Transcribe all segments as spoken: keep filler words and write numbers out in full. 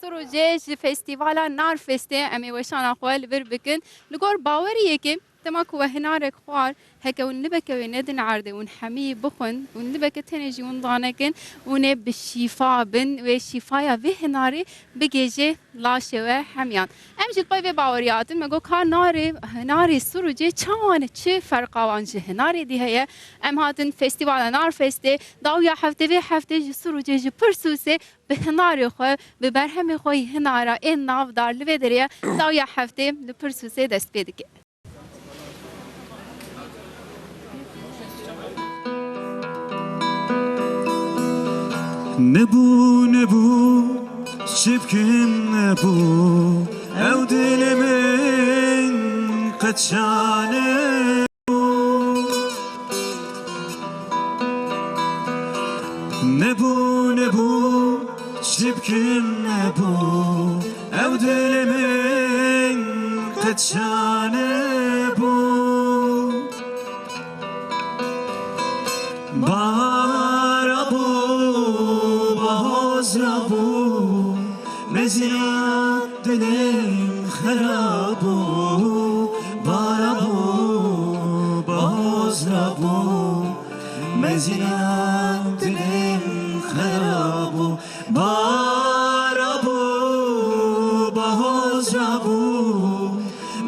Sirûcê ji Festîvala Narfestê em ê weşana xwe li vir bikin. Li gor baweriyekê, dema ku we hinarek xwar, heke hûn libeke wê nedin erdê, hûn hemî bixwin, hûn libeke tenê jî hûn danekin, hûn ê bi şîfa bin, wê şîfaya vê hinarê bigêje laşê we hemiyan. Em jî li pey vê baweriya hatin, me got ka narê, hinarê Sirûcê çawa ne, çi ferqa wan ji hinarê dî heye? Em hatin Festîvala Narfestê, dawiya heftê, vê heftê ji Sirûcê, ji Pirsûsê bi hinarê xwe, bi berhemê xwe yî hinara ên navdar li vê derê ye. Dawiya heftê li Pirsûsê dest pê dike. Nebû, nebû, çi bikim nebû, ew dilê min qet şane. Nebû, nebû, çi bikim nebû, ew dilê min qet şane bû. Bahar rabû, bahoz rabû, mezina dilê min xera bû. Bahar rabû, bahoz rabû, mezina dilê min xera bû. Bahar rabû, bahoz rabû,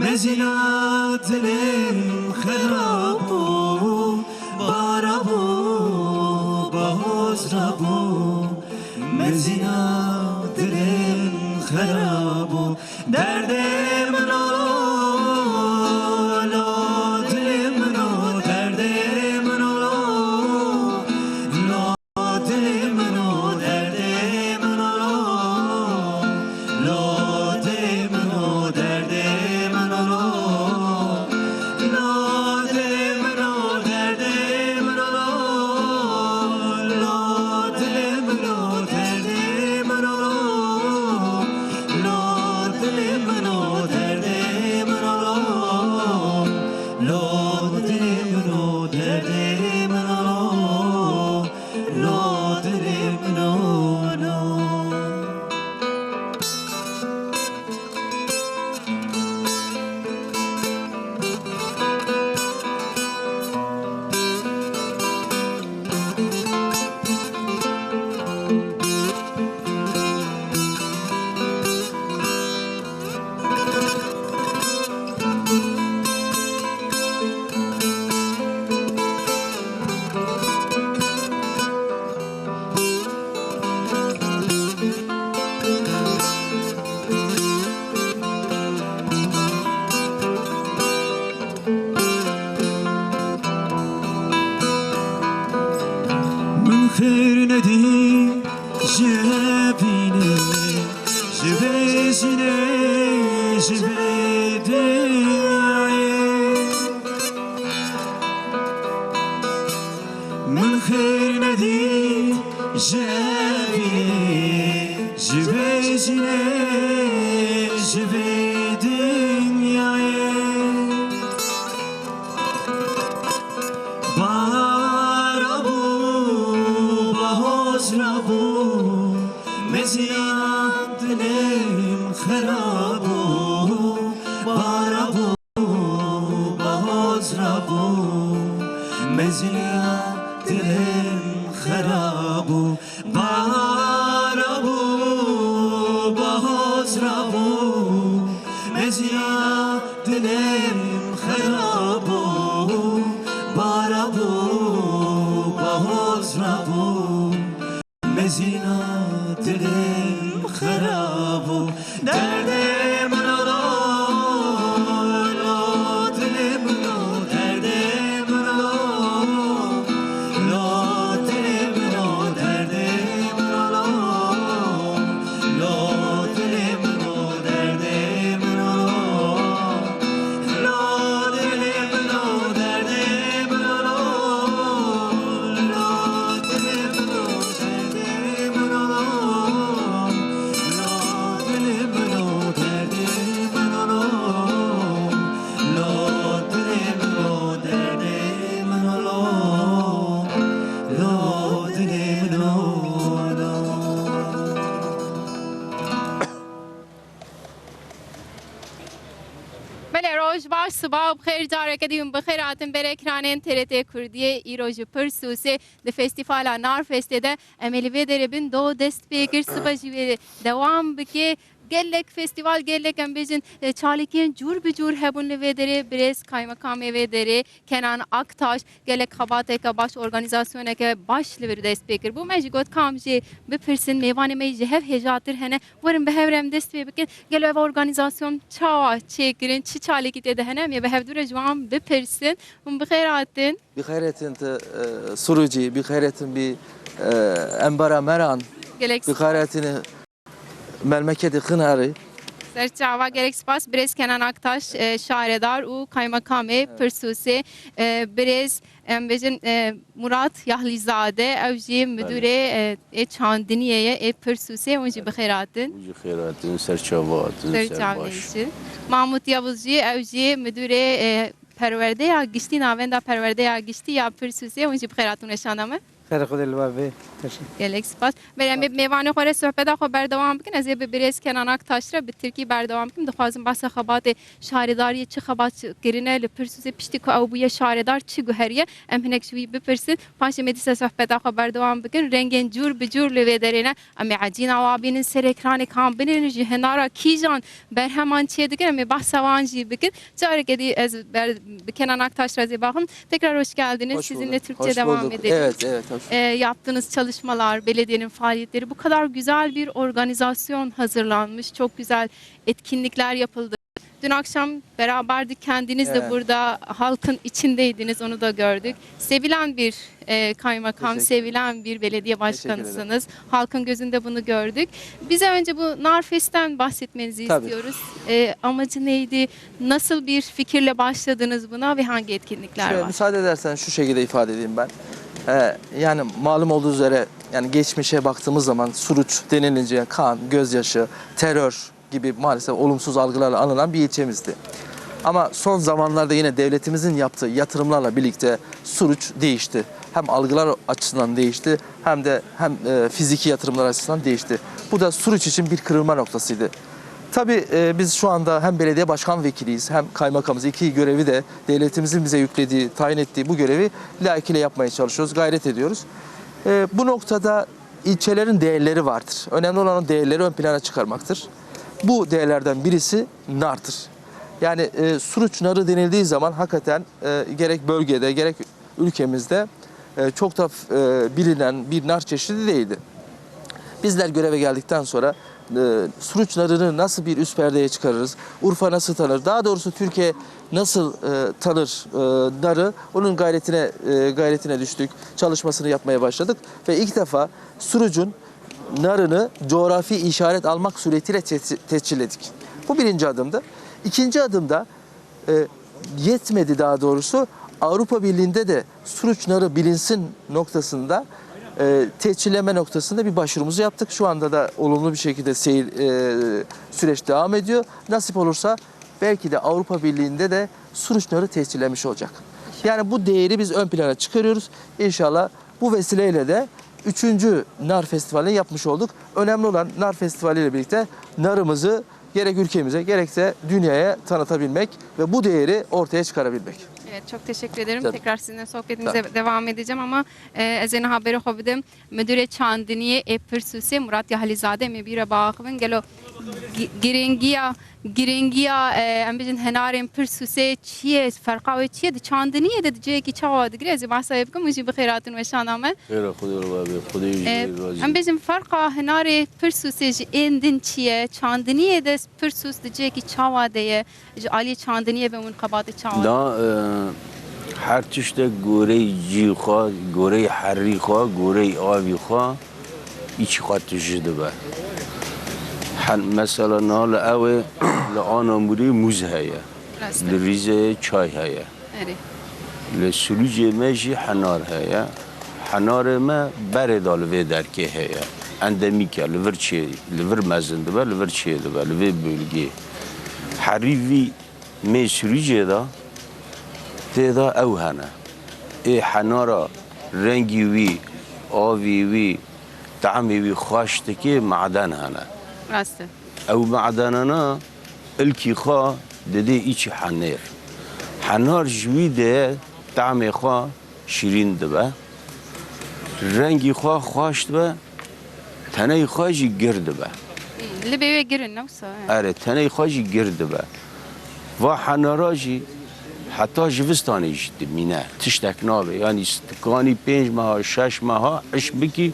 mezina dilê min xera bû. Bahar rabû, bahoz rabû, mezina dilê min xera bû. Derdê min o, lo dilê min o, derdê min o, lo dilê min o, derdê min o, lo dilê min o, derdê min o, lo dilê min o, derdê min o, lo dilê min o, derdê min o, lo dilê min o, derdê min o, lo dilê min o, derdê min o, lo dilê min o, lo. Min xêr nedî ji evînê, ji vê jinê, ji vê dinyayê. Min xêr nedî ji evînê, ji vê jinê, ji vê dinyayê. Bahar rabû, bahoz rabû, mezina dilê min xera bû. Bahar rabû, bahoz rabû, mezina dilê min xera bû. Bahar rabû, bahoz rabû, mezina dilê min xera bû. Bahar rabû, bahoz rabû, mezina dilê min xera bû. Derdê min o, lo dilê min o, derdê min o, lo dilê min o, derdê min o, lo dilê min o, derdê min o, lo dilê min o, derdê min o, lo dilê min o, derdê min o, lo dilê min o, Roj baş, siba bi xêr, careke dî hûn bi xêr hatin ber ekranên T R T Kurdiyê. Îro ji Pirsûsê di festîvala Narfestê de em ê li vê derê bin do dest pê kir. Siba jî wê dewam bike. Gelek festîval, gelek em bêjin, e, çalakiyên cûr bi cûr hebûn li vê derê. Birêz kaymekamê vê derê Kenan Aktaş gelek xebateke baş, organîzasyoneke baş li vir dest pê kir bû. Me jî got, kam jê bipirsin, mêvanê me jî ji hev hêjatir hene. Werin bi hev re em dest pê bikin. Gelo ev organîzasyon çawa çêkirin, çi çalakî tê de hene? Em ê bi hevdû re ji wan bipirsin. Hûn bi xêr hatin. Bi xêr hatin tu, e, Surucî, bi xêr hatin bi, e, embara Meran. Gelek Bi xêr hatin memleketê Xinarê. Ser çava, gelek spas. Birêz Kenan Aktaş, e, şaredar û kaymakamê Pirsûsê, e, birêz, em bêjin, e, Murat Yahlîzade, ew jî Belê. müdûrê, e, ê çandiniyê ye, ê Pirsûsê, hûn jî bi xêr hatin. Hûn jî xêr hatin, ser çava hatin, Ser ser çav baş. neyşin. Mahmut Yavuz jî, ew jî müdûrê, e, perwerdeya giştî, navenda perwerdeya giştî ya Pirsûsê, hûn jî bi xêr hatin weşana me. Xêr Xwedê li we bê. Teşekkür. Gelek spas. Belê, em ê bi mêvanê xwe re sohbeta xwe berdewam bikin. Ez ê bi birêz Kenan Aktaş re bi tirkî berdewam bikim. Dixwazim behsa xebatê şaredariyê, çi xebat kirine li Pirsûsê, piştî ku ew bûye şaredar, çi guheriye? Em hinek ji wî bipirsin. Paşê em ê dîsa sohbeta xwe berdewam bikin. Rengên cûr bi cûr li vê derê ne. Em ê ecîna wa bînin ser ekranê, kan binêrin, ji hinara kîjan berheman çêdikin, em ê behsa wan jî bikin. Careke dî ez ber, bi Kenan Aktaş re zê baxim. Tekrar hoş geldiniz. Hoş Sizinle bulduk. Türkçe Hoş devam bulduk. edelim. Evet, evet, hoş bulduk. Ee, yaptığınız çalışmalar, belediyenin faaliyetleri, bu kadar güzel bir organizasyon hazırlanmış, çok güzel etkinlikler yapıldı. Dün akşam beraberdik, kendiniz de Evet. burada halkın içindeydiniz, onu da gördük. Sevilen bir, e, kaymakam, Teşekkür ederim. sevilen bir belediye Teşekkür ederim. başkanısınız. Halkın gözünde bunu gördük. Bize önce bu Narfest'ten bahsetmenizi Tabii. istiyoruz. E, amacı neydi? Nasıl bir fikirle başladınız buna ve hangi etkinlikler Şöyle var? müsaade edersen şu şekilde ifade edeyim ben. Ee, yani malum olduğu üzere, yani geçmişe baktığımız zaman Suruç denilince kan, gözyaşı, terör gibi maalesef olumsuz algılarla anılan bir ilçemizdi. Ama son zamanlarda yine devletimizin yaptığı yatırımlarla birlikte Suruç değişti. Hem algılar açısından değişti, hem de hem, e, fiziki yatırımlar açısından değişti. Bu da Suruç için bir kırılma noktasıydı. Tabii, e, biz şu anda hem belediye başkan vekiliyiz, hem kaymakamız, iki görevi de devletimizin bize yüklediği, tayin ettiği bu görevi layıkıyla yapmaya çalışıyoruz, gayret ediyoruz. E, bu noktada ilçelerin değerleri vardır. Önemli olan o değerleri ön plana çıkarmaktır. Bu değerlerden birisi nardır. Yani, e, Suruç narı denildiği zaman hakikaten, e, gerek bölgede, gerek ülkemizde, e, çok da, e, bilinen bir nar çeşidi değildi. Bizler göreve geldikten sonra, e, Suruç narını nasıl bir üst perdeye çıkarırız, Urfa nasıl tanır, daha doğrusu Türkiye nasıl, e, tanır, e, narı, onun gayretine, e, gayretine düştük, çalışmasını yapmaya başladık ve ilk defa Suruc'un narını coğrafi işaret almak suretiyle tescil-, tescilledik. Bu birinci adımdı. İkinci adımda, e, yetmedi daha doğrusu, Avrupa Birliği'nde de Suruç narı bilinsin noktasında, e, tescilleme noktasında bir başvurumuzu yaptık. Şu anda da olumlu bir şekilde seyir, e, süreç devam ediyor. Nasip olursa belki de Avrupa Birliği'nde de Suruç narı tescillemiş olacak. Yani bu değeri biz ön plana çıkarıyoruz. İnşallah bu vesileyle de üçüncü nar festivalini yapmış olduk. Önemli olan nar festivali ile birlikte narımızı gerek ülkemize, gerekse dünyaya tanıtabilmek ve bu değeri ortaya çıkarabilmek. Evet, çok teşekkür ederim. Tabii. Tekrar sizinle sohbetimize Tabii. devam edeceğim ama, e, ez ê niha berê xwe bidim müdürê çandiniyê ê Pirsûsê, Murat Yahlîzade, em ê bîra biaxivin. Gelo gi-, giringiya, giringiya, e, em bijin hinarên Pirsûsê çi ye, ferqa wê çi ye? Di çandiniyê de di cihekî çawa digire? Ez ê behsa wê bikim, hûn jî bi xêr hatin weşana me. Xêra Xwedê li we be, Xwedê jî Ee, razî. Em bêjin ferqa hinarê Pirsûsê ji ên din çi ye? Çandiniyê de Pirsûs di cihekî çawa de ye? Ji aliyê çandiniyê ve hûn xebatê çawa dikin? Da, e, her tiştek goreyê cî xwe, goreyê herî xwe, goreyê avî xwe, îçî xwe tije dibe. Hen, mesela niha li ew ê, li Anamurê mûz heye. Rast e. Li Rîzeyê çay heye. Erê. Li Silûcê me jî henar heye. Henarê me berê de li vê derkê heye. Endemîk e, li vir çê, li vir mezin dibe, li vir çê dibe, li vê bölgê. Herî vî mê Silûcê de tê de ew hene. Ê henara rengî wî, avî wî, temê wî xweş dike, maden hene. Rast e. Ew madenana ilkî xwe didê îçî henêr. Henar ji wî de temê xwe şîrîn dibe, rengî xwe xweş dibe, teney xwe jî gir dibe. Libê wê gir in, ne wisa? Erê, teney xwe jî gir dibe. Va henara jî heta jivistanê jî dimîne, tiştek nabe. Yanî stikanî pênc meha, şeş meha iş bikî,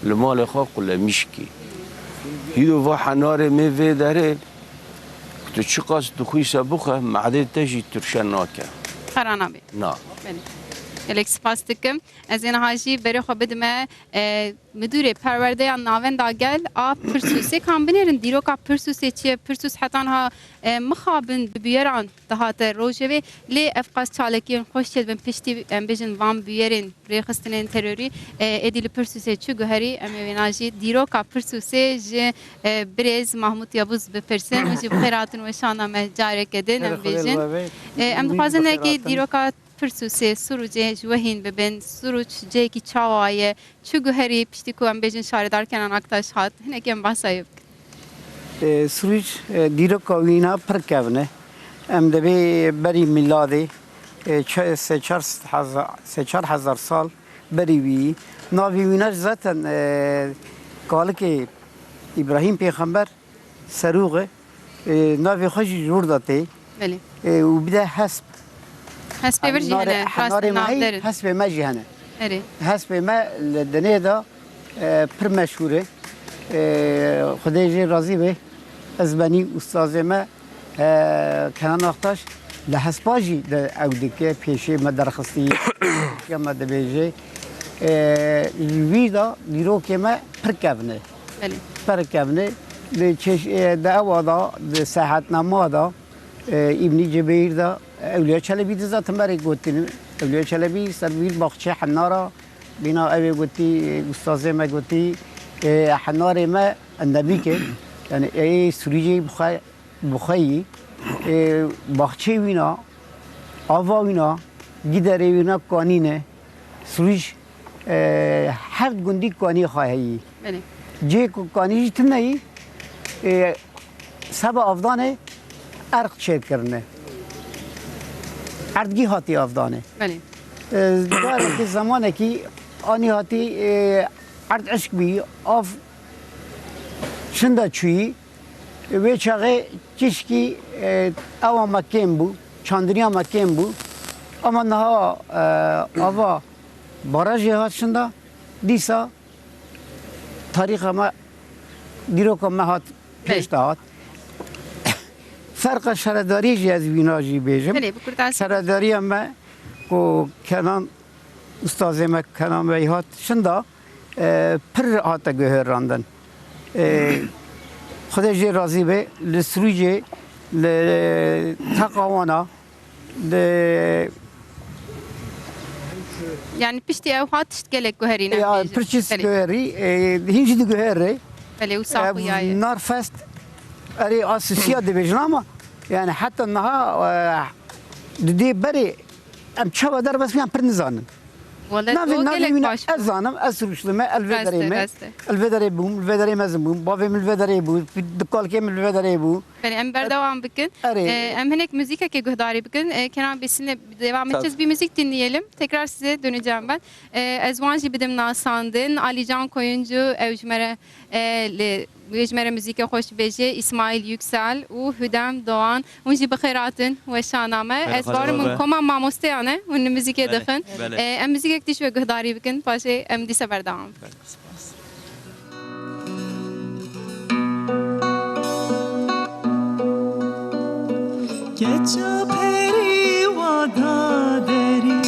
li malê xwe qulemîş kî. Hîdo va henarê me vê derê, tu çiqas dixwîse bixwe, mehdê te jî tirşe nake. Xera nabe. Na. Belê. Gelek spas dikim. Ez ê niha jî berê xwe bidime, e, Midûrê Perwerdeya Navenda Gel a Pirsûsê. Kan binêrin dîroka Pirsûsê çi ye? Pirsûs heta niha, e, mixabin bi bûyeran dihate rojevê. Lê ev qas çalakiyên xweş çêdibin piştî, em bêjin, van bûyerên rêxistinên terorî, e, êdî li Pirsûsê çi guherî? Em ê wêna jî dîroka Pirsûsê ji, e, birêz Mahmût Yavuz bipirsin. Hûn jî bi xêr hatin weşana me careke din, em bêjin. E, em dixwazin hinekî dîroka Pirsûsê, Sirûcê ji we hîn bibin. Sirûc cihekî çawa ye? Çi guherî piştî ku em bêjin şaredar Kenan Aktaş hat? Hinekî em behsa wê bikin. E, Sirûc, e, dîroka wîna pir kevn e. Em dibê berî mîladê, e, çe-, sê çar hezar, sê çar hezar sal berî wî. Navê wîna jî zaten, e, kalikê Îbrahîm Pêxember Serûx e, e, navê xwe jî ji wir de tê. Belê. E, û bir de hesp. Hespê vir jî hene, rast navderin. Hespê me jî hene. Erê. Hespê me li dinê de, e, pir meşhûr e. E, Xwedê jê razî be. Ez benî ustazê me, e, Kenan Aktaş li hespa jî de ew dike, pêşê me derxistî, pêşiya me dibêje. E, ji wî de dîrokê me pir kevn e. Belê. Pir kevn e. Di çeş-, e, di ewa da, di sehetnama da, e, Îbnî Cibeyr da, Ewliya Çelebî di zaten berê gotin. Ewliya Çelebî ser vîr baxçe henara, bîna ew ê gotî, e, ustazê me gotî, e, henarê me endemîk e. Yani ê Sirûcê bi xwe, bi xwe yî. E, baxçeyê wîna, ava wîna, giderê wîna kanî ne. Sirûc, e, her gundî kanî xwe heyî. Belê. Cihê ku kanî jî tune yî, e, seba avdanê erq çêkirine. Erdgî hatî avdanê. Belê. E, carekî zemanekî anî hatî, e, erd eşk bî, av çinda çûyî, Wê çaxê çişkî, e, ewa me kêm bû, çandiniya me kêm bû. Ama niha, e, ava barajê hat şinda, dîsa tarîxa me, dîroka me hat, pêş de hat. Ferqa şaredariyê jî ez wîna jî bêjim. Belê, bi kurtasî. Şaredariya me ku Kenan, ustazê me Kenan Bey hat şinda, e, pir hate guherandin. E, Xwedê jê razî be, li Sirûcê, li Teqawana, li Yani piştî ew hat tişt gelek guherî ne? Ya, pir çi guherî, e, hîn jî diguhere. Belê, wisa xuya ye. Narfest, erê, a Sisiya dibêjin ama, yani heta niha, e, di dê berê em çawa derbas biyan pir nizanin. Wele navê, navê wî ne, ez zanim, ez rûştime, ez vê derê me, ez vê derê bûm, li vê derê mezin bûm, bavê min li vê derê bû, dikalkê min li vê derê bû. Belê, em berdewam bikin. Erê. Ee, em hinek müzikekê guhdarî bikin. Ee, Kenan Bey, sizinle devam edeceğiz. Bir müzik dinleyelim. Tekrar size döneceğim ben. Ee, ez wan jî bidim nasandin. Ali Can Koyuncu, ew ji me re, e, li Wê ji me re muzîkê xweş dibêje Îsmaîl Yüksel û Hüdem Doğan. Hûn jî bi xêr hatin weşana me. Ez barim hûn koma mamosteyan e, hûn muzîkê dixin. Belê. Ee, em muzîkek dî ji we guhdarî bikin, paşê em dîsa berdewam bikin. Belê, spas. Keça perî wada derî,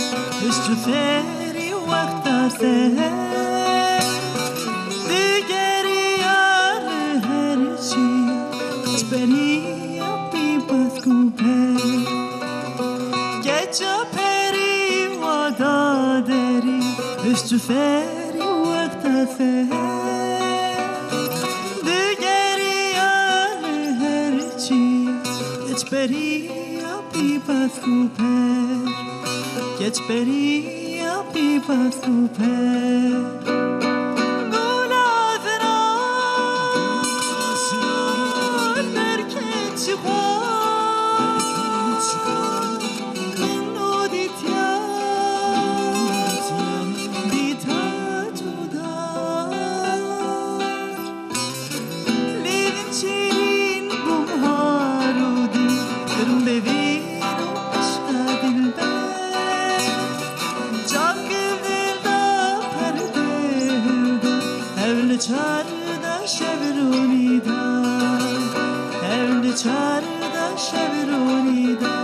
hişt û ferî wexta seher. Digeriya li her çi, çi beriya pîpas ku per. Keça perî wada derî, hişt û ferî wexta seher. Digeriya li her çi, keç beriya pîpas ku per. Keç beriya pîpas ku per. Gula zira, sor derkeç xwe. Çar da şev rûnî da.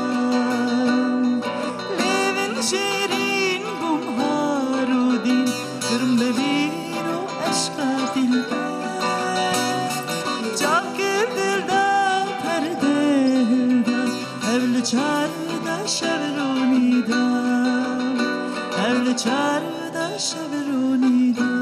Lêvin şêrîn bûm har û dîn, kirm bi bîr û eşqa dîlber. Çav kir dil da perde hilda, ev li çar da şev rûnî da. Ev li çar da şev rûnî da.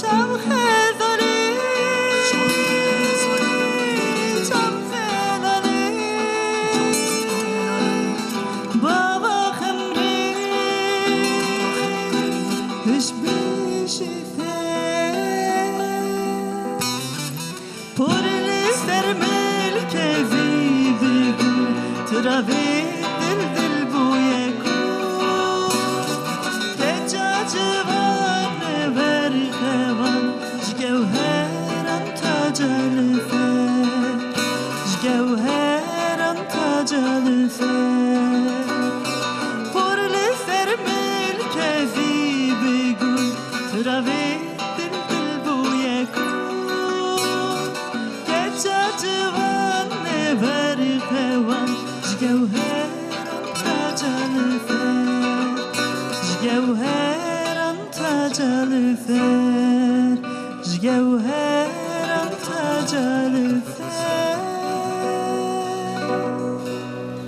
Çav xezalê, çav xezalê, bava xemrê, hiş bişife. Por li ser milkevî bigul, tu ra vê dil dil bûye ku. Keça ciwan li ber xewan, ji gewheran taca li ser, ji gewheran taca li ser. Por li ser milkevî bigul, tu ra vê dil dil bûye ku. Keça ciwan li ber xewan, ji gewheran taca li ser, ji gewheran taca li ser, ji gewheran taca li ser.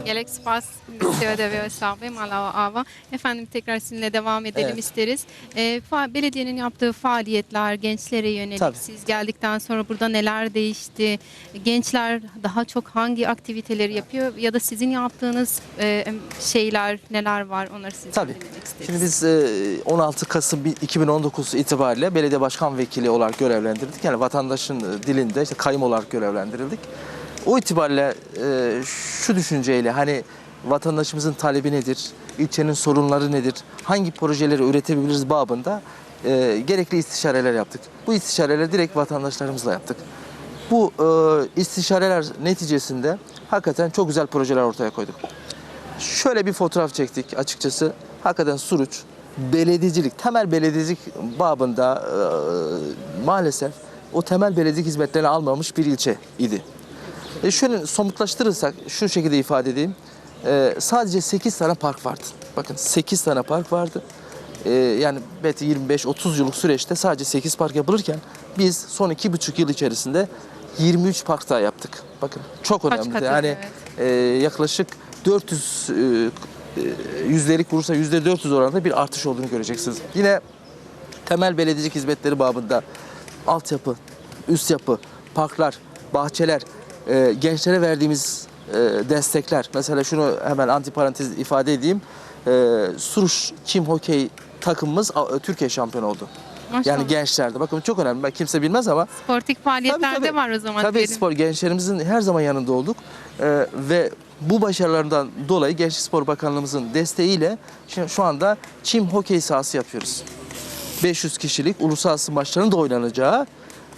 Gelek spas, Mister Ödev ve Sağ Bey, Malawa Ava. Efendim, tekrar sizinle devam edelim Evet. isteriz. E, fa- belediyenin yaptığı faaliyetler, gençlere yönelik, Tabii. siz geldikten sonra burada neler değişti? Gençler daha çok hangi aktiviteleri yapıyor ya da sizin yaptığınız, e, em- şeyler neler var, onları sizden Tabii. dinlemek isteriz. Şimdi biz, e, on altı Kasım bi- iki bin on dokuz itibariyle belediye başkan vekili olarak görevlendirildik. Yani vatandaşın, e, dilinde işte kayyum olarak görevlendirildik. O itibariyle, e, şu düşünceyle, hani, vatandaşımızın talebi nedir, ilçenin sorunları nedir, hangi projeleri üretebiliriz babında, e, gerekli istişareler yaptık. Bu istişareleri direkt vatandaşlarımızla yaptık. Bu, e, istişareler neticesinde hakikaten çok güzel projeler ortaya koyduk. Şöyle bir fotoğraf çektik açıkçası. Hakikaten Suruç, belediyecilik, temel belediyecilik babında, e, maalesef o temel belediyecilik hizmetlerini almamış bir ilçe idi. E, şöyle somutlaştırırsak şu şekilde ifade edeyim. E, sadece sekiz tane park vardı. Bakın, sekiz tane park vardı. E, yani belki yirmi beş otuz yıllık süreçte sadece sekiz park yapılırken biz son iki buçuk yıl içerisinde yirmi üç park daha yaptık. Bakın, çok Kaç önemli. katı? Yani, Evet. e, yaklaşık dört yüz, e, e, yüzdelik vurursa yüzde dört yüz oranında bir artış olduğunu göreceksiniz. Yine temel belediyecilik hizmetleri babında altyapı, üst yapı, parklar, bahçeler, e, gençlere verdiğimiz, e, destekler. Mesela şunu hemen antiparantez ifade edeyim. E, Suruç Çim Hokey takımımız, a, Türkiye şampiyonu oldu. Maşallah. Yani gençlerde. Bakın, çok önemli. Belki kimse bilmez ama Sportif faaliyetlerde tabii, tabii. var o zaman Tabii, diyelim. spor, gençlerimizin her zaman yanında olduk. E, ve bu başarılarından dolayı Gençlik Spor Bakanlığımızın desteğiyle şimdi şu anda çim hokey sahası yapıyoruz. Beş yüz kişilik uluslararası maçların da oynanacağı.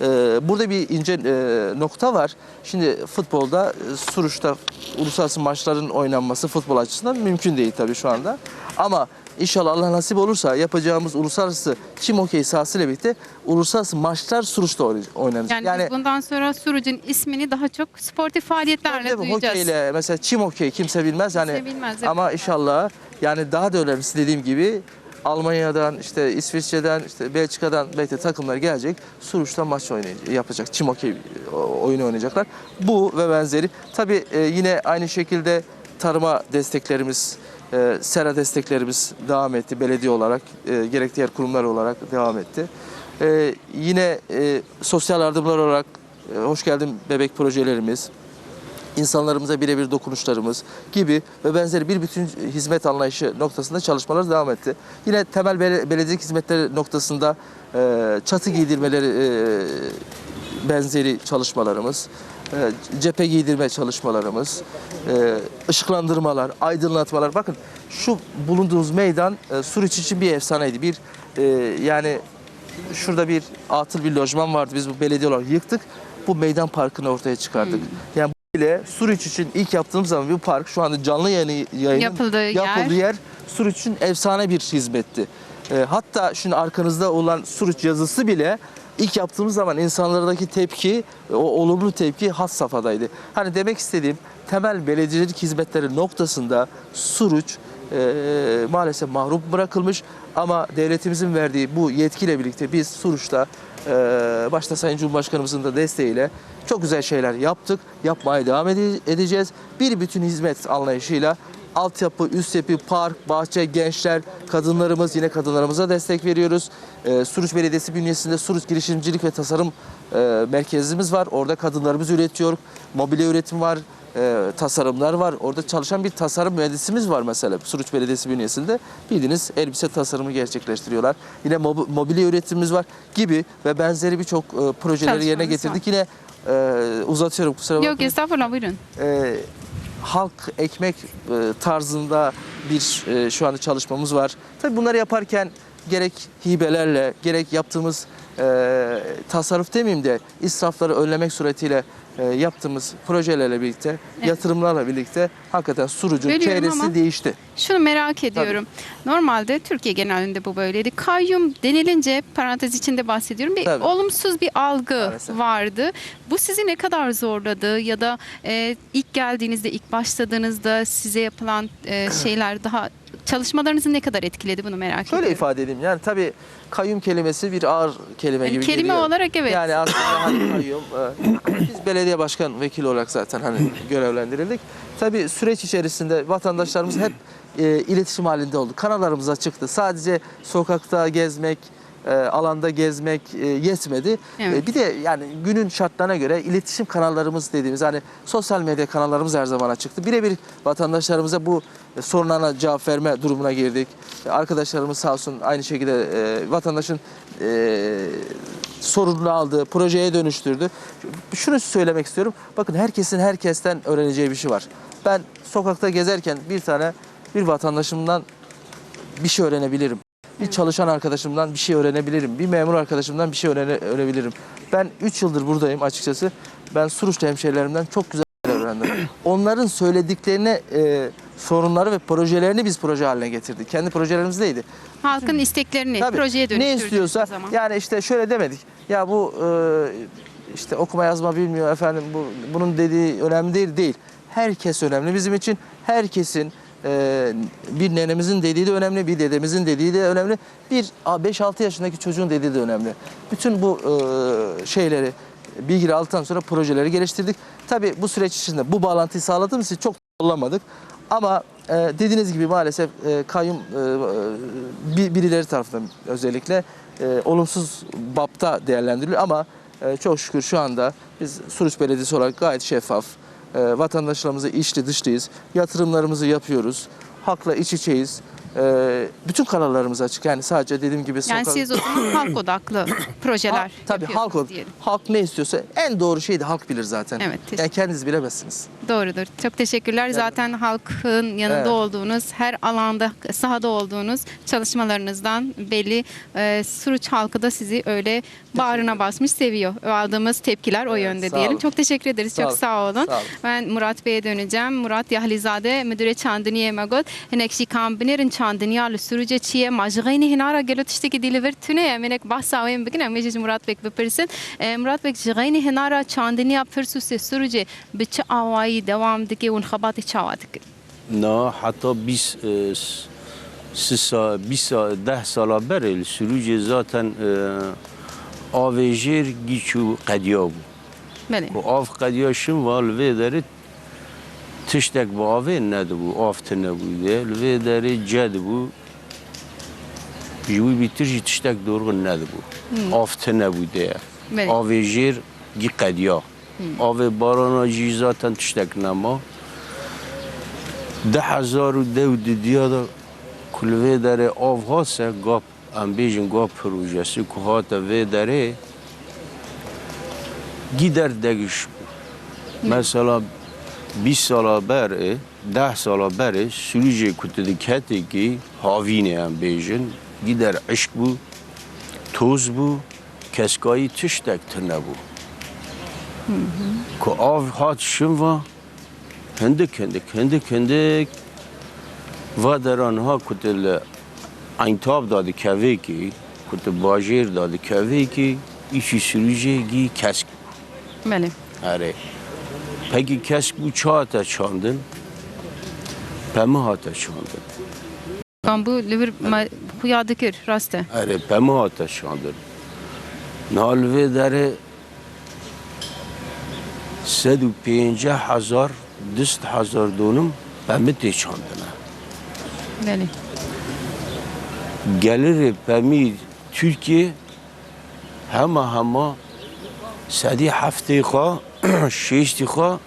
E, burada bir ince, e, nokta var. Şimdi futbolda, e, Suruç'ta uluslararası maçların oynanması futbol açısından mümkün değil tabii şu anda. Ama inşallah, Allah nasip olursa, yapacağımız uluslararası çim hokey sahasıyla birlikte uluslararası maçlar Suruç'ta oynay- oynanacak. Yani, Yani biz bundan sonra Suruç'un ismini daha çok sportif faaliyetlerle Tabii, duyacağız. hokeyle, mesela çim hokey kimse bilmez. Kimse Yani bilmez, evet. ama inşallah, yani daha da önemlisi, dediğim gibi, Almanya'dan, işte İsviçre'den, işte Belçika'dan belki de takımlar gelecek. Suruç'ta maç oynay- yapacak. Çim hokey, o- oyunu oynayacaklar. Bu ve benzeri. Tabii, e, yine aynı şekilde tarıma desteklerimiz, e, sera desteklerimiz devam etti. Belediye olarak, e, gerek diğer kurumlar olarak devam etti. E, yine, e, sosyal yardımlar olarak, e, Hoş Geldin Bebek projelerimiz, insanlarımıza birebir dokunuşlarımız gibi ve benzeri bir bütün hizmet anlayışı noktasında çalışmalar devam etti. Yine temel bele- belediyelik hizmetleri noktasında e, çatı giydirmeleri e, benzeri çalışmalarımız, e, cephe giydirme çalışmalarımız, e, ışıklandırmalar, aydınlatmalar. Bakın şu bulunduğumuz meydan e, Suruç için bir efsaneydi. Bir e, yani şurada bir atıl bir lojman vardı. Biz bu belediye olarak yıktık. Bu meydan parkını ortaya çıkardık. Yani bile Suruç için ilk yaptığımız zaman bu park şu anda canlı yayını, yayının Yapıldığı yer. yapıldığı yer Suruç için efsane bir hizmetti. E, hatta şimdi arkanızda olan Suruç yazısı bile ilk yaptığımız zaman insanlardaki tepki, o olumlu tepki has safhadaydı. Hani demek istediğim temel belediyecilik hizmetleri noktasında Suruç e, maalesef mahrum bırakılmış ama devletimizin verdiği bu yetkiyle birlikte biz Suruç'ta e, başta Sayın Cumhurbaşkanımızın da desteğiyle çok güzel şeyler yaptık. Yapmaya devam ede- edeceğiz. Bir bütün hizmet anlayışıyla altyapı, üst yapı, park, bahçe, gençler, kadınlarımız, yine kadınlarımıza destek veriyoruz. Ee, Suruç Belediyesi bünyesinde Suruç Girişimcilik ve Tasarım e, Merkezimiz var. Orada kadınlarımız üretiyor. Mobilya üretim var. E, tasarımlar var. Orada çalışan bir tasarım mühendisimiz var mesela Suruç Belediyesi bünyesinde. Bildiğiniz elbise tasarımı gerçekleştiriyorlar. Yine mob- mobilya üretimimiz var gibi ve benzeri birçok e, projeleri yerine Çalışmamız var. getirdik. Yine e, uzatıyorum, kusura Yok, bakmayın. Estağfurullah, buyurun. E, halk ekmek e, tarzında bir e, şu anda çalışmamız var. Tabii bunları yaparken gerek hibelerle, gerek yaptığımız e, tasarruf demeyeyim de israfları önlemek suretiyle e, yaptığımız projelerle birlikte, Evet. yatırımlarla birlikte hakikaten Suruc'un Bölüyorum çehresi ama değişti. Şunu merak ediyorum. Normalde Türkiye genelinde bu böyleydi. Kayyum denilince, parantez içinde bahsediyorum, bir Tabii. olumsuz bir algı Maalesef. vardı. Bu sizi ne kadar zorladı ya da e, ilk geldiğinizde, ilk başladığınızda size yapılan e, şeyler daha çalışmalarınızı ne kadar etkiledi, bunu merak Şöyle ediyorum. ifade edeyim, yani tabii kayyum kelimesi bir ağır kelime Yani gibi kelime geliyor. olarak evet. Yani aslında hani kayyum, e, biz belediye başkan vekili olarak zaten hani görevlendirildik. Tabii süreç içerisinde vatandaşlarımız hep e, iletişim halinde oldu. Kanallarımıza çıktı. Sadece sokakta gezmek, e, alanda gezmek e, yetmedi. Evet. E, bir de yani günün şartlarına göre iletişim kanallarımız dediğimiz hani sosyal medya kanallarımız her zaman açıktı. Birebir vatandaşlarımıza bu e, sorunlarına cevap verme durumuna girdik. E, Arkadaşlarımız sağ olsun aynı şekilde e, vatandaşın e, sorununu aldı, projeye dönüştürdü. Şunu söylemek istiyorum. Bakın herkesin herkesten öğreneceği bir şey var. Ben sokakta gezerken bir tane bir vatandaşımdan bir şey öğrenebilirim. Bir çalışan arkadaşımdan bir şey öğrenebilirim. Bir memur arkadaşımdan bir şey öğrene- öğrenebilirim. Ben üç yıldır buradayım açıkçası. Ben Suruçlu hemşehrilerimden çok güzel şeyler öğrendim. Onların söylediklerini, e, sorunları ve projelerini biz proje haline getirdik. Kendi projelerimiz neydi? Halkın isteklerini Tabii, projeye ne dönüştürdünüz istiyorsa, o zaman. yani işte şöyle demedik. Ya bu e, işte okuma yazma bilmiyor efendim. Bu bunun dediği önemli değil, değil. Herkes önemli bizim için. Herkesin e, bir nenemizin dediği de önemli, bir dedemizin dediği de önemli. Bir a, beş altı yaşındaki çocuğun dediği de önemli. Bütün bu e, şeyleri bilgileri aldıktan sonra projeleri geliştirdik. Tabii bu süreç içinde bu bağlantıyı sağladığımız için çok zorlanmadık. Ama e, dediğiniz gibi maalesef e, kayyum e, e, bir- birileri tarafından özellikle e, olumsuz bapta değerlendiriliyor. Ama e, çok şükür şu anda biz Suruç Belediyesi olarak gayet şeffaf, e, vatandaşlarımıza içli dışlıyız, yatırımlarımızı yapıyoruz, halkla iç içeyiz. E, bütün kanallarımız açık. Yani sadece dediğim gibi Yani sokak- siz o zaman halk odaklı projeler Ha, tabii halk yapıyorsunuz od- diyelim. halk ne istiyorsa en doğru şeyi de halk bilir zaten. Evet, Yani teşekkür kendiniz bilemezsiniz. Doğrudur. Çok teşekkürler. Zaten halkın yanında Evet. olduğunuz, her alanda sahada olduğunuz çalışmalarınızdan belli. Ee, Suruç halkı da sizi öyle bağrına basmış, seviyor. Aldığımız tepkiler o Evet, yönde sağ diyelim. olun. Çok teşekkür ederiz. Sağ Çok olun. sağ olun. Sağ olun. Ben Murat Bey'e döneceğim. Murat Yahlizade, müdüre çandiniyê me got, hinek jî kan binêrin çandiniya li Surucê çi ye? Ma ji xeynî hinara gelo tiştekî dî li vir tune ye? Em hinek bahsa wê bikin, em ê jî ji Murat Bek bipirsin. E, Murat Bek, ji xeynî hinara çandiniya Pirsûsê Surucê bi çi awayî dewam dike û xebatê çawa dike? Na, heta bîst, e, s- sisa, bîst sa-, deh sala berê li Sirûcê zaten, e, avê jêr gî çû qediya bû. Belê. Ku av qediya şin va li vê derê tiştek bi avê nedibû, av tune bû dê. Li vê derê ce dibû, ji wî bîtir jî tiştek dorxin nedibû. Hmm. Av tune bû dê. Belê. Avê jêr gî qediya. Avê barana jî zaten tiştek nema. Di hezar û deh û dudiya de ku li vê derê av hase, gap, em bêjin gap projesi ku hate vê derê, gîder degiş bû. Mesela bîst sala ber ê, deh sala berê Sirûcê ku tu diketekî havînê em bêjin, gîder hişk bû, toz bû, keskayî tiştek tune bû. Ku av hat şinva, hindik, hindik, hindik, hindik, va dera niha ku tu li Eyntab da dikevekî, ku tu bajêr da dikevekî, îşî Sirûcê gî kesk bû. Belê. Erê. Pekî kesk bû çi hate çandin? Pemî hate çandin. Kan bû li vir me xuya dikir, rast e. Erê, pemî hate çandin. Niha li vê derê sed û pêncî hezar, du sed hezar donim pemî tê çandine. Belê. Gelirê pemî Tirkiye hema hema sedî heftê xwe, şêstî xwe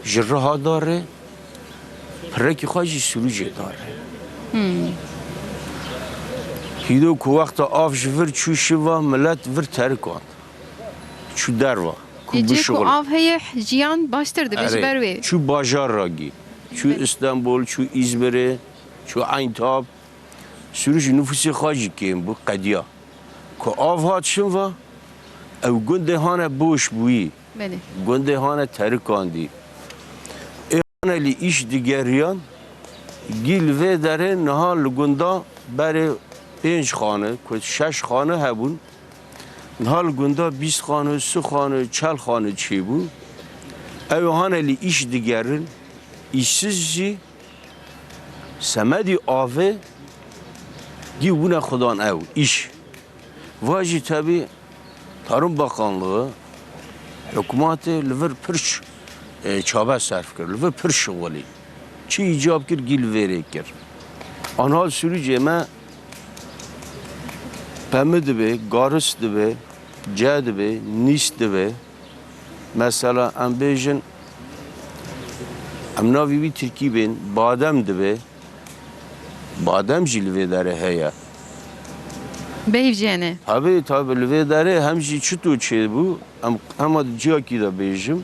ji riha darê, pirekî xwe jî Sirûcê darê. Hîdo ku wexta av ji vir çû şiva, milet vir terikand. Çû derva. Ku Yê cê ku bişuxul. Av heye, jiyan baştir dibe ji Erê, ber wê. Çû bajar ra gî. Çû Belê. Îstanbul, çû Îzmirê, çû Eyntab. Sirûcê nifûsê xwe jî kêm bû, qediya. Ku av hat şinva, ew gundê hane boş bûyî. Belê. Gundê hane terikandî. Ê hane lî îş digeriyan, gî li vê derê niha li gunda berê pênc xane, ku şeş xane hebûn, niha li gunda bîst xane, sî xane, çel xane çêbû. Ew hane lî îş digerin, îşsiz jî Semedî avê gî wine xudan ew îş. Va jî tebî Tarım Bakanlığı, hikûmetê li vir pir ş-, e, çabe serf kir, li vir pir şixulî. Çi îcab kir, gî li vêrê kir. Anha Sirûcê me pemî dibe, garis dibe, ce dibe, nîs dibe. Mesela em bêjin, em navê wî tirkî bên, badem dibe. Badem jî li vê derê heye. Beyv jê ne. Tabi, tabi, li vê derê hem jî çito çêbû, em hema di ciyakî de bêjim.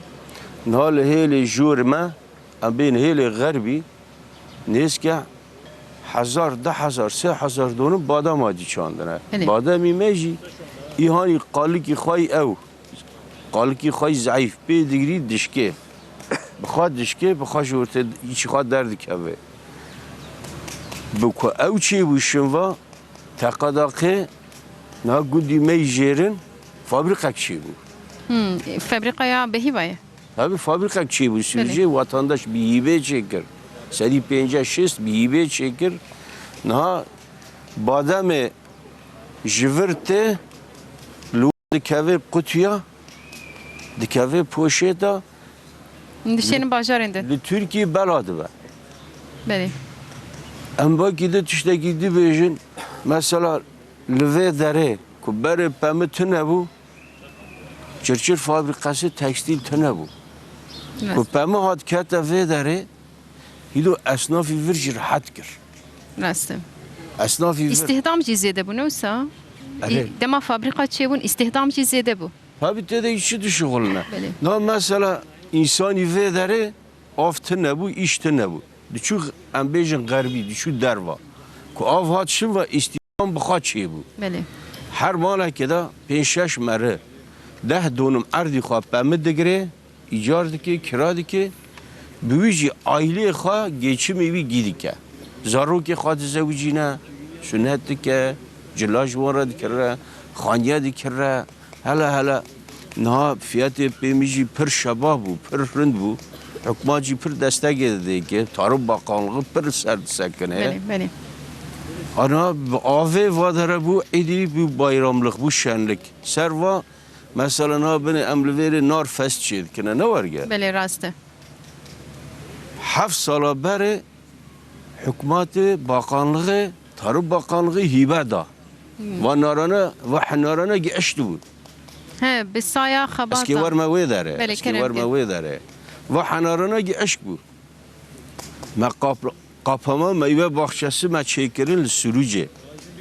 Niha li hêlê jor me, em bên hêlê xerbî, nêzke hezar, du hezar, sê hezar donim badem hatî çandine. Belê. Bademî me jî îhanî qalikî xwe yî ew. Qalikî xwe yî zeîf pê digirî dişkê. Bi xwe dişkê, bi xwe ji ortê îçî xwe derdikeve. Bi ku ew çêbû şinva, teqedaqê niha gundî me yî jêrin fabrîqek çêbû. Hmm, fabrîqaya Behîva ye? Tabi fabrîqek çêbû. Belê. Sirûcê, vatandaş bi hîbê çêkir. Sedî pêncî şêst bi hîbê çêkir. Niha bademê ji vir tê, li wan dikeve qutiya, dikeve poşeta. Dişênin bajarên din. Li Tirkiyê bela dibe. Belê. Em wekî di tiştekî dibêjin, mesela li vê derê ku berê pemî tune bû, çirçir fabrîkası tekstîl tune bû. Rast. Ku pemî hat kete vê derê, hîdo esnafî vir jî rehet kir. Rast e. Esnafî vir. Îstihdam jî zêde bû, ne wisa? Erê. Î-, dema fabrîka çêbûn, îstihdam jî zêde bû. Tabi tê de îşçi dişixuline. Belê. Na mesela însanî vê derê av tune bû, îş tune bû. Diçû, em bêjin xerbî, diçû derva. Ku av hat şinva, îstihdam bi xwe çêbû. Belê. Her malekê de pênc şeş meri, deh donim erdî xwe pemî digire, îcar dike, kira dike. Bi wî jî aîleyê xwe geçimê wî gî dike. Zarokê xwe dizewicîne, sunet dike, cila ji wan re dikire, xaniye dikire. Hele hele niha fiyatê pêmî jî pir şeba bû, pir rind bû. Hikûmet jî pir destekê dike, Tarım Bakanlığı pir li ser disekine. Belê, belê. Ana bi avê vadere bû, êdî bû bayramlık, bû şenlik. Ser va, mesela niha binê em li vêrê nar fest çêdikine, ne werge? Belê, rast e. Heft sala berê hikûmetê, bakanlığı, Tarım Bakanlığı hîbe da. Hmm. Va narane, va hinarane gihiştibû. He, bi saya xebata. Ez kê wer me wê dere. Belê, ez kê wer me wê dere. Va henarana gî eşk bû. Me qap-, qapama meyve baxçesi me çêkirin li Sirûcê.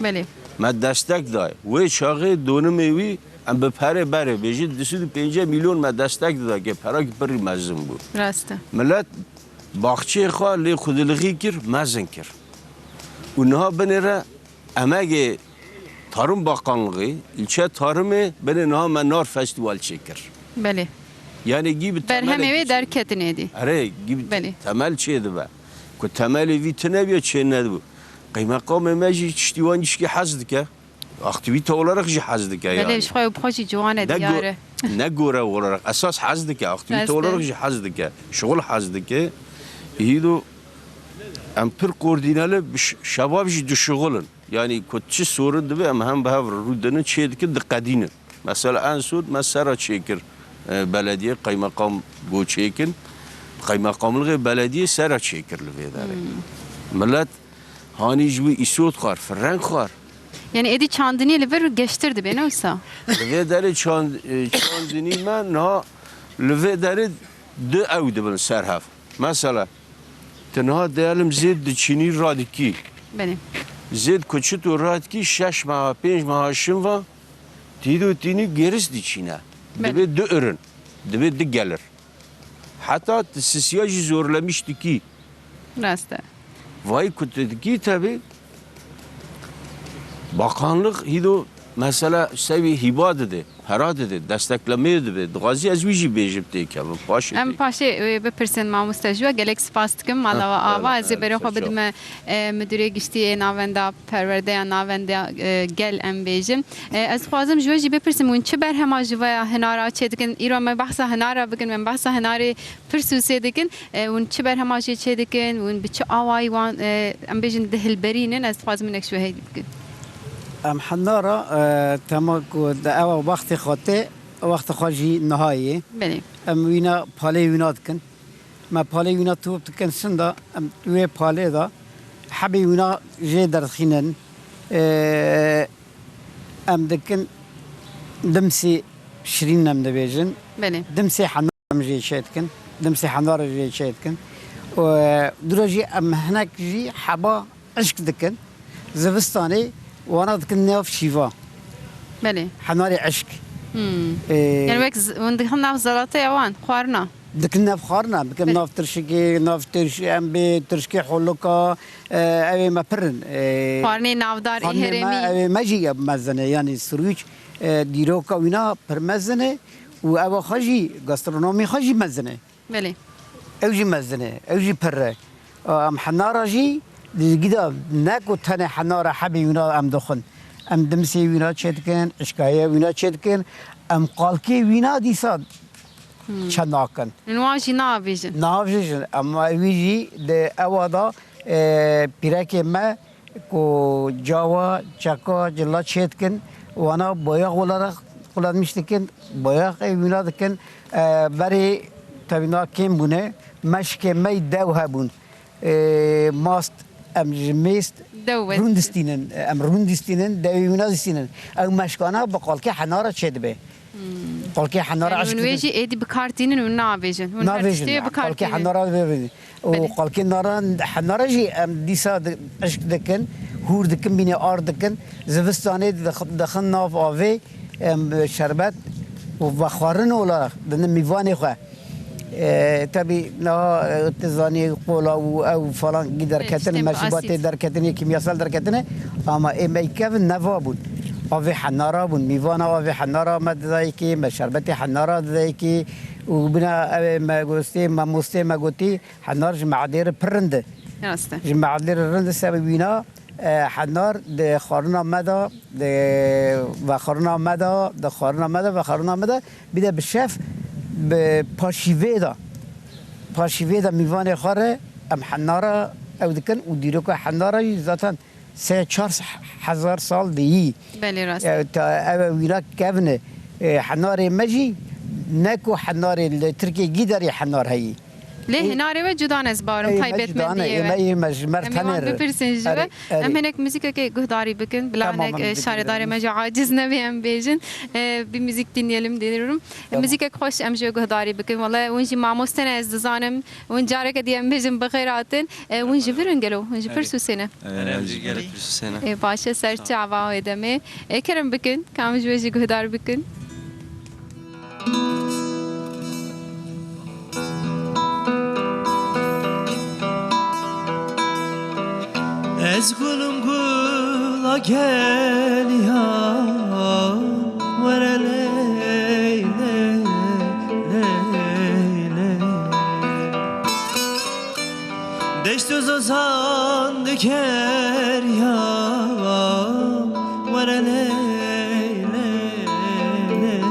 Belê. Me destek day. Wê çaxê donimê wî em bi perê berê bêjin du sed û pêncî milyon me destek dida ke pera ki pirî mezin bû. Rast e. Milet baxçeyê xwe lê xwedilixî kir, mezin kir. Û niha binêre Emegê Tarım Bakanlığı, ilçe tarımê binê niha me nar festival çêkir. Belê. Yani gibi Berhemê wê derketin êdî. Erê, gibi Belê. Temel çê dibe. Ku temelê vî tine biye çê nedibu. Qeymeqamê me jî tiştî wan jî hez dike. Aktivite olarak jî hez dike yani. Belê, ji xwe bi xwe jî ciwan e, diyar e. Ne görev olarak, esas hez dike. Aktivite olarak jî hez dike. Şuxul hez dike. Hîdo em pir koordîneli bi ş-, şebab jî dişuxulin. Yani ku çi sorun dibe em hem bi hev re rû dinin çê dikin diqedînin. Mesela en sod me sera çêkir, e, belediye qeymeqam got çêkin. Qeymeqamlixê belediyê sera çêkir li vê derê. Millet hanî ji wî îsot xwar, fireng xwar. Yani êdî çandinî li vir geştir dibe, ne wisa? Li vê derê çand-, e, çandinî me niha li vê derê du ew dibin ser hev. Mesela, tu niha diyelim zêd diçînî radikî. Belê. Zêd ku çito radikî şeş meha, pênc meha şinva, tîdo tînî gêris diçîne. Belê. Dibe du ürün, dibe du gelir. Heta tu sisiya jî zorlemiş dikî. Rast e. Vay ku tu dikî tevî bakanlık hîdo mesela sevî hîba dide, pera dide, desteklemeye dibe. Dixwazî ez wî jî bêjim têkevim. Paşê Em têkevim. Paşê, e, bipirsin mamoste ji we gelek spas dikim. Mala we ava, ez ê berê xwe bidime, e, Müdürê Giştî yê Navenda Perwerdeya Navenda, e, Gel em bêjin. E, ez dixwazim ji we jî bipirsim, hûn çi berhema ji vaya hinara çêdikin? Îro me behsa hinara bikin, me behsa hinarê Pirsûsê dikin, e, hûn çi berhema jê çêdikin, hûn bi çi awayî wan, e, em bêjin dihilberînin, ez dixwazim hinek ji we hêvî bikim. Em henara, e, tema ku di ewa wextê xwe tê, wexta xwe jî niha ye. Belê. Em wîna palê wîna dikin. Me palê wîna top dikin sinda, em wê palê de hebê wîna jê derdixînin. E, em dikin dimsî şirîn em dibêjin. Belê. Dimsê hena em jê çê dikin. Dimsê hena re jê çê dikin. Û, e, dûra jî em hinek jî heba eşk dikin. Zivistanê wana dikin nav şîva. Belê. Henarê eşk. Hmm. E, Yani wek z-, hûn dikin nav zelateya wan, xwarina. Dikin nav xwarina, bikin nav tirşikê, nav tirş-, em bê tirşikê holuka, e, ew ê me pir in. E, Xwarinê navdar ê xwarinê me, herêmî. Ew ê me jî mezin e, yanî Sirûc, e, dîroka wîna pir mezin e û ewa xwe jî, gastronomî xwe jî mezin e. Belê. Ew jî mezin e, ew jî pir e. Em henara jî di gî de ne ku tenê henara hebê wîna em dixwin. Em dimsê wîna çêdikin, işkayê wîna çêdikin, em qalkê wîna dîsa Hmm. çend nakin. Wan jî navêjin. Navêjin. Em wî jî di ewa da, e, pîrekê me ku cawa, çeka, cila çêdikin, wana boyax olarak kullanmış dikin, boyaxê wîna dikin, e, berê tevîna kêm bûne, meşkê me dew hebûn. E, mast em ji mêst Dew west. Rûn distînin, em rûn distînin, dewê wîna distînin. Ew meşkana bi qalkê henara çêdibe. Hmm. Qalkê henara Yani eşk hûn wê dikin. Jî êdî bi kar tînin û navêjin. Hûn her Navêjin, tiştê bi kar qalkê tînin. Henara vê-, vê-, û Belê. Qalkê nara, henara jî em dîsa di-, eşk dikin, hûr dikin, bînê ar dikin. Zivistanê dix-, dixin nav avê, em şerbet û vexwarin olarak dinin mîvanê xwe. E, tabii niha, e, tu zanî kola û ew falan gî derketin, Tiştên bi meşrubatê asîd. Derketin, yê kîmyasal derketin, ama ê me kevin neva bûn. Avê henara bûn, mîvana avê henara me didayê kê, me şerbetê henara didayê kê û bina ew ê me gostê, me mostê me gotî, henar ji meadê re pir rind e. Rast e. Ji meadê re rind e, sebê wîna, e, henar di xwarina me de, di vexwarina me de, di xwarina me de, vexwarina me de, bir de bi şev, bi paşîvê de, paşîvê de mîvanê xwe re em henara ew dikin û dîroka henara jî zaten sê çar hezar sal diyî. Belê, rast. E, ta ev e wîna kevin e. E, henarê me jî ne ku henarê li Tirkiyê gî derê henar heyî. Lê Ê, hinarê we cuda ne, ez bawerim, ê, me taybetmendiyê cudane, ê, we. Me, ê, me ji me Em ê wan tener. Bipirsin ji we. Erê, erê. Em hinek muzîkekê guhdarî bikin. Bila Tamam, hinek, em e, şaredarê me ji aciz nebe em bêjin. E, bir müzik dinleyelim diyorum. Tamam. Muzîkek xweş em ji we guhdarî bikin. Wele hûn jî mamoste ne, ez dizanim. Hûn careke diye em bêjin bi xêr hatin. E, hûn ji vir in gelo? Hûn ji pir Erê. Sûsê ne? Erê, em jî gelek pir Sûsê ne. E, baş e, ser çava wê demê. E, kerem bikin, ka em ji we jî guhdar bikin. Ez gulum gula geliya, were ley, ley, ley, ley. Deşt û zozan dikerya, were ley, ley, ley,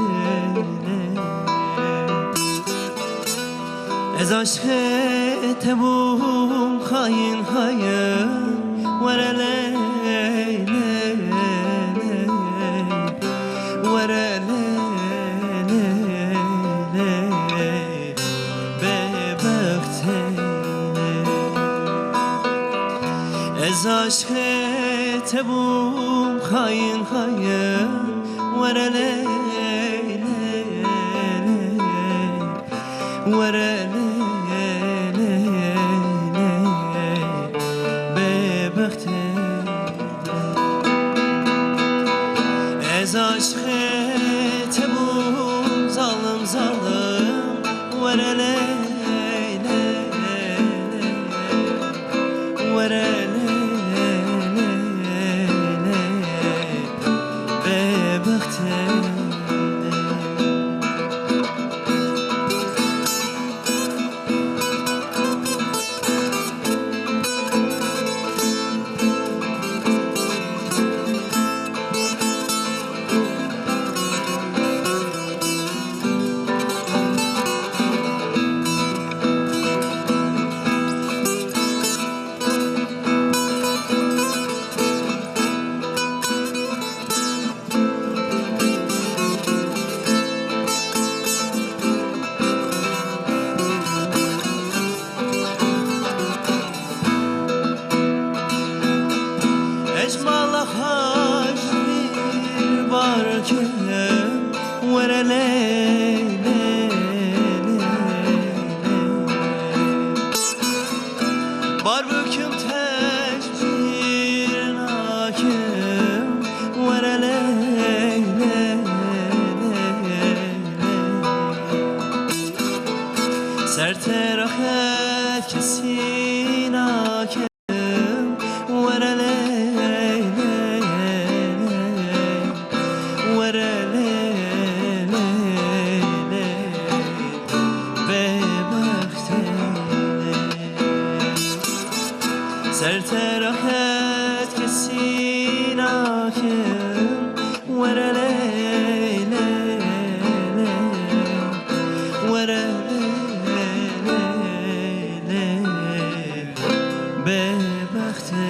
ley. Ez aşqê te bûm xayin, xayin, were ley, ley, ley, were ley, ley, ley. Bêbextê. Ez aşqê te bûm, xayin, xayin, were ley, ley, ley, were ley, ley, ley, bêbextê. Ez aşqê te bûm, zalim, zalim, were ley, ley, ley, were ley, ley, ley, bêbextê. Ez mala xaş bir barkim, were ley, ley, ley, ley. Bar bikim teş bir nakim, were ley, ley, ley, ley. Ser te rahet kesî nakim, were ley, ley, ley, were ley, ley, ley, bêbextê. Ser te rahet kesî nakim, were ley, ley, ley, were ley, ley, ley, bêbextê.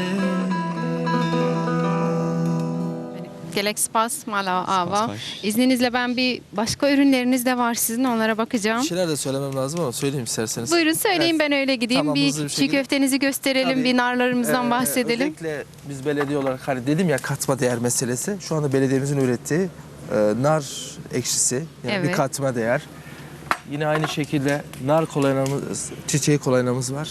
Gelek spas, mala ava. Spas, baş. İzninizle ben bir başka ürünleriniz de var sizin, onlara bakacağım. Bir şeyler de söylemem lazım ama söyleyeyim isterseniz. Buyurun, söyleyin, evet, ben öyle gideyim. Tamam, bir hızlı bir çiğ şekilde. Köftenizi gösterelim, tabii, bir narlarımızdan, e, bahsedelim. Özellikle biz belediye olarak, hani dedim ya, katma değer meselesi. Şu anda belediyemizin ürettiği, e, nar ekşisi, yani bir, evet, katma değer. Yine aynı şekilde nar kolonalarımız, çiçeği kolonalarımız var.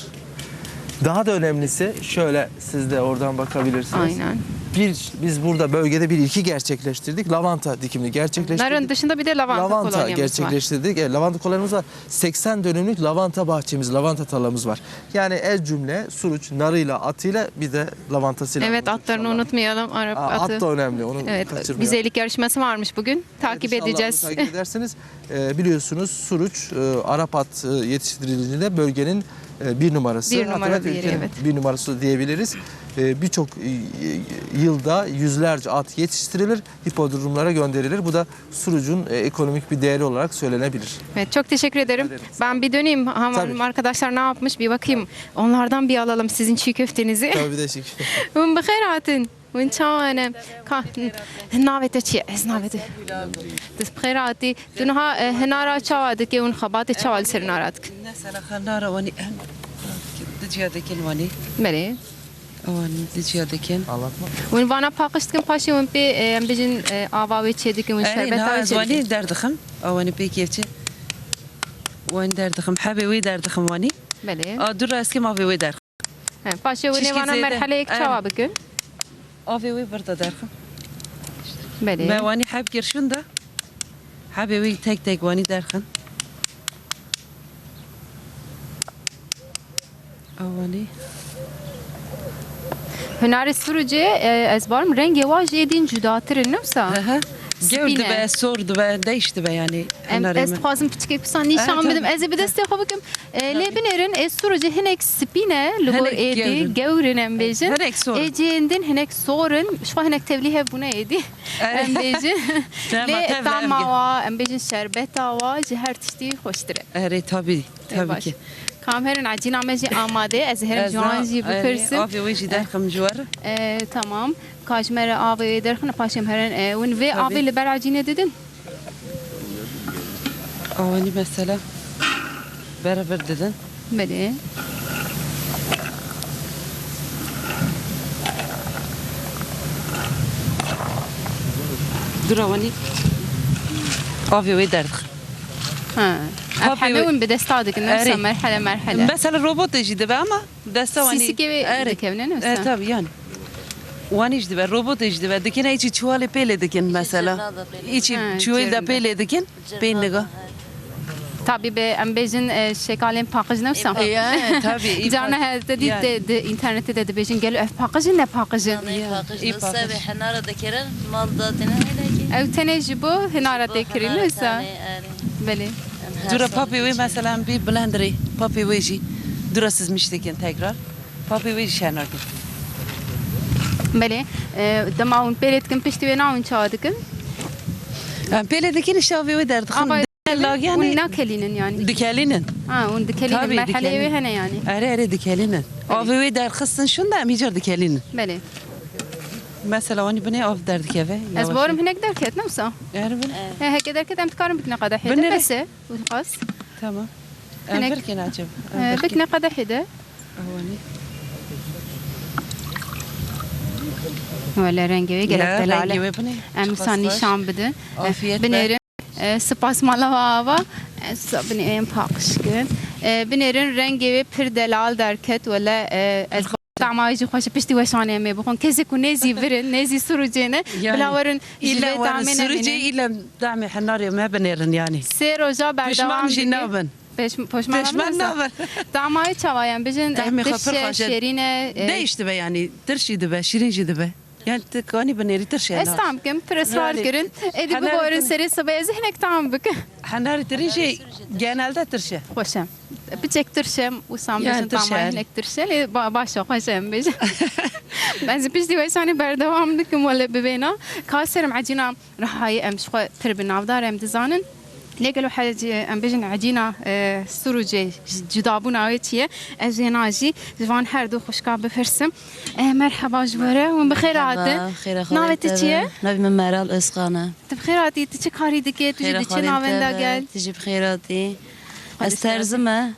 Daha da önemlisi şöyle, siz de oradan bakabilirsiniz. Aynen. Bir, biz burada bölgede bir ilki gerçekleştirdik. Lavanta dikimini gerçekleştirdik. Narın dışında bir de lavanta kolonyamız var. Lavanta gerçekleştirdik. Evet, lavanta kolonyamız var. Seksen dönümlük lavanta bahçemiz, lavanta tarlamız var. Yani ez cümle Suruç narıyla, atıyla, bir de lavantasıyla. Evet, atlarını unutmayalım. Arap atı. Aa, at da önemli, onu kaçırmayalım. Evet, güzellik yarışması varmış bugün. Evet, inşallah onu takip edeceğiz. Takip edersiniz. Ee, biliyorsunuz Suruç, e, Arap at, e, yetiştiriciliğinde bölgenin, e, bir numarası. Bir numaralı yeri, evet. Hatta belki ülkenin bir numarası diyebiliriz. E, birçok, e, yılda yüzlerce at yetiştirilir, hipodromlara gönderilir. Bu da Suruc'un, e, ekonomik bir değeri olarak söylenebilir. Evet, çok teşekkür ederim. Rica ederim. Ben bir döneyim, tamam, arkadaşlar ne yapmış bir bakayım. Tabii. Onlardan bir alalım sizin çiğ köftenizi. Tabii, bir de çiğ köfte. Hûn bi xêr hatin. Hûn çawa ne? Ka, navê te çi ye? Ez navê te. Tu bi xêr hatî. Tu niha, e, hinara çawa dikî? Hûn xebatê çawa li ser hinara dikin? Mesela xenara wanî em dijiya dikin wanî. Belê. Wan dijiya dikin. Hûn vana paqij dikin, paşê hûn pê, e, em bijin, e, ava wê çê dikin, hûn şerbeta wê çê dikin. Erê, niha ez wanî derdixim. A wanî pê kêfçe. Wan derdixim. Hebê wê derdixim wanî. Belê. A dû reskê ma vê wê derxim. He, paşê hûn ê vana merheleyek çawa bikin? Avê wê vir de derxin. Belê. Me wanî heb kir şûn de. Hebê wê tek tek wanî derxin. Ew wanî. Hunarê Sûrûcê, e, ez barim rengê wa jê din cudatir in, ne wisa? Hı hı. Gew dibe, sor dibe, değiş dibe yani. Em, hunarê ez dixwazim piçikê pisa nîşan bidim. Ez ê bi destê xwe bikim. E, lê binêrin, ê Sûrûcê hinek spî ne, li gor êdî, gewr in em bêjin. Hinek sor. Ê cihên din hinek sor in, ji xwe hinek tevlî hev bûne êdî. Em bêjin. Lê tama wa, em bêjin şerbeta wa ji her tiştî xweştir e. Erê, tabî, tabî ki. Kam herin ecîna me jî amade, ez herin ji wan jî bipirsim. Avê wê jî derxim ji we re. E, tamam. Ka ji me re avê wê derxin, paşê em herin, e, hûn vê avê li ber ecînê didin? Awanî mesela beraber didin. Belê. Dura wanî avê wê derdixin. Ha. Ev hemû hûn bi desta dikin, ne wisa merhele merhele. Mesela robotê jî dibe ama desta wanî. Sîsikê wê dikevne, ne wisa? E, tabii yani. Wanî jî dibe, robotê jî dibe. Dikin, îçî çuwalê pê lê dikin mesela. Îçî çuwêl de pê lê dikin, pê niga. Tabî bi, em bêjin, e, şekalên paqij, ne wisa? Ya, tabî, î paqij. Carna he te dît, di, di înternetê de dibêjin, gelo ev paqij in, ne paqij in? Î paqij. Sevê henara dikirin, mal da tine hele ki. Ew tenê ji bo hinara tê kirî, ne wisa? Belê. Dura papê wê mesela em bî blenderê, papê wê jî. Dura sizmiş dikin tekrar. Papê wê jî şer nakin. Belê. E, dema hûn pêlê dikin, piştî wê na hûn çawa dikin? Em pêlê dikin, îşte avê wê derdixin. Ava hûn nakelînin yani? Dikelînin. Ha, hûn dikelînin. Tabii, merheleyê wê hene yani? Erê, erê, dikelînin. Belê. Avê wê derxistin şûn de em îcar dikelînin. Belê. Mesela wanî binê av derdikeve. Ez barim hinek derket, ne wisa? Erê, binê. He, heke derket em dikarin bikine qedehê de. Binêre. Bes e, û xas. Tamam. Em birkin acaba. Em birkin. Bikine qedehê de. Awanî. Wele rengê wê gelek delal e. Em wisa nîşan bidin. Afiyet be. Binêrin. E, spas mala we ava. E, wisa binê em paqij kin. E, binêrin rengê wê pir delal derket. Wele, e, ez tama wê jî xweş e. Piştî weşanê em ê bixwin. Kesê ku nêzî vir in, nêzî Sûrûcê ne, bila werin ji vê tamê nemînin. Sûrûcê île Demê henarê me binêrin yani. Sê roja berdewam dike. Pişman jî nabin. Pêş-, poşman nabin. Tamay çawa yan bijin, tirş e, şêrîn e, e, değiş dibe yani. Tirş jî dibe, şîrîn jî dibe. Yani tu kanî binêrî tirş e. Ez tam kim, pir israr kirin. Êdî biborin serê sibê, ez hinek tam bikim. Henarê tirî jî genelde tirş e. Xweş e. Piçek tirş e, wisa em bijin tamay hinek tirş e, lê ba-, baş e, xweş e em bêjin. Ez piştî weşanê berdewam dikim, wele bibêna. Ka serim ecîna Rihayê em ji xwe pir bi navdar em dizanin. Lê gelo hec-, em bêjin ecîna, e, Sûrûcê, cudabûna wê çi ye? Ez jê na jî ji van her du xwişka bipirsim. E, merheba ji we re, hûn bi xêr hatin. Merheba, xêra xwe. Navê te çi ye? Navê min Meral Özkan e. Tu bi xêr hatî, tu çi karî dikê, tu jî diçî navenda gel? Tu jî bi xêr hatî. Ez terzim e.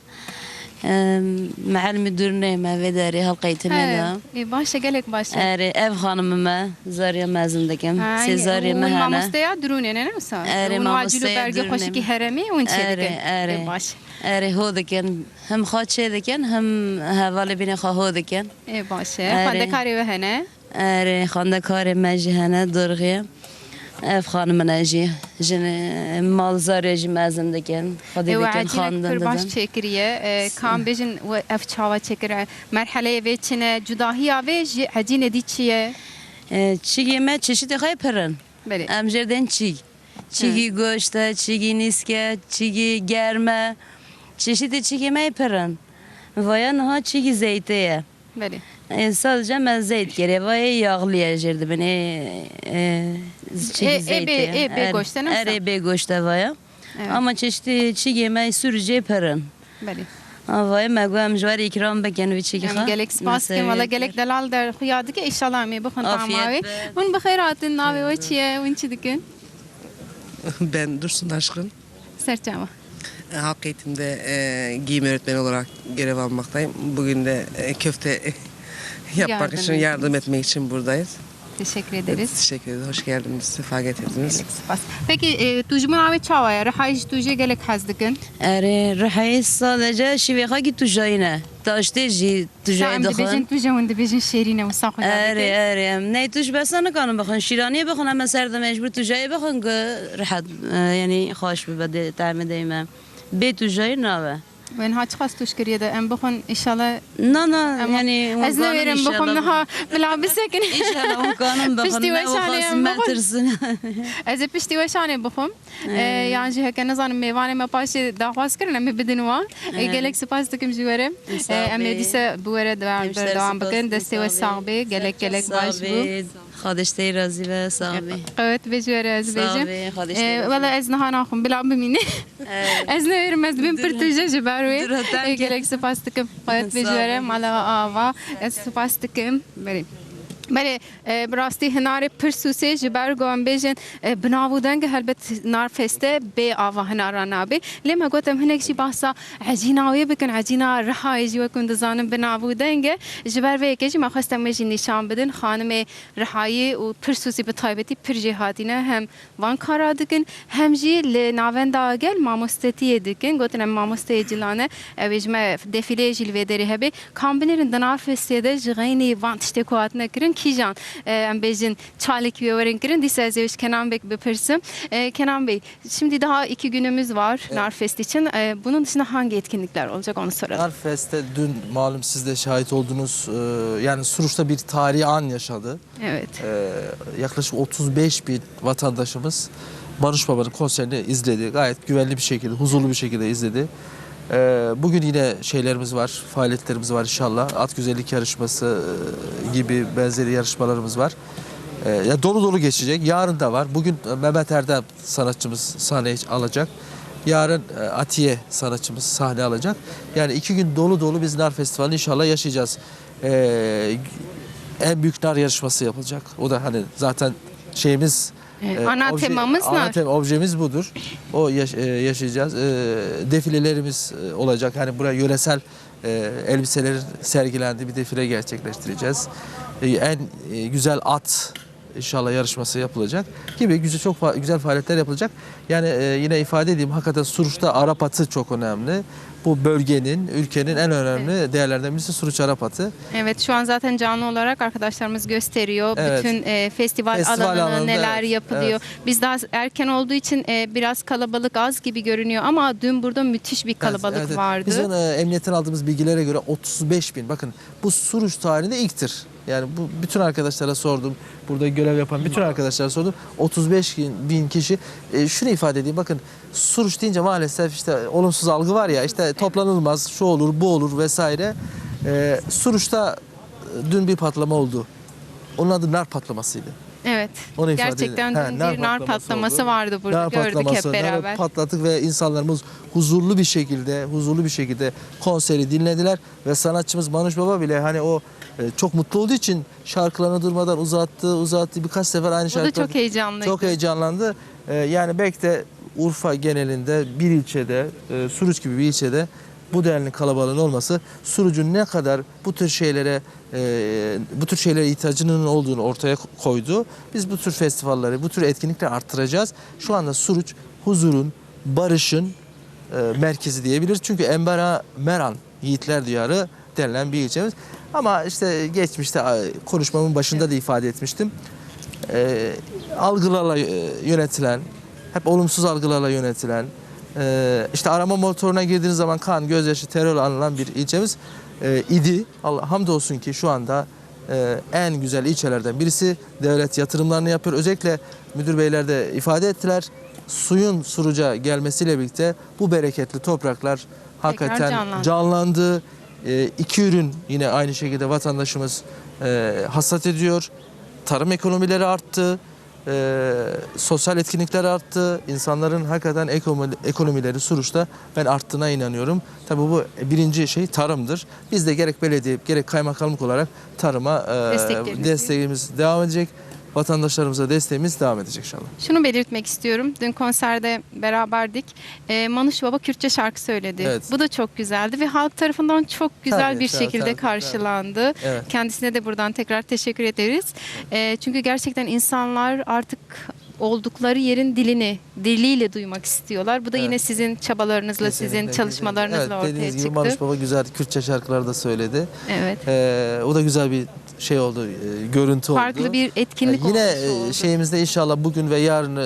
Em, meelimî dûrnê me vê derê halqa eğitimê de. Ê, baş e, gelek baş e. Erê, ev xanimê me, zariya mezin dikim. Sê zariyê me hene. Mamosteya dûrnê ne, ne wisa? Erê, mamosteya dûrnê. Hûn acîl û bergê xweşikî herêmî hûn çê dikin. Erê, erê. Ê, baş. Erê, ho dikin. Him xwe çê dikin, him hevalê bînê xwe ho dikin. Ê, baş e. Erê. Xwendekarê we hene? Erê, xwendekarê me jî hene, dorxê. Ev xanimine jî, jinê malzarê jî mezin dikin. Xwedî dikin, xandin didin. Pir baş çêkiriye. E, kam bêjin we ev çawa çêkire? Merheleyê vê çi ne? Cudahiya vê ji ecînê dî çi ye? E, çigê me çeşitê xwe pir in. Belê. Em jê dên çîg. Çigî goşt e, çigî nîsk e, çigî germ e. Çeşitê çigê me pir in. Vaya niha çigî zeytê ye. Belê. E, sadece me zeyt kirê. Vayê yağlı ye jêr dibin. E, e, çigî zeytê ye. Ê, ê bê, ê bê goşt e, ne wisa? Erê, bê goşt e vaya. Evet. Ama çeşitê çigê me Sûrûcê pir in. Belê. Avayê me got em ji we re îkram bikin wî çîkî Em xwe. Gelek spas dikin. Wala gelek delal der xuya dike. Înşallah em ê bixwin Afiyet tama wê. Be. Hûn bi xêr hatin. Navê we çi ye? Hûn çi dikin? Ben Dursun Aşkın. Serçava. Halk eğitimde, e, giyim öğretmeni olarak görev almaktayım. Bugün de, e, köfte yapmak için yardım etmek için buradayız. Teşekkür ederiz. Teşekkür ederiz. Hoş geldiniz. Sefa getirdiniz. Gelek spas. Peki, e, tu ji min avê çawa ye? Rihayî ji tu jê gelek hez dikin? Erê, rihayî sadece şîvê xwe ki tujayî ne. Taştê jî tujayî dixwin. Em dibêjin tuje, hûn dibêjin şêrîn e, wisa xwe Erê, erê. Em ney tuj besa nikanin bixwin. Şîraniyê bixwin, em ser de mecbûr tujayê bixwin ku rehet, e, yanî xweş bibe, dê, temê deyme. Bê tujayî nabe. Wên ha çiqas tuş kiriye de em bixwin, înşallah. Na, na, Em, yanî ez wan newêrim bixwim, înşallah. Niha bila bisekin. Înşallah wan kanin bixwin. Piştî ne weşanê wexas em bixwin. Metirsin. Ez ê piştî weşanê bixwim. Ee, Ee. Yan jî heke nizanim mêvanê me paşê daxwaz kirin, em ê bidin wan. Ee, Ee. Gelek spas dikim ji we re. Sağ Ee, em ê bê. Dîse bi we re devam, Em ji te berdewam spas bikin. Destê we sağ bê. Gelek gelek baş bû. Xwedê ji te razî be, sağ bê. Qewet be ji we re ez Sağ bêjim. bê, Xwedê ji te Ee, razî Wela be. Ez niha naxwim, bila bimîne. Evet. Ez newêrim ez bim Dur. pir tuje ji ber wê. Dur, hatan Ee, ki. Gelek spas dikim. Qewet be ji Sağ we re, bê. Mala Ava. Ez spas dikim. Berê. Berê. E, bi rastî hinarê pir sûsê ji ber ku em bêjin, e, bi nav û deng e, helbet Narfeste bê ava hinara nabe. Lê me got em hinek jî bahsa ecîna wê bikin, ecîna Rihayê jî wek hûn dizanin bi nav û deng e. Ji ber vê yekê jî me xwest em wê jî nîşan bidin. Xanimê Rihayê û pir sûsî bi taybetî pir jêhatî ne hem van kara dikin, hem jî li navenda gel mamostetiyê dikin. Gotin em mamosteyê cila ne, ew ê ji me defîleyê jî li vê derê hebe. Ka em binêrin di nav festiyê de ji xeynî van tiştê ku hatine kirin, kîjan, e, em bêjin çalekî wê werin kirin, dîsa ez ê ji Kenan Bek bipirsim. E, Kenan Bey, şimdi daha iki günümüz var Evet. Narfest için. E, bunun dışında hangi etkinlikler olacak, onu soralım. Narfest'te dün malum siz de şahit oldunuz. E, yani Suruç'ta bir tarihi an yaşadı. Evet. Ee, yaklaşık otuz beş bin vatandaşımız Manuş Baba'nın konserini izledi. Gayet güvenli bir şekilde, huzurlu bir şekilde izledi. Ee, bugün yine şeylerimiz var, faaliyetlerimiz var inşallah. At güzellik yarışması, e, gibi benzeri yarışmalarımız var. Ee, ya dolu dolu geçecek. Yarın da var. Bugün Mehmet Erdem sanatçımız sahne alacak. Yarın, e, Atiye sanatçımız sahne alacak. Yani iki gün dolu dolu biz Nar Festivali'ni inşallah yaşayacağız. Ee, en büyük nar yarışması yapılacak. O da hani zaten şeyimiz, E, e, ana obje-, temamız ana nar. tem-, objemiz budur. O yaş-, e, yaşayacağız. E, defilelerimiz, e, olacak. Hani buraya yöresel, e, elbiselerin sergilendiği bir defile gerçekleştireceğiz. E, en, e, güzel at inşallah yarışması yapılacak gibi güzel, çok fa-, güzel faaliyetler yapılacak. Yani, e, yine ifade edeyim, hakikaten Suruç'ta Arap atı çok önemli. Bu bölgenin, ülkenin en önemli Evet. değerlerinden birisi Suruç Arap atı. Evet, şu an zaten canlı olarak arkadaşlarımız gösteriyor. Evet. Bütün, e, festival Festival alanını, alanında, neler evet, yapılıyor. evet. Biz daha erken olduğu için, e, biraz kalabalık az gibi görünüyor ama dün burada müthiş bir Evet, kalabalık evet, evet. vardı. Bizim, e, emniyetten aldığımız bilgilere göre otuz beş bin, bakın bu Suruç tarihinde ilktir. Yani bu bütün arkadaşlara sordum. Burada görev yapan bütün arkadaşlara sordum. otuz beş bin kişi. E, şunu ifade edeyim. Bakın, Suruç deyince maalesef işte olumsuz algı var ya, işte toplanılmaz, şu olur, bu olur vesaire. E, Suruç'ta, e, dün bir patlama oldu. Onun adı nar patlamasıydı. Evet. Onu ifade Gerçekten edeyim. dün Ha, nar bir nar patlaması patlaması oldu. vardı burada. Nar Gördük hep patlaması, nar beraber. patlattık ve insanlarımız huzurlu bir şekilde, huzurlu bir şekilde konseri dinlediler. Ve sanatçımız Manuş Baba bile hani o, e, çok mutlu olduğu için şarkılarını durmadan uzattı, uzattı. Birkaç sefer aynı O da şarkıları çok heyecanlıydı. çok heyecanlandı. E, yani belki de Urfa genelinde bir ilçede, e, Suruç gibi bir ilçede bu denli kalabalığın olması Suruç'un ne kadar bu tür şeylere, e, bu tür şeylere ihtiyacının olduğunu ortaya koydu. Biz bu tür festivalleri, bu tür etkinlikleri arttıracağız. Şu anda Suruç huzurun, barışın, e, merkezi diyebiliriz. Çünkü Enver Ağa Meran Yiğitler Diyarı denilen bir ilçemiz. Ama işte geçmişte, a, konuşmamın başında da ifade etmiştim. E, algılarla, e, yönetilen, hep olumsuz algılarla yönetilen, e, işte arama motoruna girdiğiniz zaman kan, gözyaşı, terör anılan bir ilçemiz, e, idi. Allah, hamdolsun ki şu anda, e, en güzel ilçelerden birisi. Devlet yatırımlarını yapıyor. Özellikle müdür beyler de ifade ettiler. Suyun Suruç'a gelmesiyle birlikte bu bereketli topraklar hakikaten canlandı. canlandı. E, iki ürün yine aynı şekilde vatandaşımız, e, hasat ediyor. Tarım ekonomileri arttı. Ee, sosyal etkinlikler arttı. İnsanların hakikaten ekonomi-, ekonomileri Suruç'ta ben arttığına inanıyorum. Tabii bu birinci şey tarımdır. Biz de gerek belediye, gerek kaymakamlık olarak tarıma, e, Desteklerinizi. desteğimiz devam edecek. Vatandaşlarımıza desteğimiz devam edecek inşallah. Şunu belirtmek istiyorum. Dün konserde beraberdik. E, Manuş Baba Kürtçe şarkı söyledi. Evet. Bu da çok güzeldi ve halk tarafından çok güzel Tabii, bir tabii, şekilde tabii, tabii. karşılandı. Evet. Kendisine de buradan tekrar teşekkür ederiz. E, çünkü gerçekten insanlar artık oldukları yerin dilini, diliyle duymak istiyorlar. Bu da Evet. yine sizin çabalarınızla, sizin Kesinlikle, çalışmalarınızla kesinlikle. Evet, ortaya dediğiniz gibi çıktı. Manuş Baba güzel Kürtçe şarkılar da söyledi. Evet. Ee, o da güzel bir şey oldu, e, görüntü Farklı oldu. bir etkinlik Ee, yine, olmuş e, oldu. şeyimizde inşallah bugün ve yarın, e,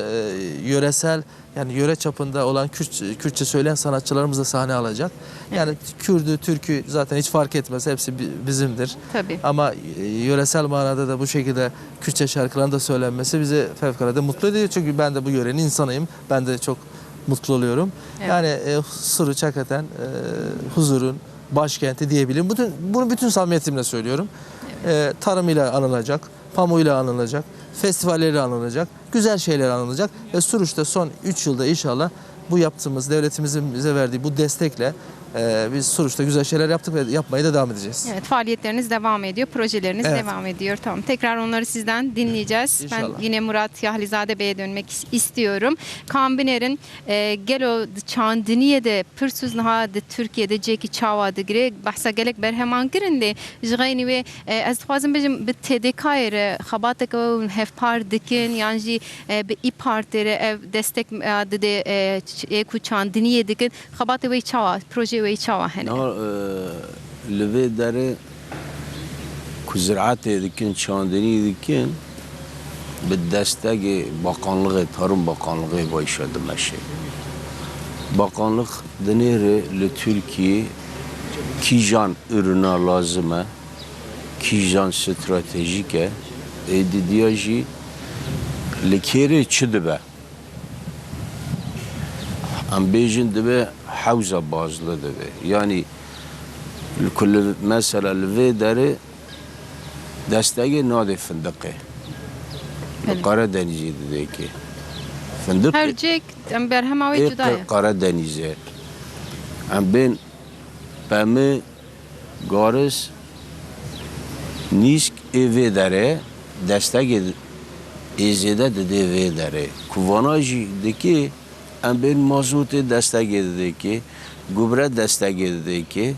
yöresel, yani yöre çapında olan Kürt, Kürtçe söyleyen sanatçılarımız da sahne alacak. Yani Evet. Kürdü, Türkü zaten hiç fark etmez, hepsi bi-, bizimdir. Tabii. Ama, e, yöresel manada da bu şekilde Kürtçe şarkıların da söylenmesi bizi fevkalade mutlu ediyor. Çünkü ben de bu yörenin insanıyım. Ben de çok mutlu oluyorum. Evet. Yani, e, Suruç hakikaten, e, huzurun başkenti diyebilirim. Bütün, bunu bütün samimiyetimle söylüyorum. Evet. E, tarımıyla anılacak, pamuğuyla anılacak, festivalleriyle anılacak, güzel şeyler anılacak. Ve Suruç'ta son üç yılda inşallah bu yaptığımız, devletimizin bize verdiği bu destekle, e, biz Suruç'ta güzel şeyler yaptık ve yapmaya da devam edeceğiz. Evet, faaliyetleriniz devam ediyor, projeleriniz Evet. devam ediyor. Tamam, tekrar onları sizden dinleyeceğiz. İnşallah. Ben yine Murat Yahlizade Bey'e dönmek is-, istiyorum. Kaan Biner'in, e, gelo di çandiniyê de pirsûz niha di Tirkiyê de cihekî çawa digire? Behsa gelek berheman kirin de ji xeynî wê, e, ez dixwazim bêjim bi T D K'ê re xebateke we hevpar dikin yan jî, e, bi İYİ Partî re ev destek, e, dide, e, ç-, ê ku çandiniyê dikin, xebatê wê çawa, projeyê wê çawa hene? Na, e, li vê derê ku ziraetê dikin, çandinî dikin, bi destegê Bakanlığê, Tarım Bakanlığê vayşe dimeşe. Bakanlık dinêre li Tirkiyê kîjan ürüna lazim e, kîjan stratejîk e, ê didiya jî li kêrê çi dibe. Em bêjin dibe hewza bazlı dibe. Yanî li ku li, mesela li vê derê destegê nadê findiqê. Li Belê. Karadenizê didê kê. Findiq Her cihek em berhema wê ê cuda ye. Karadenizê. Em bên Pemê, Garis, Nîsk ê vê derê destegê ê zêde didê vê derê. Ku vana jî dikê, em bên mazotê destegê didê kê, gubre destegê didê kê,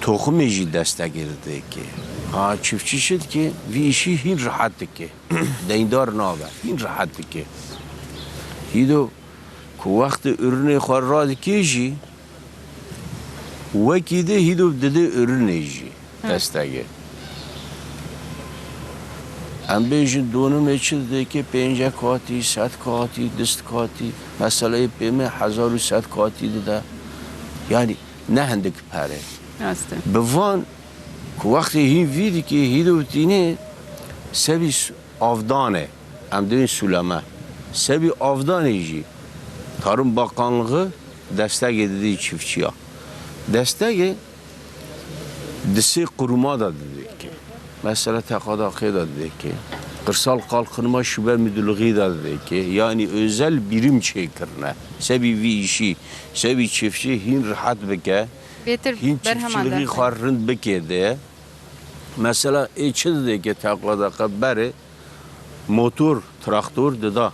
toxumê jî destegê didê kê. Ha, çiftçi çi dikê? Vî îşî hîn rehet dikê. Deyndar nabe, hîn rehet dikê. Hîdo ku wextê ürünê xwe radikê jî, wekî dê hîdo didê ürünê jî Hı. destegê. Em bêjin donimê çi didê ki pênce katî, sed katî, dist katî, meseleyê pê me hezar û sed katî dide. Yanî ne hindik pere. Rast e. Bi van ku wextê hîn vî dikê, hîdo tînê sebî s-, avdanê. Em dibên sûleme. Sebî avdanê jî Tarım Bakanlığı destegê didî çiftçiya. Destegê di sê quruma da didê ki. Mesela Teqadaqê da didê ki. Kırsal Kalkınma Şube Müdürlüğü da didê ki. Yani özel birim çêkirine. Sebî vî işî, sebî çiftçi hîn rehet bike, Bêtir hîn berheman çiftçiliğî derxin. Xwe rind bike de. Mesela ê çi didê ki Teqadaqa berê motor, traktor dida.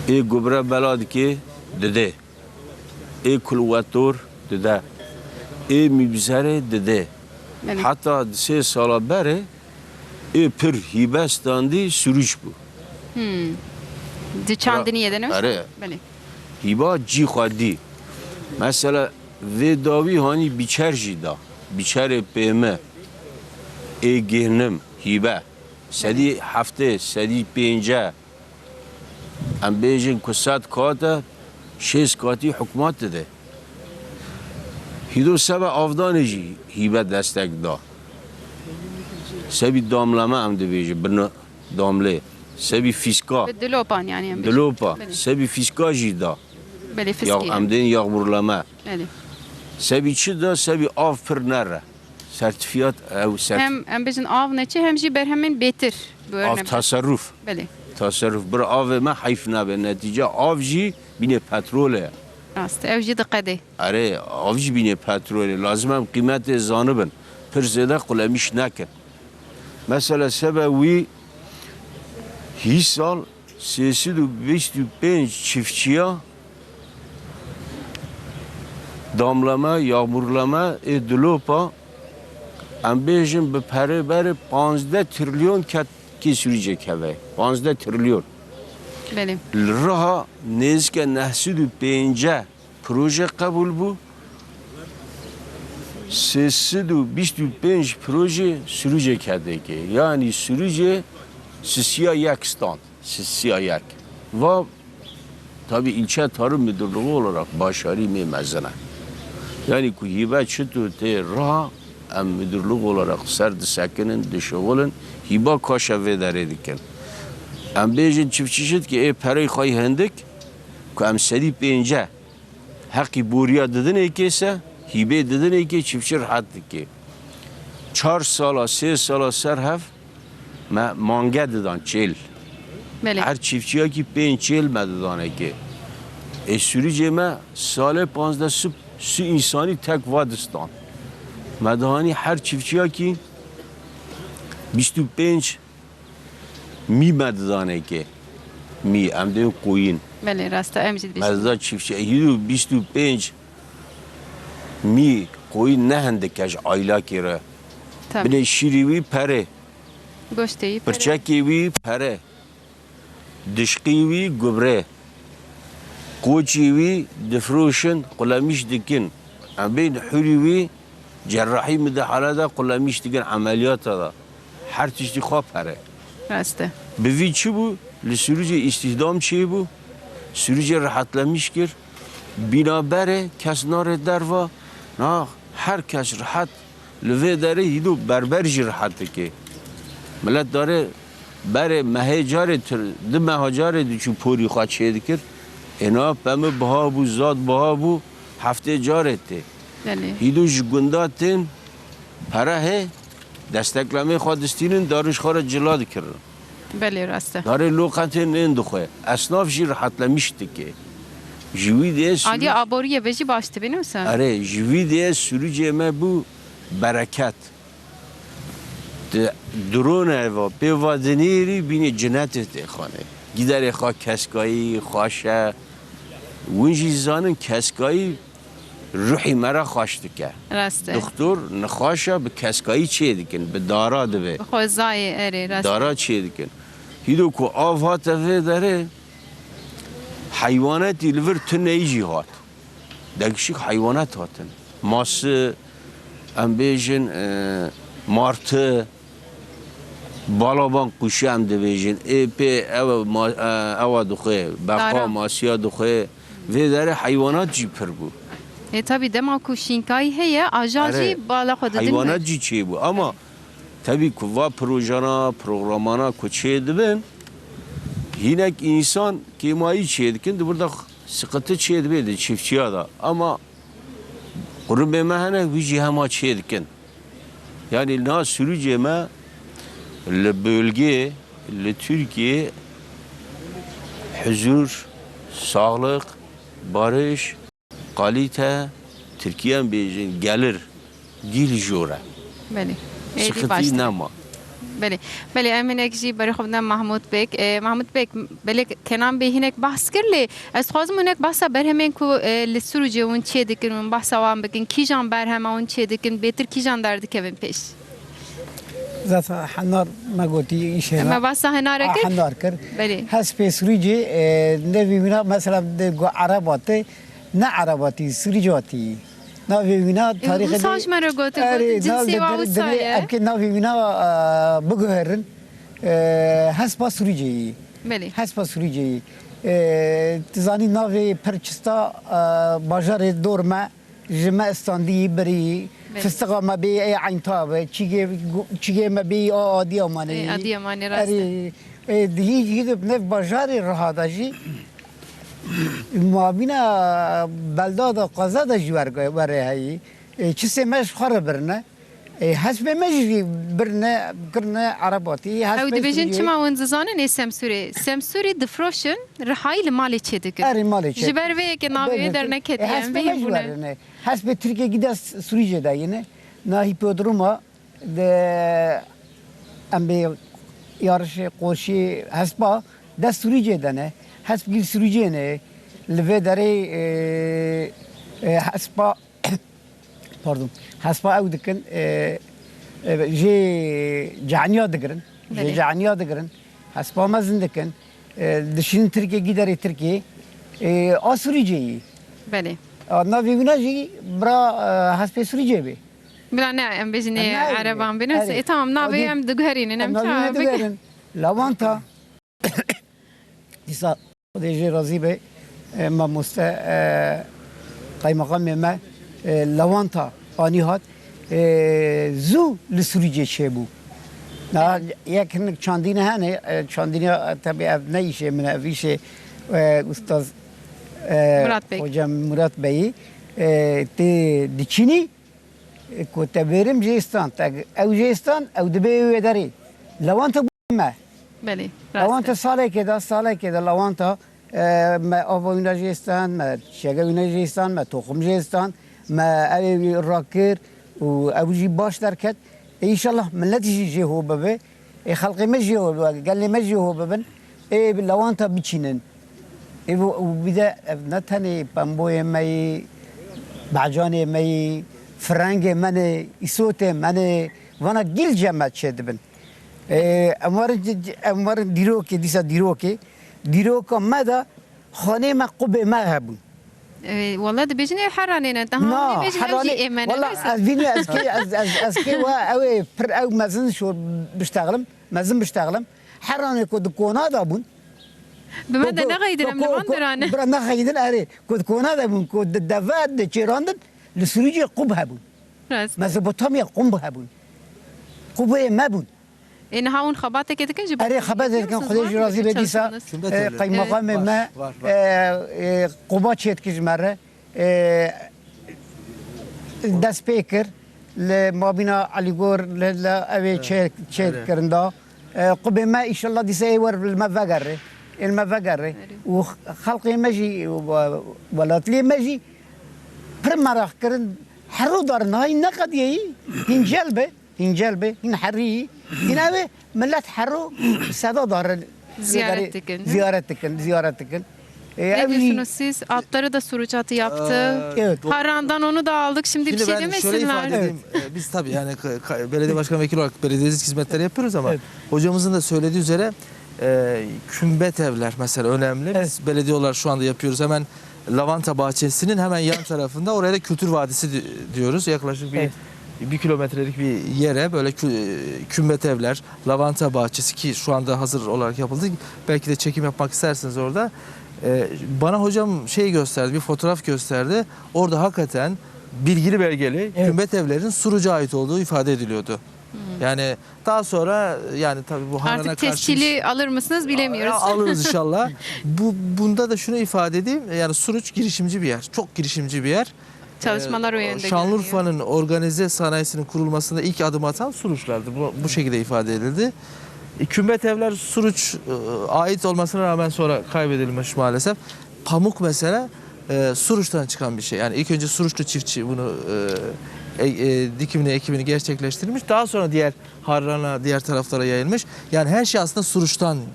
Ê gubre bela dikê didê. Ê kulwetor dide. Ê mîbzerê dide. Belê. Heta di sê sala berê ê pir hîbe standî Sûrûç bû. Hmm. Di çandiniyê de ne? Erê. Belê. Hîba cî xwe dî. Mesela vê dawî hanî biçer jî da. Biçerê pême. Ê gênim hîbe. Sedî heftê, sedî pênce. Em bêjin ku sed kat e, şêst katî hikûmet dide. Hîdo sebe avdanê jî hîbe destek da. Sebî damleme em dibêjin, bin damlê. Sebî fîska. Bi dilopan yani em bêjin. Dilopa. Belê. Sebî fîska jî da. Belê, Ya, fiskî. Em dên yağmurleme. Belê. Sebî çi da, sebî av pir nere. sertifiyat, ew sertif- Hem, em bêjin, av neçe hem jî berhemên bêtir. Bi Av örnek. Tasarruf. Belê. Tasarruf. Bir avê me heyf nabe. Netîce av jî bînê petrolê ye. Rast. Ew jî diqedê. Erê, av jî bînê petrolê. Lazim em qîmetê zanibin. Pir zêde qulemîş nekin. Mesela sebe wî hî sal sê sed û bîst û pênc çiftçiya damlama, yağmurlama ê dilopa, em bêjin bi perê berê panzdeh trilyon ket kê Sûrî cêkeve. Panzdeh trilyon. Belê. Li Riha nêzike neh sed û pêncî proje qebûl bû. Sê sed û bîst û pênc proje Sûrî cêkete kê. Yanî Sûrî cê sisiya yek stand. Sisiya yek. Va, tabi ilçe tarım müdürlüğü olarak başarî mê mezin e. Yani ku hîbe çitur tê Riha, em müdürlük olarak ser disekinin, dişixulin, hîba kaşa vê derê dikin. Em bêjin çiftçi jî ki ê perey xwe yê hindik, ku em sedî pênce heqî boriya didinê kê se, hîbê didinê kê çiftçi rehet dike. Çar sala, sê sala ser hev me mange didan çêl. Belê. Her çiftçiyakî pênc çêl me didanekê. Ê Sûrîcê me salê panzdeh sib su însanî tek va distan. Me dihanî her çiftçiyakî bîst û pênc mî me didanekê. Mî, em dê qoyîn. Belê, rast e, em jî dibêjin. Me dida çiftçi, hîdû bîst û pênc mî qoyîn ne hindik e ji aylakê re. Tabii. Binê şîrî wî perê. Goştê wî perê. Pirçekê wî perê. Dişqî wî gubre. Qoçî wî difroşin, qulemîş dikin. Em bên hûrî wî cerrahî midehale de qulemîş dikin, emeliyata de. Her tiştî xwe pere. Rast e. Bi vî çi bû? Li Sûrûcê îstihdam çêbû. Sûrûcê rehetlemîş kir. Bîna berê, kes nare derva. Na, her kes rehet. Li vê derê hîdo berber jî rehet dike. Milet dare berê mehê carê tir, di meha carê diçû porî xwe çê dikir. Êna pemî biha bû, zad biha bû, heftê carê tê. Belê. Hîdo ji gunda tên pere hê, desteklemê xwe distînin, darû ji xwe re cila dikirin. Belê, rast e. Darê loqetê nên dixwe. Esnaf jî rehetlemîş dike. Ji wî dê Sûrûc- Alî aboriyê ve jî baş dibe, ne wisa? Erê, ji wî dê Sûrûcê me bû bereket. Di drone eva pê va dinêrî bînê cinetê tê xanê. Giderê xwe keskayî, xweş e. Win jî zanin keskayî ruhî me re xweş dike. Rast e. Doktor nexweşa bi keskayî çê dikin, bi dara dibe. Bi xwezayê, erê, rast e. Dara çê dikin. Hîdo ku av hate vê derê, heywanatî li vir tuneyî jî hat. Degişik heywanat hatin. Masi, em bêjin, e, martı, balaban quşu em dibêjin. Ê pê ew ma-, e, ewa dixwe, beqa Dara. Masiya dixwe. Vê derê heywanat jî pir bû. E, tabii, dema ku şînkayî heye, ajan Erê, jî bala xwe didin heywanat mi? Jî çêbû. Ama tabii ku va projana, programana ku çê dibin, hinek însan kêmayî çê dikin, di burada sıkıntı çê dibe di çiftçiya da. Ama qurumê me hene, wî jî hema çê dikin. Yani na Sûrûcê me li bölge, li Türkiye huzur, sağlık, barış, kalite, Tirkiye em bêjin, gelir, dîl jor e. Belê. Êdî baş Sıkıntı dibe. Nema. Belê. Belê, em hinek jî berê xwe bidin Mahmûd Bêk. E, Mahmûd Bêk, belê Kenan Bey hinek behs kir, lê ez dixwazim hinek behsa berhemên ku, e, li Sûrûcê hûn çê dikin, hûn behsa wan bikin, kîjan berhema hûn çê dikin, bêtir kîjan derdikevin pêş? Zaten henar me gotî, înşallah. Me behsa henara Ha, kir? Henar kir. Belê. Hespê Sûrûcê, e, nevî wîna, mesela, de go Erebatê, ne Erebatî, Sûrûcatî. Navê wîna tarîxê Wisa de ji me re gotin, Erê, gotin cinsê navê wa de-, wisa dibê ye. Em kê navê wîna, e, biguherin. E, Hespa Sûrûcê yî. Belê. Hespa Sûrûcê yî. E, tu zanî navê pir çista, e, bajarê dor me, ji me standî birî, Belê. Fistiqa me bê ê Eynta be, çîgê, çîgê me bê a Adiyamanê Ê, yî. Adiyamanê, rast e. Erê, e, di hî, hî di nev bajarê Riha de jî, mabîna belda de, qeza de jî werge-, were heyî. E, çisê me ji xwe re birine. E, hespê me jî birine, kirine erebatî. Ew dibêjin çima hûn dizanin ê Semsûrê? Semsûrî difroşin, rihayî li malê çêdikin. Erê, malê çê. Ji ber vê yekê navê wê derneketiye, em bêhîn bûne. Hespê Tirkiyê gide Sûrîcê de yine. Na hîpodroma de em bê yarişê qoşî hespa de Sûrîcê de ne. Hesp gîl Sûrîcê ne. Li vê derê, e, e, hespa Pardon. Hespa ew dikin, e, e, jê caniya digirin. Jê caniya digirin. Hespa mezin dikin. E, dişînin Tirkiye, gîderê Tirkiye. E, a Sûrî cêyî. Belê. A, navê wina jî bira, e, hespê Sûrî cê bê. Bila ne, em bêjin ê ereban bênin. E, tamam, navê em diguherînin, em çawa bikin. Lawanta. Dîsa Xwedê jê razî be, e, mamoste, e, qeymeqamê me, e, Lewanta anî hat, e, zû li Sûrîcê çêbû. Na, yek hinek çandîne hene, e, çandîna, e, tabi ev ne îşê min e, ev îşê, e, ustaz, e, Murat Bey. Hocam Murat Beyî, e, tê diçînî, E, ku te bêrim jê stand, te, ew jê stand, ew dibê wê derê. Lewanta bû me. Belê, rast e. Lewanta salekê de, salekê de lewanta, e, me ava wîna jê stand, me çiyege wîna jê stand, me toxum jê stand, me ew ê wî rakir û ew jî baş derket. E, înşallah millet jî jê ho bibe. Ê xelkê me jî ho, gelê me jî ho bibin, ê bi lewanta biçînin. Ê bi, û bir de ev ne tenê pemboyê me yî, becanê me yî, firengê me nê, îsotê me nê, vana gîl cem me çêdibin. Ê, em warin, em warin dîrokê, dîsa dîrokê, dîroka me de xanê me qubê me hebûn. Ee, wala dibêjin ê heranê ne. Daha hûn ê bêjin ew jî ê me ne. Wala ez vînî ez kê, ez, ez, ez kê wa ew ê pir ew mezin şor biştexlim, mezin biştexlim. Heranê ku di kona da bûn. Bi me de nexeyidin, em li van diran ne. Bira nexeyidin erê. Ku di kona da bûn, ku di deve de çêrandin, li Sûrîcê qub hebûn. Rast. Mezopotamya qub hebûn. Qubê me bûn. Ê, niha hûn xebatekê dikin ji bo Erê, xebatê dikin, Xwedê jî razî be dîsa, e, qeymeqamê me, e, e, quba çêdikir ji me re, e, dest pê kir, li mabîna Elîgor, li, li ew ê çê, çêkirin da. E, qubê me, înşallah dîsa ê wer li me vegerê, ê li me vegerê. Û xelkê me jî, we-, welatliyê me jî pir meraq kirin, hero darin, hay neqediyeyî, hîn cel be. Hîn cel be, hîn herî, hîn ew ê millet hero seda dare ziyaret dikin, ziyaret dikin, ziyaret dikin. E, ev Ne diyorsunuz siz? Atları da Suruç atı yaptı. Evet. Harran'dan onu da aldık. Şimdi bir şey demesinler. Şimdi ben şöyle ifade edeyim. E, biz tabii yani ka-, ka-, belediye başkan vekili olarak belediyecilik hizmetleri yapıyoruz ama hocamızın da söylediği üzere, e, kümbet evler mesela önemli. Biz belediye olarak şu anda yapıyoruz. Hemen Lavanta bahçesinin hemen yan tarafında, oraya da Kültür Vadisi di-, diyoruz. Yaklaşık bir, bir kilometrelik bir yere böyle kü-, e, kümbet evler, lavanta bahçesi ki şu anda hazır olarak yapıldı. Belki de çekim yapmak istersiniz orada. E, bana hocam şey gösterdi, bir fotoğraf gösterdi. Orada hakikaten bilgili belgeli kümbet evlerinin Suruç'a ait olduğu ifade ediliyordu. Yani daha sonra, yani tabii bu Harran'a karşı... Artık tescili alır mısınız bilemiyoruz. Alırız inşallah. Bu, bunda da şunu ifade edeyim. Yani Suruç girişimci bir yer. Çok girişimci bir yer. Çalışmalar o yönde görünüyor. Şanlıurfa'nın organize sanayisinin kurulmasında ilk adım atan Suruçlardı. Bu, bu şekilde ifade edildi. E, kümbet evler Suruç, e, ait olmasına rağmen sonra kaybedilmiş maalesef. Pamuk mesela, e, Suruç'tan çıkan bir şey. Yani ilk önce Suruçlu çiftçi bunu, e, e, e, dikimini, ekimini gerçekleştirmiş. Daha sonra diğer Harran'a, diğer taraflara yayılmış. Yani her şey aslında Suruç'tan gelmiş.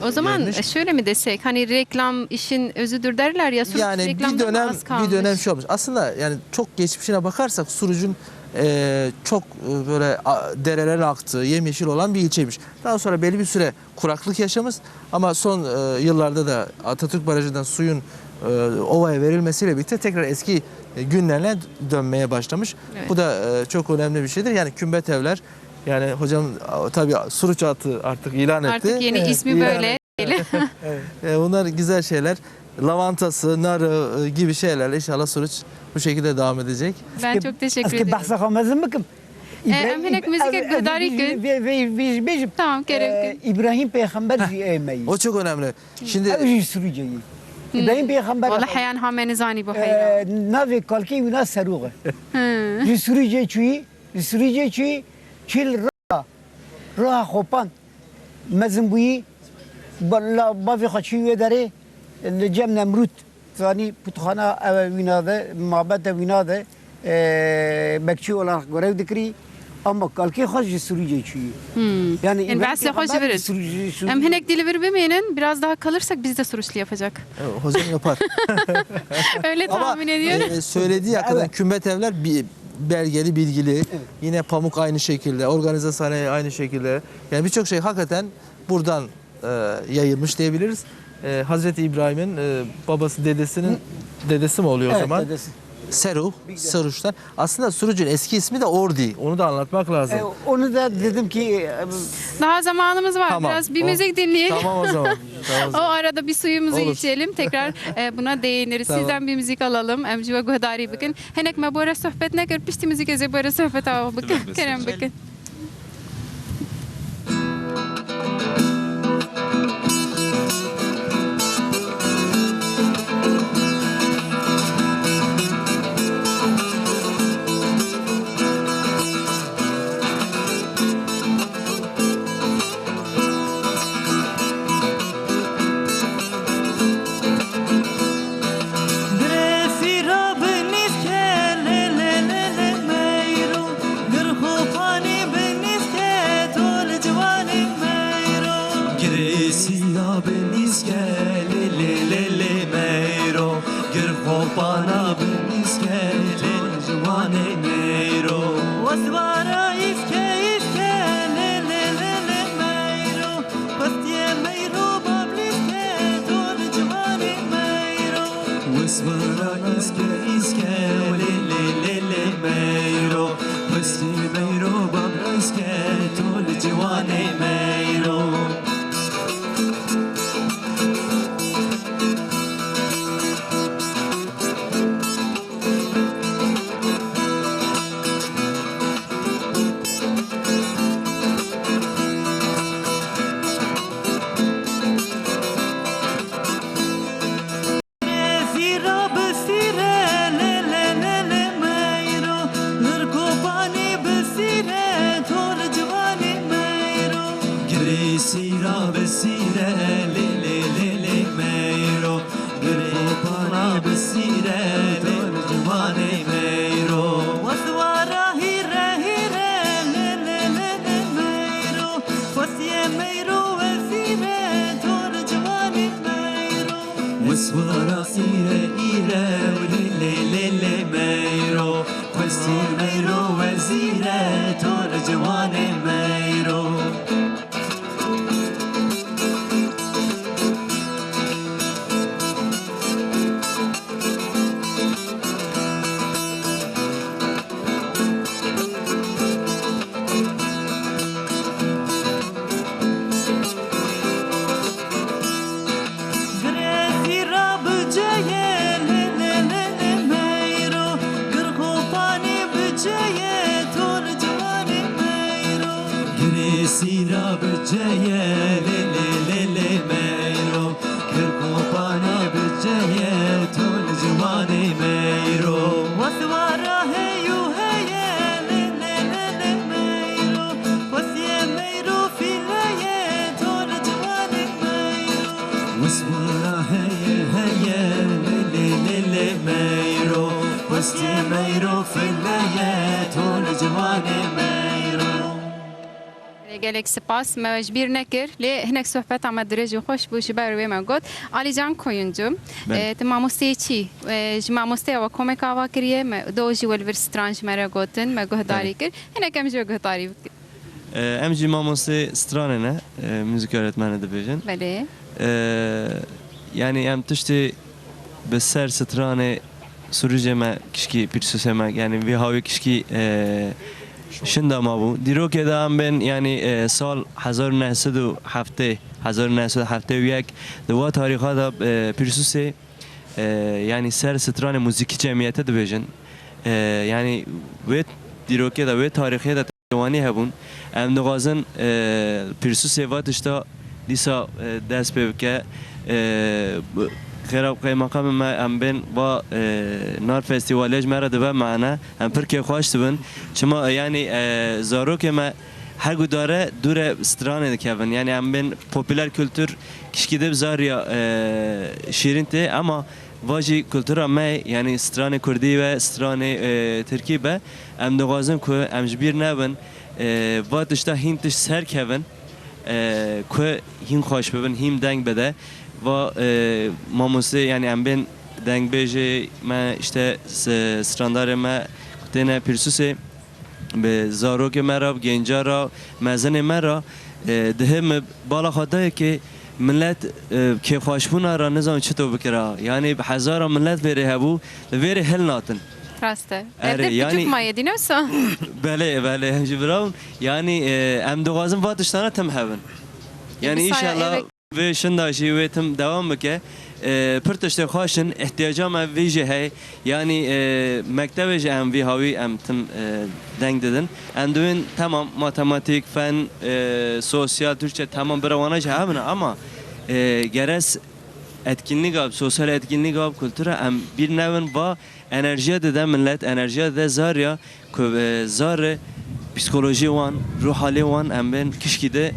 O zaman, e, şöyle mi desek, hani reklam işin özüdür derler ya, Suruç reklamdan az kalmış. Yani bir dönem, bir dönem şey olmuş. Aslında yani çok geçmişine bakarsak Suruç'un, e, çok, e, böyle a-, derelerin aktığı, yemyeşil olan bir ilçeymiş. Daha sonra belli bir süre kuraklık yaşamış ama son, e, yıllarda da Atatürk Barajı'ndan suyun, e, ovaya verilmesiyle birlikte tekrar eski, e, günlerine dönmeye başlamış. Evet. Bu da, e, çok önemli bir şeydir. Yani kümbet evler, yani hocam, a, tabii Suruç atı artık ilan etti. Artık yeni ismi böyle. E, bunlar güzel şeyler. Lavantası, narı, e, gibi şeylerle inşallah Suruç bu şekilde devam edecek. Ben çok teşekkür ederim. Ez kê behsa xwe mezin bikim. E, em hinek muzîkek guhdarî kin. Vê, vê, vê, vê jî bêjim. Tamam, kerem kin. E, Îbrahîm Pêxember jî ê me yî. O çok önemli. Şimdi ew jî Sûrîceyî. Îbrahîm Pêxember. Wala heyan ha me nizanî bo heyra. E, navê kalkê wîna Serûx e. Ji Sûrîcê çûyî. Sirûcê çûyî, çûyî li Riha, Riha Xopan mezin bûyî, ba-, la bavê xwe çûyî wê derê, li cem Nemrûd, zanî putxana ew e wîna de, mabet e wîna de, e, bekçî olan gorev dikirî, ama kalkê xwe ji Sirûcê çûyî. Hmm. Yani, Yanî Îbrahîm behsê xwe ji Pêxember vir in. Sirû-, ji Sirûcê Em hinek dil vir bimênin, biraz daha kalırsak biz de Suruçlu yapacak. Evet, hocam yapar. Öyle Ama, tahmin ediyorum. e, söylediği hakikaten Evet. Kümbet Evler bir belgeli, bilgili. Evet. Yine Pamuk aynı şekilde, Organize Sanayi aynı şekilde. Yani birçok şey hakikaten buradan, e, yayılmış diyebiliriz. E, Hazreti İbrahim'in, e, babası, dedesinin dedesi mi oluyor o Evet, zaman? Dedesi. Seru, Bilge. Suruç'tan. Aslında Suruç'un eski ismi de Ordi. Onu da anlatmak lazım. E, onu da dedim ki, e, Daha zamanımız var. Tamam. Biraz bir O- müzik dinleyelim. Tamam o zaman. Tamam o O zaman. arada bir suyumuzu Olur. içelim. Tekrar, e, buna değiniriz. Tamam. Sizden bir müzik alalım. Em ji we guhdarî bikin. Hinek me bore sohbet nekir. Piştî müzikê zê bore sohbet awa bikin. Kerem bikin. Giresî ra bi nîske lê lê lê lê meyro, gir xopanî bi nîske to li ciwanê meyro. Giresî ra bi nîske lê lê lê lê meyro, gir xopana bi nîske to li ciwanê meyro. Wesvara îske îske lê lê lê lê meyro, Xwestiye meyro bablîske to li ciwanê meyro. Wesvara îske îske lê lê lê lê meyro. Xwestiye meyro bablîske to li ciwanê meyro. Zîra bi sîre lê lê lê lê meyro, Girkopanî bi sîre to li ciwanê meyro. Girê sîra bi sîre lê lê lê lê meyro. Girê pana bi sîre to li ciwanê meyro. Weswara hîre hîre lê lê lê lê meyro. Xwestiye meyro wezîre to li ciwanê meyro. Weswara îre îre lê lê lê lê meyro. Xwestiye meyro wezîre to li ciwanê meyro. Girê sîra bi ceyê lê lê lê lê meyro. Girkopanî bi ceyê to li ciwanê meyro. Girê sîra bi ceyê lê lê lê lê meyro. Girkopanî bi ceyê to li ciwanê meyro. Weswara hey û heye lê lê lê lê meyro. Xwestiye meyro fîleyê to li ciwanê meyro. Weswara heye heye lê lê lê lê meyro. Xwestiye meyro fîleyê to li ciwanê meyro. Gelek spas, me ji bîr nekir, lê hinek sohbeta me dirêj û xweş bû, ji ber wê me got. Alîcan Koyuncu, Belê. e, tu mamosteyê çi? E, ji mamosteya we komek ava kiriye, me do jî we li vir stran ji me re gotin, me guhdarî Belê. kir. Hinek em jî we guhdarî bikin. E, em jî mamosteyê stranê ne, e, müzik öğretmeni dibêjin. Belê. E, yani em tiştê bi ser stranê Surûcê me kişkî, pîrsûsê me, yani vî hawî kişkî, e, şinda mabû. Dîrokê de em bên, yani, e, sal hezar û neh sed û heftê, hezar û neh sed û heftê û yek, di wa tarîxa de, e, pîrsûsê, e, yani ser stranê muzîkî cemiyete dibêjin. E, yani wê dîrokê de, wê tarîxê de Wanî hebûn. Em dixwazin, e, pîrsûsê va tişta dîsa, e, dest pê bike. E, b-, Xêra qeymeqamê me, em bên va, e, nar festîvalê ji me re dibe mane. Em pir kêfxweş dibin. Çima, e, yanî, e, zarokê me her gudare dûre stranê dikevin. Yanî em bên popüler kültür kişkî de bi zariya, e, şîrîn tê, ema va jî kultura me, yanî stranê kurdî ve stranê, e, tirkî be, em dixwazin ku em ji bîr nebin, e, va tişta hîn tişt ser kevin, e, ku hîn xweş bibin, hîn deng bide. Va, e, mamostê, yanî em bên dengbêjê me, işte, s-, strandarê me ku têne Pîrsûsê, bi zarokê me re, bi genca re, mezinê me re, e, dihê min bala xwe dayê ke millet, e, kêfxweşbûna re nizam çito bikira. Yanî bi hezara millet vêrê hebû, li vêrê hilnatin. Rast e. Erê, ev de yanî piçûk maye dî, ne wisa? Belê, belê, em jî bira bûn. Yanî, e, em dixwazin va tiştana tim hebin. Yanî, înşallah. Vê şinda jî wê tim dewam bike. E, pir tiştê xweş in, ihtiyaca me vî jî heye. Yanî, e, mektebê jî em vî hawî em tim, e, deng didin. Em dibên temam matematîk, fen, e, sosyal, Türkçe temam bira wana jî hebin ama, e, gerek etkinlîk ab, sosyal etkinlîk ab, kultura em bîr nebin va enerjiya dide millet, enerjiya dide zarya ku, e, zarê psîkolojî wan, ruh halê wan em bên kişkî de,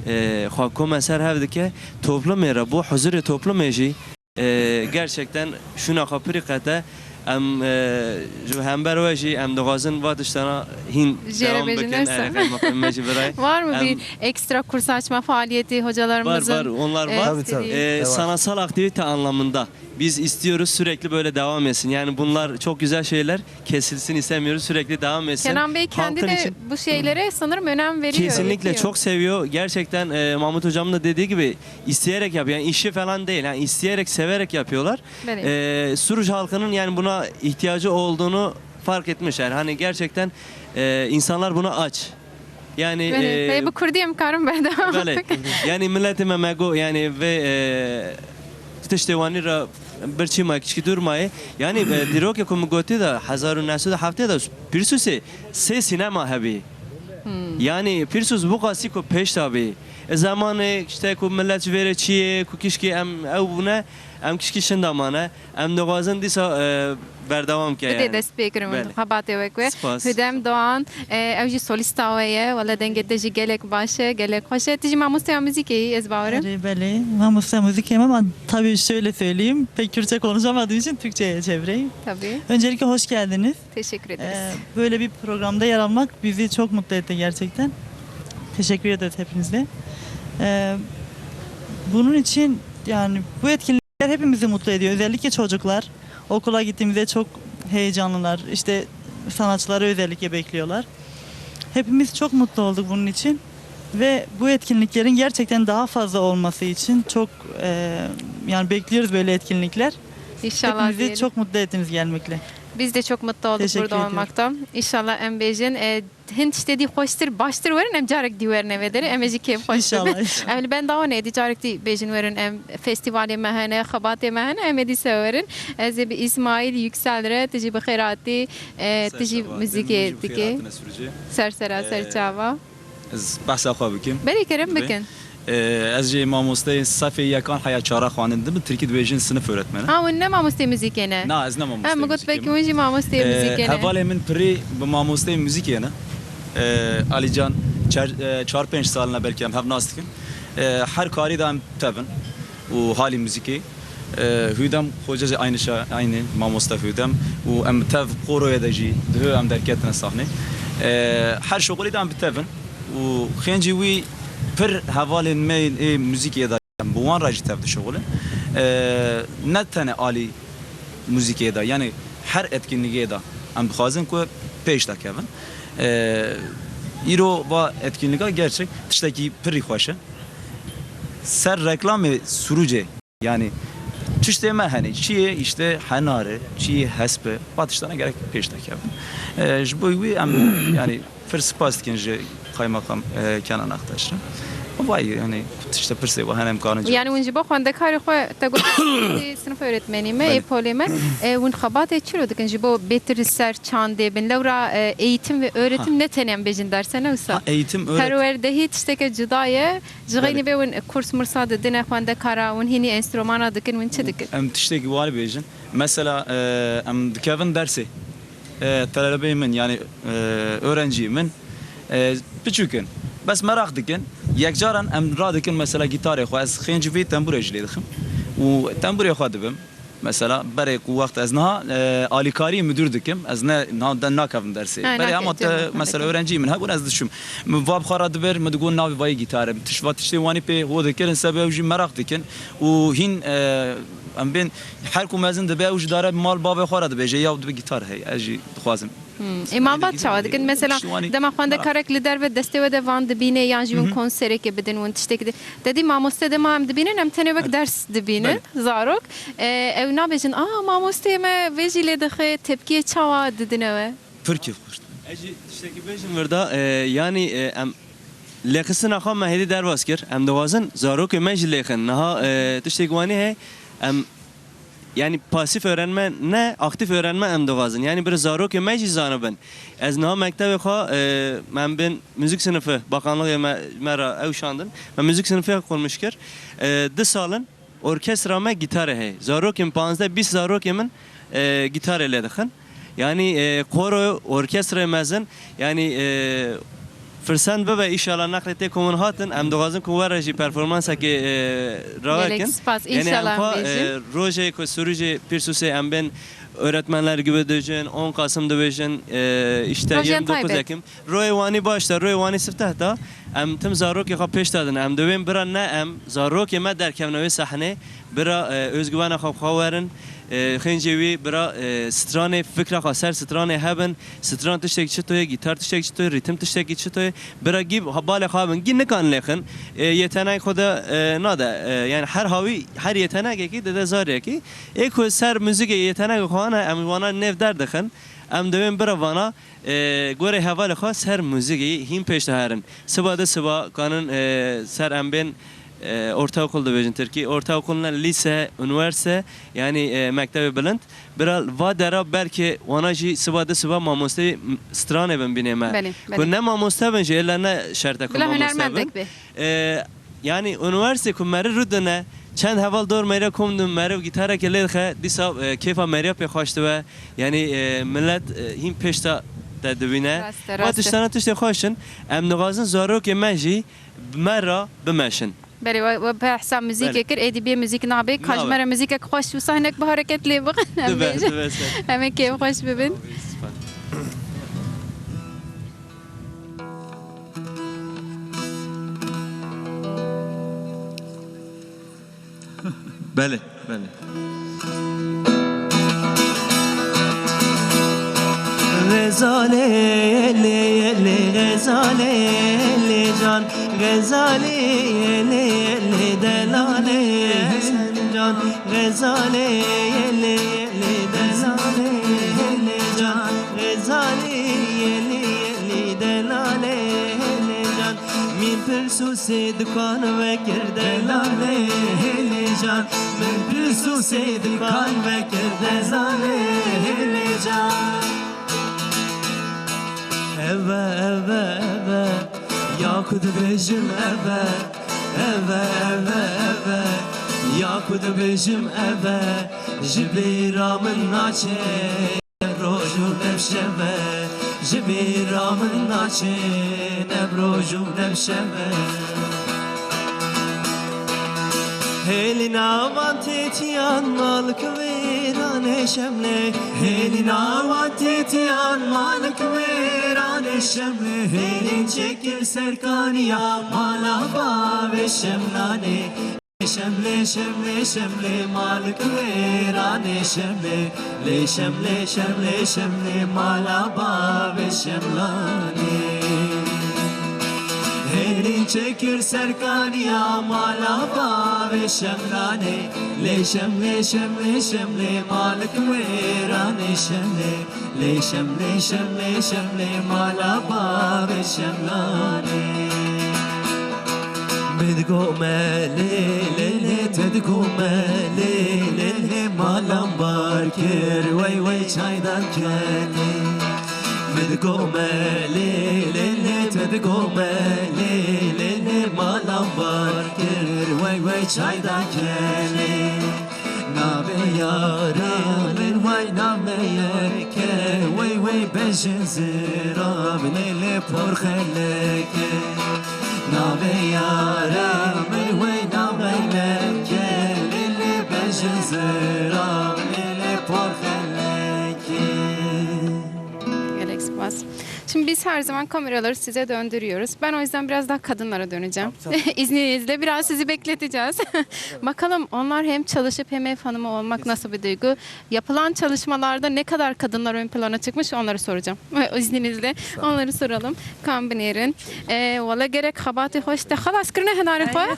e, xwe kome ser hev dike. Toplumê re, bo huzurê toplumê jî, e, gerçekten şûna xwe pirî qete. Em, e, ji hember we jî em dixwazin va tiştana hîn jê re devam bêjin, bikin. Erê, qeymeqamê me jî birayê. Var mı bir ekstra kurs açma faaliyeti hocalarımızın? Var, var, onlar var. Tabii, tabii. E, sanatsal aktivite anlamında. Biz istiyoruz sürekli böyle devam etsin. Yani bunlar çok güzel şeyler. Kesilsin istemiyoruz. Sürekli devam etsin. Kenan Bey kendi de bu şeylere sanırım önem veriyor. Kesinlikle çok seviyor. Gerçekten, e, Mahmut Hocam'ın da dediği gibi isteyerek yapıyor. Yani işi falan değil. Yani isteyerek, severek yapıyorlar. E, Suruc halkının yani buna ihtiyacı olduğunu fark etmişler. Hani gerçekten, e, insanlar buna aç. Yanî, belê, e, heye bi kurdî em karin berdewam bikin. Belê. Yanî miletê me me got, yanî vê, e, tiştê wanî re birçî maye, kişkî dûr maye. Yanî, e, dîrokê ku min gotî de hezar û neh sed û heftê de Pîrsûsê sê sînema hebî. Hmm. Yanî Pîrsûs bu qasî ku pêş de bî. E, zamanê işte ku milet ji vê re çiyê, ku kişkî em ew bûne, em kişkî şinda mane. Em dixwazin dîsa, e, berdewam ke. Bidê yani. Dest pê kirin. Belê. Xebatê we ku. Spas. Hüdem Doğan, e, ew jî solîsta we ye. Wele dengê te jî gelek baş e, gelek xweş e. Tu jî mamosteya muzîkê yî, ez bawerim. Erê, belê. Mamosteya muzîkê me, ama tabii şöyle söyleyeyim. Pek Kürtçe konuşamadığım için Türkçe'ye çevireyim. Tabii. Öncelikle hoş geldiniz. Teşekkür ederiz. Ee, böyle bir programda yer almak bizi çok mutlu etti gerçekten. Teşekkür ederiz hepinize. Ee, bunun için yani bu etkinlik hepimizi mutlu ediyor. Özellikle çocuklar okula gittiğimizde çok heyecanlılar. İşte sanatçıları özellikle bekliyorlar. Hepimiz çok mutlu olduk bunun için. Ve bu etkinliklerin gerçekten daha fazla olması için çok, e, yani bekliyoruz böyle etkinlikler. İnşallah diyelim. Hepimizi çok mutlu ettiniz gelmekle. Biz de çok mutlu olduk burada olmaktan. Teşekkür ediyorum. İnşallah em bêjin, e, hin tiştê dî xweştir, baştir werin, em carek dî werin eve derê, em ê jî kêf xweş bibin. İnşallah, inşallah. Em li benda wan ê dî carek dî bêjin werin, em festîvalê me hene, xebatê me hene, em ê dîsa werin. Ez ê bi Îsmaîl Yüksel re, tu jî bi xêr hatî, e, tu jî muzîkê dikî. Ser sera, ser çava. Ez behsa xwe bikim. Belê, kerem bikin. Ee, ez jî mamosteyê sefê yekan heya çara xwendin dibim. Tirkî dibêjin sınıf öğretmeni. Ha, hûn ne mamosteyê muzîkê ne? Na, ez ne mamosteyê muzîkê me. Ha, min got belkî hûn jî mamosteyê muzîkê ne. Ee, hevalê min pirî bi mamosteyê muzîkê ne. Ee, Alican, çar, e, çar pênc saline belkî em hev nas dikin. Ee, her karî de em tevin û halî muzîkê. E, Hüdem Hoca jî aynı şa-, aynı mamoste Hüdem û em tev koroyê de jî diho em derketine sahnê. E, her şoxulî de em bi tev in û xêncî wî pir hevalên me yên ê muzîkê de em bi wan re jî tev dişoxulin. E, ne tenê alî muzîkê de, yanî her etkinlîgê de em dixwazin ku pêş de kevin. E, îro va etkinlîga gerçek tiştekî pirî xweş e. Ser reklamê Surucê. Yani tiştê me hene, çi ye işte henar e, çi ye hesp e, va tiştana gerek pêş de kevin. E, ji bo wî em yani pir spas dikin ji Kaymakam, e, Kenan Aktaş re. Vay, yani, tişte pirsê ve henem karin. Yani hûn ji bo xwendekarê xwe te got, sınıf öğretmenî me, Belê. Ê polê me, e, hûn xebatê çilo dikin ji bo bêtir li ser çandê bin? Lewra, e, eğitim ve öğretim ne tenê em bêjin derse ne wisa? Ha, eğitim, öğretim. Perwerdehî tişteke cuda ye. Ji Belê. xeynî bê hûn kurs mursa didine xwendekara, hûn hînî enstrûmana dikin, hûn çi dikin? Em tiştekî wari bêjin. Mesela, e, em dikevin dersê. E, telebeyê min, yani, e, öğrenciyê min, e, piçûk in. Bes meraq dikin. Yekcaran em radikin mesela gitarê xwe. Ez xêncî vê tembûrê jî lê dixim. Û tembûrê xwe dibim. Mesela berê ku wext ez niha, e, alîkarî müdür dikim. Ez ne, niha de nakevim dersê. Ha, Berê nakevim, ama te canım, mesela nakevim. Öğrenciyê min hebûn, ez diçûm. Min va bi xwe re dibir, min digot navê vayê gitarê. Min tişt-, va tiştê wanî pê ho dikirin, sebe ew jî meraq dikin. Û hîn, e, em bên her ku mezin dibe, ew ji dare mal bavê xwe re dibêje, ya dibe gitar hey, ez jî dixwazim. Hmm. Ê malbat çawa dikin? Mesela Piştiwanî dema xwendekarek li derve destê we de van dibîne yan jî hûn konserekê bidin, hûn tiştekî di-, te dî mamoste dema em dibînin, em tenê wek ders dibînin, zarok. E, ew nabêjin, a, mamosteyê me vê jî lê dixe, tepkiyê çawa didine we? Pir kêfxweş. Ez jî tiştekî bêjim vir de, e, yanî, e, em lêxistina xwe me hêdî derbas kir. Em dixwazin zarokê me jî lêxin. Niha, e, tiştek wanî heye, em, yanî pasîf öğrenme ne, aktif öğrenme em dixwazin. Yanî bir zarokê me jî zanibin. Ez niha mektevê xwe, e, em bên müzik sınıfı, bakanlığê me, me re ew şandin. Me müzik sınıfı kurmuş kir. E, du sal in. Orkestra me gîtarê heye. Zarokên panzdeh bîst zarokê min, e, gîtarê lê dixin. Yanî, e, koro, orkestrayê mezin, yanî, e, firsend bibe, înşallah neqlê tê ku hûn hatin, em dixwazin ku were jî performansekê, e, rawe kin. Gelek spas, înşallah em bêjin. Yanî em xwe, e, rojê ku sûrûjê Pîrsûsê em bên öğretmenler gibi dibêjin, on Kasım dibêjin, e, işte yirmi dokuz Ekim. Royê wanî baş de, royê wanî sifteh de. Em tim zarokê xwe pêş de din. Em dibên bira ne em, zarokê me derkevne wê sehnê. Bira, e, özgüvena xwe bi xwe werin. E, xêncê wî bira, e, stranê fikra xwe ser stranê hebin. Stran tiştek çito ye, gitar tiştek çito ye, rîtim tiştekî çito ye. Bira gî ha-, balê xwe hebin. Gî nikan lêxin. E, yetenek xwe de, e, nade. E, yani her hawî, her yetenekekî dide zarekî. Ê ku ser muzîkê yetenekê xwe hene, em wana nêv derdixin. Em dibên bira vana. E, gorê hevalê xwe ser muzîkê hîn pêş diherin. Siba de siba kanin, e, ser em bên, e, ortaokul dibêjin tirkî. Ortaokul ne, lise, üniversite, yani, e, mektebê bilind. Bira va dera belkê wana jî siba de siba mamosteyê m-, stranê bin bînê me. Belê, belê. Ku ne mamoste bin jî, êla ne şerte ku Bila mamoste bin. Hunermendek be. E, Yani, üniversite ku meriv rûdine, çend heval dor meriv kom din, meriv gîtareke lê dixe, dîsa, e, kêfa meriya pê xweş dibe. Yani, e, millet, e, hîn pêşta te dibîne. Rast e, rast e. Va tiştana tiştê xweş in. Em dixwazin zarokê me jî bi me re bimeşin. Belê, we, we bi hesab muzîkê kir, êdî bê muzîk nabe. Ka ji me re muzîkek xweş wisa hinek bi hareket lê bixin. Em bêjin. Dibe, dibe ser. Em ê kêfxweş bibin. Belê, belê. Xezalê, lê, lê, Xezalê, lê can, Xezalê, lê, lê, delalê, sen can, Xezalê, lê, lê, delalê, lê can, Xezalê, lê, lê, delalê, lê can. Min pirsûsê dikan vekir delalê hêlê can. Min pirsûsê dikan vekir delalê hêlê can. Eve, eve, eve, ya ku dibêjim eve. Eve, eve, eve, ya ku dibêjim eve, ji bîra min naçe. Roj û demşeve, ji bîra min naçe, ne bi roj û ne bi şeve. Hêlîna van têtiyan malik wêranê şemlê. Hêlîna van têtiyan malik wêranê şemlê. Hêlîn çêkir serkaniya mala bavê şemlanê. Şemlê, şemlê, şemlê, malik wêranê şemlê. Lê şemlê, şemlê, şemlê, mala bavê şemlanê. Hêlîn çêkir serkaniya mala bavê şemlanê. Lê şemlê, şemlê, şemlê, malik wêranê şemlê. Lê şemlê, şemlê, şemlê, mala bavê şemlanê. Min go me lê lê lê, te digo me lê lê lê, malam bar kir, wey wey çaydan kenê. Min go me lê lê lê, te digo me lê lê lê, malam bar kir, wey wey çaydan kenê. Navê yara min way navê yeke, wey wey bejin zira, lê lê por xeleke. Navê yara min wey navê yeke, lê lê bejin zira, lê lê por xeleke. Gerek spas. Şimdi biz her zaman kameraları size döndürüyoruz. Ben o yüzden biraz daha kadınlara döneceğim. Tabii, tabii. İzninizle biraz sizi bekleteceğiz. Bakalım onlar hem çalışıp hem ev hanımı olmak nasıl bir duygu? Yapılan çalışmalarda ne kadar kadınlar ön plana çıkmış, onları soracağım. İzninizle onları soralım. Kam binêrin. E, wala gerek xebatê xwe ji te xelas kirine hinarê xwe.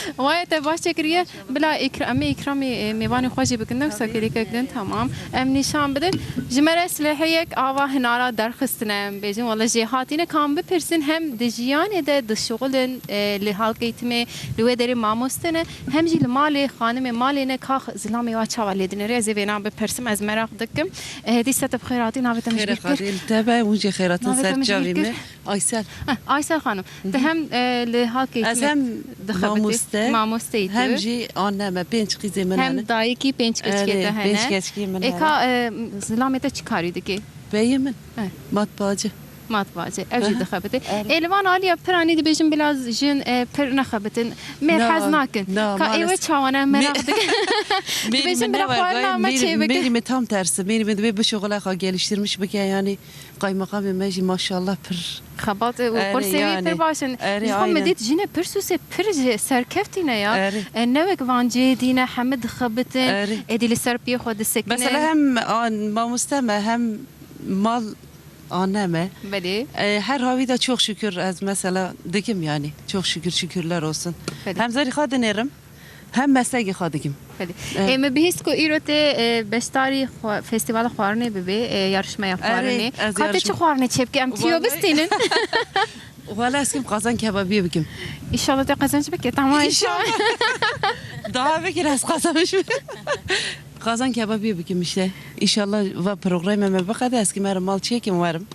Waye te baş çêkiriye. Bila îkra-, em ê îkramê, e, mêvanê xwe jî bikin, ne wisa kêlîkek din, tamam. Em nîşan bidin. Ji me re sileheyek ava hinara derxistine, em bêjin. Wala jêhatî ne, ka em bipirsin, hem di jiyanê de dişixulin, e, li halkê eğitimê, li wê derê mamoste ne, hem jî li malê, xanimê malê ne, ka zilamê wa çawa lê dinêre? Ez ê vêna bipirsim, ez meraq dikim. E, dîsa te bi xêr hatî, navê te min ji bîr kir. Xêr hatî, li te be, hûn jî xêr hatin, navê te min ji bîr serçavî kir. Me. Aysel. Heh, Aysel Xanim, tu hem, e, li halkê eğitimê dixebitî, mamoste, mamosteyî tu, hem jî anne me, pênc qîzê min hene. Hem dayikî, pênc keçikê te hene. Erê, pênc keçikê min hene. Ê ka, e, zilamê te çi karî dike? Beyê min. Eh. Matbacı. Matbacı. Ev jî dixebitî. Erê. Ê li van aliya piranî dibêjin bila jin, e, pir nexebitin. Mêr hez nakin. Na, na, maalesef. Ka ê we çawa ne, meraq dikin. Mêrî dibêjin bila xwarina me çêbikin. Mêrî me tam tersi. Mêrî me dibê bişuxule xwe geliştirmiş bike, yani. Qaymeqamê me jî maşallah pir. Xebat û qursê wî pir baş in. Erê, aynen. Ji xwe me dît jinê pir sûsê pir jî serkeftî ne ya. Erê. E, ne wek van cihê dî ne, hemî dixebitin. Erê. Êdî li ser piyê xwe disekinin. Mesela hem an-, mamoste me hem mal anne me. Belê. E, her havî de çok şükür ez mesela dikim yani. Çok şükür, şükürler olsun. Belê. Hem zarî xwe dinêrim. Hem meslegê xwe dikim. Belê. Evet. Ê, me bihîst ku îro tê, e, beşdarî xwe-, festîvala xwarinê bibê, e, yarışmaya xwarinê. Erê, ez yarışma- Ka tê çi xwarinê çêbikî? Em tîyo bistînin. Wala ez kim qazan kebabiyê bikim. Înşallah te qazanç bike, tamam. Înşallah. Daha bikir ez qazanmış bim. Qazan kebabiyê bikim işte. Înşallah va programê me biqede, ez kim herim mal çêkim werim.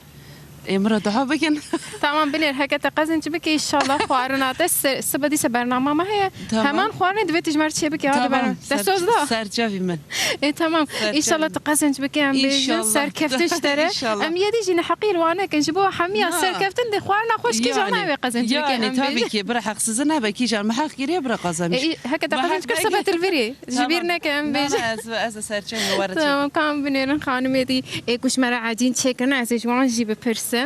Ê, min re dua bikin. Tamam, binêr, heke te qezenc bike, înşallah xwarina te se-, sibe dîse bernama me heye. Tamam. Heman xwarinê divê tu ji me re çêbikî, ha, tamam, di ber-, te ser-, soz da. Serçavî min. Ê, tamam. Serçavî. Înşallah tu qezenc bike, em bêjin, înşallah, serkeftin ji te re. Înşallah. Em yê dî jî neheqî li wan nekin. Ji bo hemiya serkeftin dê xwarina xwe ji kîjan navê qezenc bike, em bêjin. Yani, tabii ki, bira heqsizî nebe, kîjan me heq kiriye, bira qazanmiş. Ê, heke te qezenc kir, sibe tu li vir î. Ji bîr neke, em bêjin. Tamam. Na, na, ez, ez serçeyê were çêkim. Tamam, ka em binêrin xanimê dî, ê, ku ji me re ecîn çêkirine, ez ê ji wan jî bipirsim.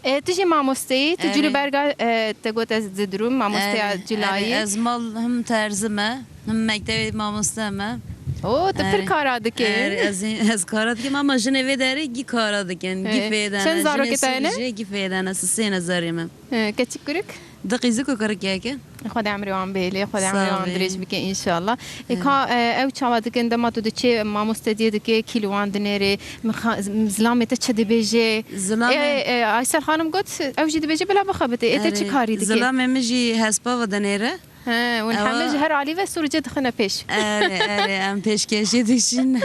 Ê, tu jî mamosteyî, tu cil û berga, ê, te got ez didirum, mamosteya cilayî. Erê, erê, ez mal him terzi me, him mektebê mamoste me. Oo, tu pir kara dikî. Erê, ez, ez kara dikim, ama jinê vê derê gî kara dikin, gî fêdene. Çend zarokê te hene? Jinê Sûrî jî gî fêdene, sisê ne zarê me. Ê, keçik kurik? Di qîzik û kurikeke. Xwedê emrê wan bihêlê, Xwedê emrê wan dirêj bike înşallah. Sağ ol. Ê, ka, e, ew çawa dikin, dema tu diçê mamostediyê dike, kî li wan dinêrê, min xa-, zilamê te çi dibêje? Zilamê... Ê, e, Aysel Xanim got, ew jî dibêje bila bixebitê. Ê, te çi karî dike? Erê, zilamê min jî hespa ve dinêre. He, hûn hemî ji her alî ve sûrce dixine pêş. Erê, erê, em pêşkêşî dişîn.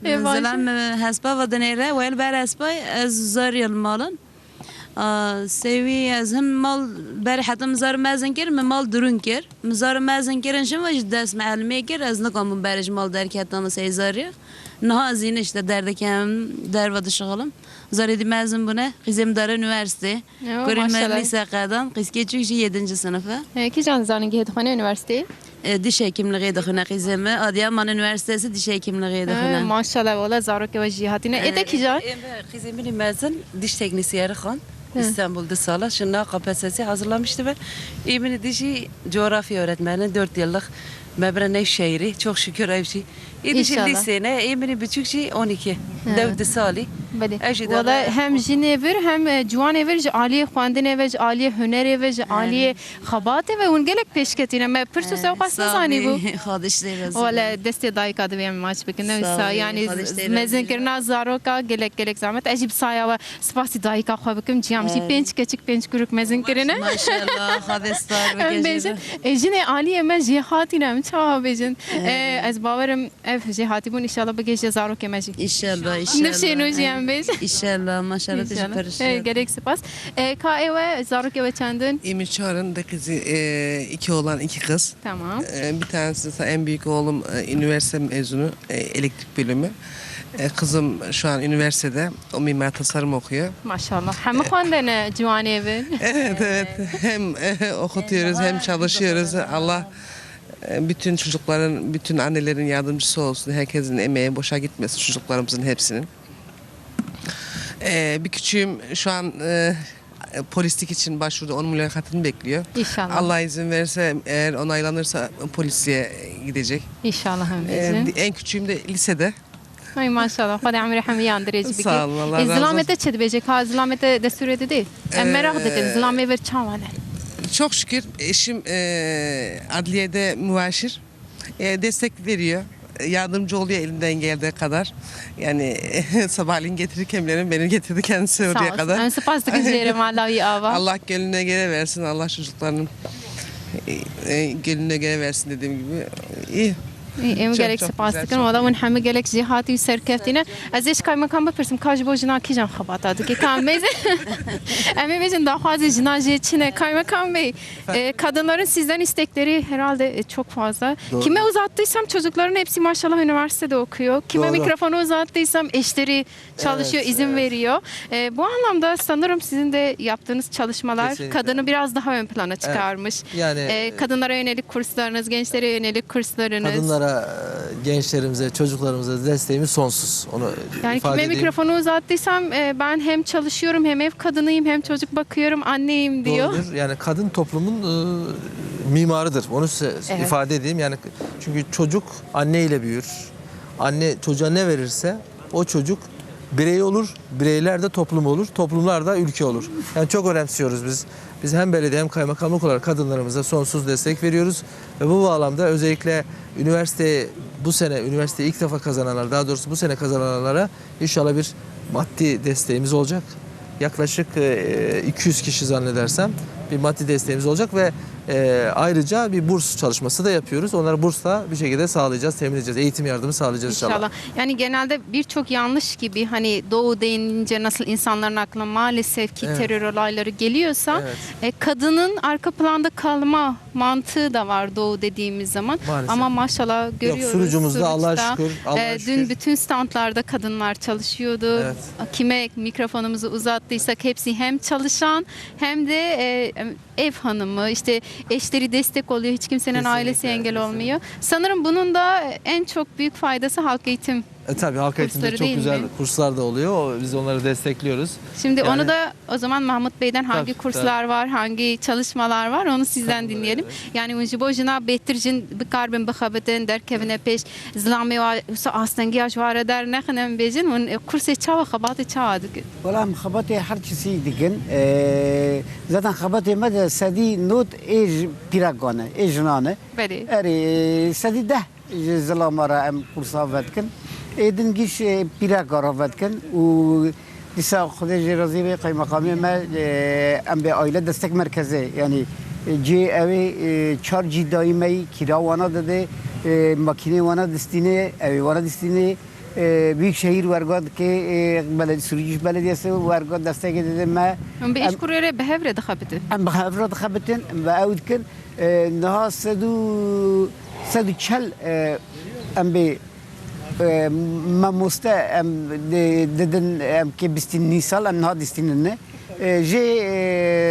Ê, baş e. Zilam, e, hespa ve dinêre, wel ber hespay, ez zarî li malin. A, sêwî ez him mal berê heta min zar mezin kir, min mal dirûn kir. Min zar mezin kirin, ji min jî dest mihelimê kir, ez niqabûm berê ji mal derketana sey zarî. Niha ez yine işte derdikem, derve dişixulim. Zarê dî mezin bûne, qîzê min dare unîversîtê. Yo, kurê min maşallah. Lîse qedan, qîzkê çûk jî yedinci sınıfı. E, kîjan zanîngehê dixwene unîversîteyê? E, diş hekimliğê dixwine qîzê min. Adiyaman Üniversitesi Diş Hekimliğê dixwine. Ha, maşallah, wala zarokê we jî hatine. Ê te kîjan? Ê, ê, qîzê min ê mezin diş teknisyeri xan. Hı. İstanbul du sala. Şimdi K P S S hazırlamıştı ve ê min ê dî jî coğrafya öğretmeni, dört yıllık me bira Nevşehirî. Çok şükür ev jî Ê dişê lîsê ne, ê min ê biçûk jî on iki. Dew du salî. Belê. Ez jî Wala hem jinê vir hem, e, ciwanê vir ji aliyê xwendinê ve, ji aliyê hunerê ve, ji aliyê xebatê ve hûn gelek pêşketî ne. Me pirs û sewqas nezanî bû. Xwedê ji te razî be. Wala destê dayika divê em maç bikin. Ne wisa, yanî mezinkirina zaroka gelek gelek zehmet. Ez jî bi saya we spasî dayika xwe bikim. Ciyam jî pênc keçik, pênc kuruk mezin kirine. Maşallah, Xwedê star bike. Em bêjin, e, jinê aliyê me jê hatîne, em çawa bêjin? E, ez bawerim ev jê hatîbûn, înşallah bigihîje zarokê me jî. Înşallah, înşallah. Nifşê nû jî em bêjin. Înşallah, maşallah, tu jî pir. E, gelek spas. E, ka ê we, zarokê we çend in? Ê min çar in, de kızı, e, iki oğlan, iki kız. Tamam. E, bir tanesi, en büyük oğlum, e, üniversite mezunu, e, elektrik bölümü. E, kızım şu an üniversitede, o mimar tasarım okuyor. Maşallah. Hemî xwendene ciwanê bin. Evet, evet. Hem, e, okutuyoruz, hem çalışıyoruz. Allah, e, bütün çocukların, bütün annelerin yardımcısı olsun. Herkesin emeği boşa gitmesin çocuklarımızın hepsinin. E, bir küçüğüm şu an, e, polislik için başvurdu. Onun mülakatını bekliyor. İnşallah. Allah izin verirse, eğer onaylanırsa polisiye gidecek. İnşallah hem E, bizim. En küçüğüm de lisede. Ay maşallah, Xwedê emrê hemiyan dirêj bike. Sağ olun, Allah razı olsun. E, zilamê te çi dibêje? Ka zilamê te destûrê didê? Em meraq dikin, zilamê vir çawa ne? Çok şükür eşim, e, adliyede mübaşir. E, destek veriyor. Yardımcı oluyor elinden geldiği kadar. Yani sabahleyin getirir kendilerini, beni getirdi kendisi oraya kadar. Sağ olsun. Em spas dikin jê re, mala wî ava. Allah gönlüne göre versin, Allah çocuklarının, e, e, gönlüne göre versin dediğim gibi. İyi. Ê, em gelek spas dikin. Wala hûn hemî gelek jêhatî û serkeftî ne. Ez ê ji kaymakam bipirsim, ka ji bo jina kîjan xebata dike? Ka em bêjin, em ê bêjin daxwazê jina jê çi ne? Kaymakam bey, e, kadınların sizden istekleri herhalde, e, çok fazla. Doğru. Kime uzattıysam çocukların hepsi maşallah üniversitede okuyor. Kime mikrofonu uzattıysam eşleri çalışıyor, izin veriyor. E, bu anlamda sanırım sizin de yaptığınız çalışmalar kadını biraz daha ön plana çıkarmış. Kesinlikle. Evet. Yani, e, kadınlara yönelik kurslarınız, gençlere yönelik kurslarınız. Kadınlara, e, gençlerimize, çocuklarımıza desteğimiz sonsuz. Onu ifade edeyim. Yani kime mikrofonu uzattıysam, e, ben hem çalışıyorum, hem ev kadınıyım, hem çocuk bakıyorum, anneyim diyor. Doğrudur. Yani kadın toplumun, e, mimarıdır. Onu size ifade edeyim. Yani çünkü çocuk anne ile büyür. Anne çocuğa ne verirse o çocuk birey olur, bireyler de toplum olur, toplumlar da ülke olur. Yani çok önemsiyoruz biz. Biz hem belediye hem kaymakamlık olarak kadınlarımıza sonsuz destek veriyoruz. Ve bu bağlamda özellikle üniversiteye bu sene, üniversiteyi ilk defa kazananlar, daha doğrusu bu sene kazananlara inşallah bir maddi desteğimiz olacak. Yaklaşık, e, iki yüz kişi zannedersem bir maddi desteğimiz olacak ve, e, ayrıca bir burs çalışması da yapıyoruz. Onlara burs da bir şekilde sağlayacağız, temin edeceğiz. Eğitim yardımı sağlayacağız inşallah. İnşallah. Yani genelde birçok yanlış gibi, hani doğu deyince nasıl insanların aklına maalesef ki terör olayları geliyorsa, e, kadının arka planda kalma mantığı da var doğu dediğimiz zaman. Maalesef. Ama maşallah görüyoruz. Yok, sunucumuzda Allah'a şükür, Allah'a şükür. E, dün bütün standlarda kadınlar çalışıyordu. Evet. Kime mikrofonumuzu uzattıysak hepsi hem çalışan hem de, e, ev hanımı, işte eşleri destek oluyor, hiç kimsenin ailesi engel olmuyor. Kesinlikle, kesinlikle. Sanırım bunun da en çok büyük faydası halk eğitim kursları değil mi? E, tabii, halk eğitimde çok güzel kurslar da oluyor. O, biz onları destekliyoruz. Şimdi onu da o zaman Mahmut Bey'den hangi kurslar var, hangi çalışmalar var, onu sizden dinleyelim. Tabii, tabii. Yani hûn ji bo jina bêtir jin bikaribin bixebitin, derkevine pêş, zilamê wa wisa astengiya ji wa re dernexin, em bêjin, hûn, e, kursê çawa, xebatê çawa dikin? Wala em xebatê her çisî dikin. E, zaten xebatê me de sedî nod ê ji pîrekan e, ê jinan e. Belê. Erê, sedî deh ji zilama re em kursa vedikin. Ê din gîş, e, pîreka re vedikin û dîsa Xwedê jê razî be, qeymeqamê me, e, em bê aile destek merkezê, yanî, e, cê ew ê, e, çar cî dayî me yî kîra wana dide, e, makînê wana distîne, ew ê wana distîne, e, Büyükşehir werga dike, e, beledi-, Sürücü Belediyesi werga destekê dide me. Hûn bi Em îşkurê re bi hev re dixebitin? Em bi hev re dixebitin, bi ew dikin. E, niha sed û, sed û çel, e, em bê, e, mamoste em di-, didin, em kê bîstî nî sal, em niha dîstînin ne. E, jê,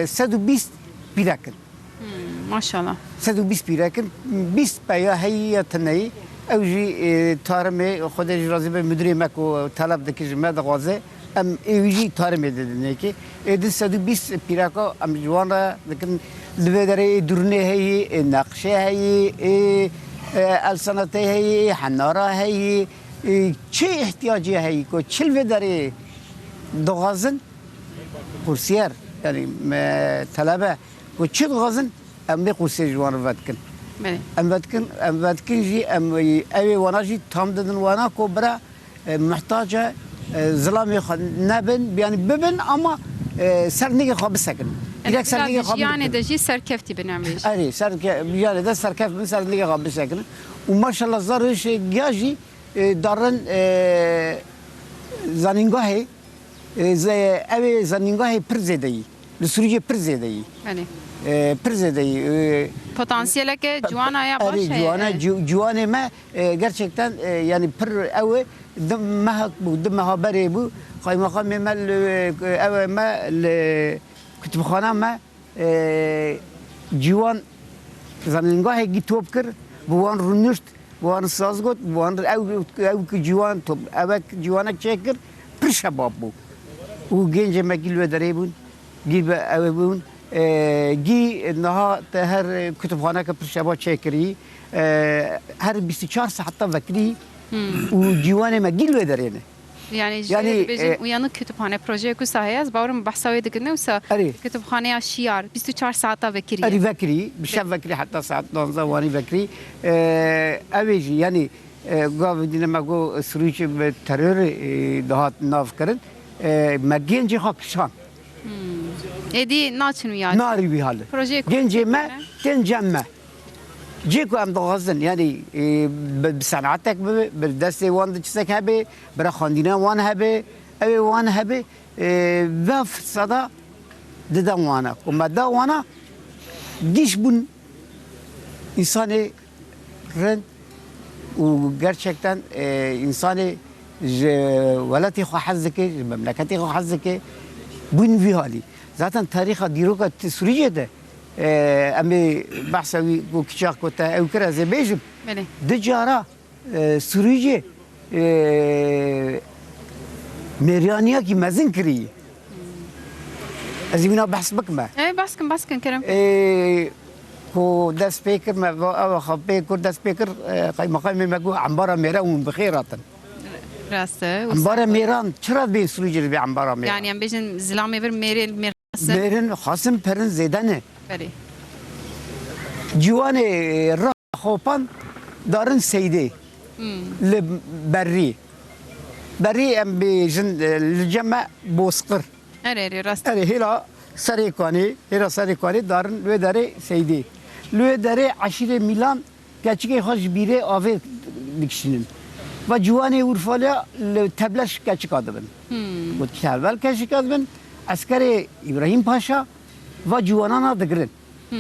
e, sed û bîst pîrek in. Hmm, maşallah. Sed û bîst pîrek in, bîst peya heyî ya tineyî. Ew jî, e, tarimê, Xwedê jî razî be, müdürê me ku teleb dike ji me dixwaze. Em ê wî jî tarimê didin yekê. Ê di sed û bîst pîreka em ji wan re dikin. Li vê derê ê dûrnê heyî, ê neqşê heyî, ê, E, elsenetê heyî, henara heyî, e, çi ihtiyacê heyî ku çi li vê derê dixwazin, kursiyer, yanî me, telebe ku çi dixwazin, em vê kursiyê ji wan re vedikin. Belê. Em vedikin, em vedikin jî, em, ew ê wana jî tam didin wana ku bira, e, muhtaca, e, zilamê xwe nebin, yanî bibin ama, e, ser nigê xwe bisekinin. Gerek ser nigê xwe bikin. Jiyanê de jî serkeftî bin em bêjin. Erê, serke-, jiyanê de serkeft bin, ser nigê xwe bisekinin. Û maşallah zarê şê giya jî, e, darin, e, zanîngahê, e, ze-, ew ê zanîngahê pir zêde yî. Li Sûriyê pir zêde yî. Belê. E, pir zêde yî. E, potansiyeleke pe-, ciwana ya baş heye. Erê, ciwana, ci-, ciwanê me, e, gerçekten, e, yanî pir ew e, di meha bû, di meha berê bû, qaymaqamê me li, ew e me li kutubxana me, e, ciwan zanîngahekî top kir, bi wan rûnişt, bi wan saz got, bi wan ew, ew ki ciwan top, ewek ciwanek çêkir, pir şebab bû. Û gencê me gî li wê derê bûn, gî bi ew bûn, e, gî niha te her kutubxaneke pir şebab çêkirî, e, her bîst û çar saeta vekirî û ciwanê me gî li wê derê ne. Yani, yanî, e, dibêjin uyanık kütüphane projeyê ku saheye ez bawerim behsa wê dikin ne wisa. Erê. Kütüphaneya şiyar bîst û çar saeta vekirî. Erê vekirî, bi şev vekirî heta saet duwazdeh wanî vekirî. E, ew ê jî, yanî, e, gav dîne me got Sûrî bi terorê, e, dihat nav kirin. E, me gencê xwe kişand. Hmm. Êdî naçin wî alî. Narî wî hali. Projeyê ku gencê me tên cem me. Cê ku em dixwazin, yanî, e, bi, bi senatek bibe, bi destê wan de çisek hebe, bira xwendîna wan hebe, ew ê wan hebe, e, va firseta dide wana. Ku me da wana, giş bûn însanê rind û gerçekten, e, însanê ji welatê xwe hez dike, ji memleketê xwe hez dike, bûn vî halî. Zaten tarîxa dîroka Sûriyê de, e, em ê behsa wî ku kiçak ku te ew kir ez ê bêjim. Belê. Du cara, e, Sûriyê, e, mêryaniyekî mezin kirî. Ez ê wîna behs bikime. E, behs kin, behs kin, kerem. E, ku dest pê kir me, va, ew xwe pê kur, dest pê kir, e, qaymaqamê me got, embara mêra hûn bi xêr hatin. Rast e. Embara mêran, çira dibê Sûriyê dibê embara mêran? Yani em bêjin zilamê vir mêrê, mêr xasin. Mêrin xasin perin zêde ne. Berê. Ciwanê, e, ra xopan darin seydê. Hmm. Li berî. Berî em bêjin, e, li cem me bozqir. Erê, erê, rast. Erê, hêla Serê Kanê, hêla Serê Kanê darin wê derê seydê. Li wê derê eşîrê Mîlan keçikê xwe ji bîrê avê dikişînin. Va ciwanê Urfaliya li tevlel keçika dibin. Hmm. Got tevlel keçika dibin, eskerê Îbrahîm Paşa va ciwanana digirin. Hmm.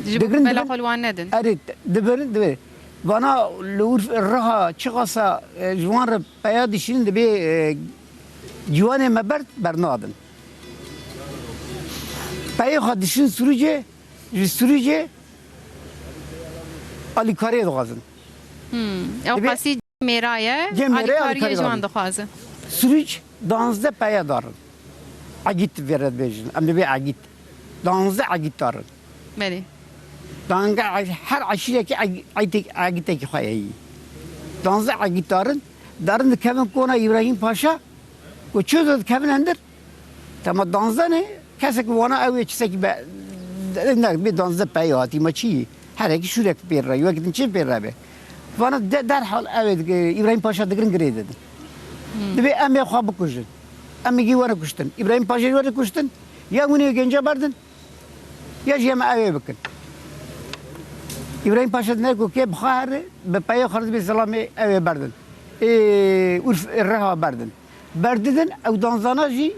Ji bo bela xwe li wan nedin. Erê, dibirin, dibirin. Vana li Urf-, Riha çiqasa, e, ji wan re peya dişînin dibê, e, ciwanê me berd, bernadin. Peyê xwe dişin Sûrûcê, ji Sûrûcê alîkariyê dixwazin. Hmm. Ew qasî mêra ye, alîkariyê ji wan dixwaze. Sûrûc danzdeh peye darin. Egît vê re dibêjin. Em dibê egît. Danzdeh egît darin. Belê. Danzdeh, her eşîrekî eg-, egîtek-, egîtekî xwe heyî. Danzdeh egît darin. Darin dikevin kona Îbrahîm Paşa. Ku çi dikevin hindir. Tema danzdeh ne, kesek wana ew ê çisekî be, ne, bê danzdeh peyê hatî, ma çi yî? Herekî şûrek pê re, wek din çi pê re be? Vana de, derhal ew ê, e, Îbrahîm Paşa digirin girê didin. Hmm. Dibê em ê xwe bikujin. Em ê gî were kuştin. Îbrahîm Paşa were kuştin. Ya hûn ê genca berdin, ya jî em ew ê bikin. Îbrahîm Paşa dine ku kê bi xwe here, bi peyê xwe re dibê zilamê ew ê berdin. Ê, Urf, ê, Riha berdin. Berdidin, ew danzana jî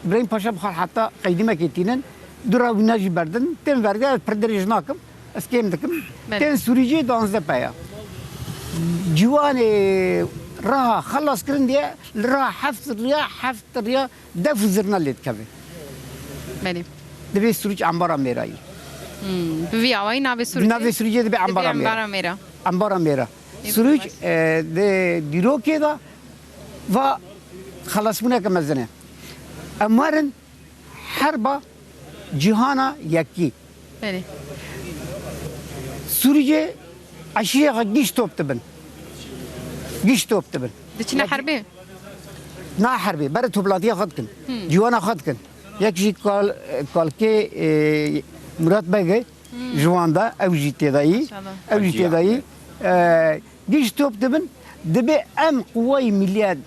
Birahîm Paşa bi xwe heta qeydîmekê tînin, du ra wîna jî berdin. Tên verge, ez pir dirêj nakim, ez kêm dikim. Belê. Tên Sûrî jî danzdeh peya. Ciwanê Riha xelas kirin diye, li Riha heft riya, heft riya def û zirna lê dikeve. Belê. Dibê Sûrîc embara mêra yî. Hmm. Bi vî awayî navê Sûrîcê. Navê Sûrîcê dibê embara mêra. Embara mêra. Embara mêra. Ê, Sûrîc, baş. E, di dîrokê de va xelasbûneke mezin e. Em werin herba cîhana yekî. Belê. Sûrîcê Eşîrê xwe giş top dibin. Giş top dibin. Diçine herbê? Na herbê, berê toplantiya xwe dikin. Hmm. Ciwana xwe dikin. Yek jî kal-, kalkê, e, Murat Beg e, hmm, ji wan de, ew jî tê de yî. Maşallah. Ew jî tê de yî. E, giş top dibin, dibê em quweyê milliye,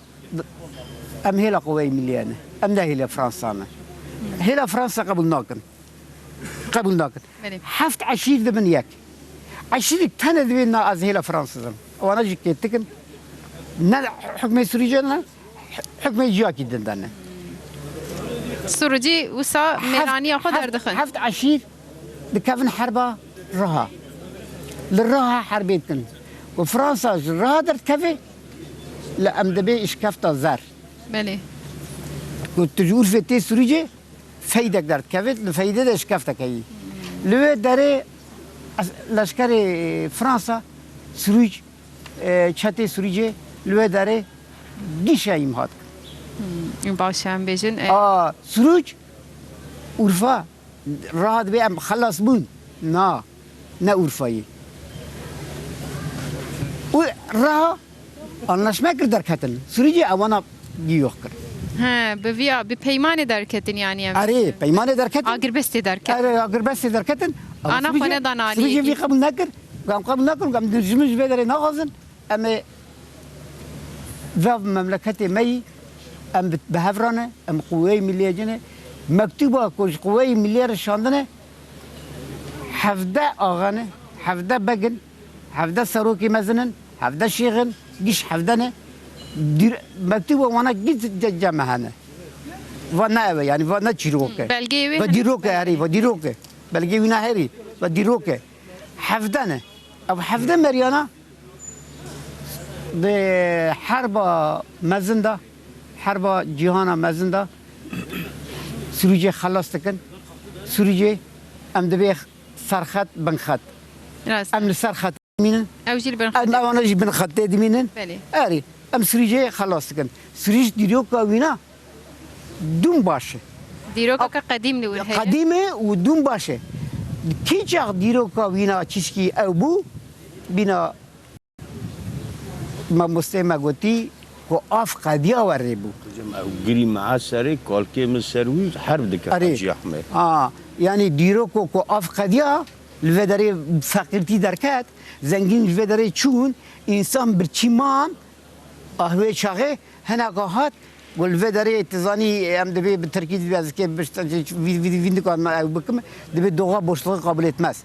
em hêla quweyê milliye ne. Em ne hêla Fransa ne. Hêla Fransa qebûl nakin. Qebûl nakin. Belê. Heft eşîr dibin yek. Eşîrek tenê divê na ez hêla Fransız im. Wana jî kêtik in. Ne hukmê Sûrî ne, hukmê ciyakî din de ne. Sûricî wisa heft, mêraniya xwe heft, derdixin. Heft eşîr dikevin herba Riha. Li Riha herbê dikin. Ku Fransa ji Riha derdikeve, li em dibê îşkefta zer. Belê. Ku tu ji Urfê tê Sûricê, feydek derdikeve, li feydê de şikeftek heyî. Li wê derê ez-, leşkerê Fransa, Sûrûc, e, çetê Sûrûcê li wê derê gîşeyîm hat. Hmm, baş e, em bêjin, e. A, Sûrûc, Urfa, rahat bê em xelas bûn. Na. Ne Urfayê. Û Riha anlaşme kir derketin. Sûrîcê ewana giyox kir. He, bi vîya, bi peymanê derketin yani em. Erê, peymanê derketin. Agirbestê derketin. Erê, agirbestê derketin. Ama Ana Sûrîcê, xwe nedan aliyê Sûrîcê vî kî. Qebûl nekir. Em qebûl nekirin, em ji min ji vê derê naxwazin. Em ê vev memleketê me yî, em bi, bi hev re ne, em quweyê milliyê cine. Mektuba ku ji quweyê milliyê re şandine, hevdeh axa ne, hevdeh beg in, hevdeh serokê mezin in, hevdeh şêx in, giş hevdeh ne. Dîr-, mektuba wana giş ce-, cem hene. Va ne ev e, yani va ne çîrok e. Belgeyê wê Va hene. Dîrok e herî, va dîrok e. Belgeyê wî ne herî, va dîrok e. Hevdeh ne. Ev hevdeh meriyana di herba mezin de, herba cîhana mezin de Sûrûcê xelas dikin. Sûrûcê em dibê serxet, binxet. Rast. Em li ser xetê dimînin. Ew jî li bin Em xetê. Ewana jî bin xetê dimînin. Belê. Erê, em Sûrûcê xelas dikin. Sûrîc dîroka wîna dûm baş e. Dîrokeke qedîm li wir heye. Qedîm e û dûm baş e. Kî çax dîroka wîna çişkî ew bû, bîna Mamostê me gotî ku av qediya we rê bû. Hocam, ew girî me a serê, kalkê min ser wî herb dike Erê. Hacî Ehmed. Ha, yanî dîroko ku av qediya, li vê derê feqîrtî derket, zengîn ji vê derê çûn, însan birçî man, a wê çaxê hineka hat, ku li vê derê tu zanî, em dibê bi tirkî dibê ez kê bişt-, vî-, vî-, vî-, vîndika me ew bikim, dibê doğa boşluğu kabul etmez.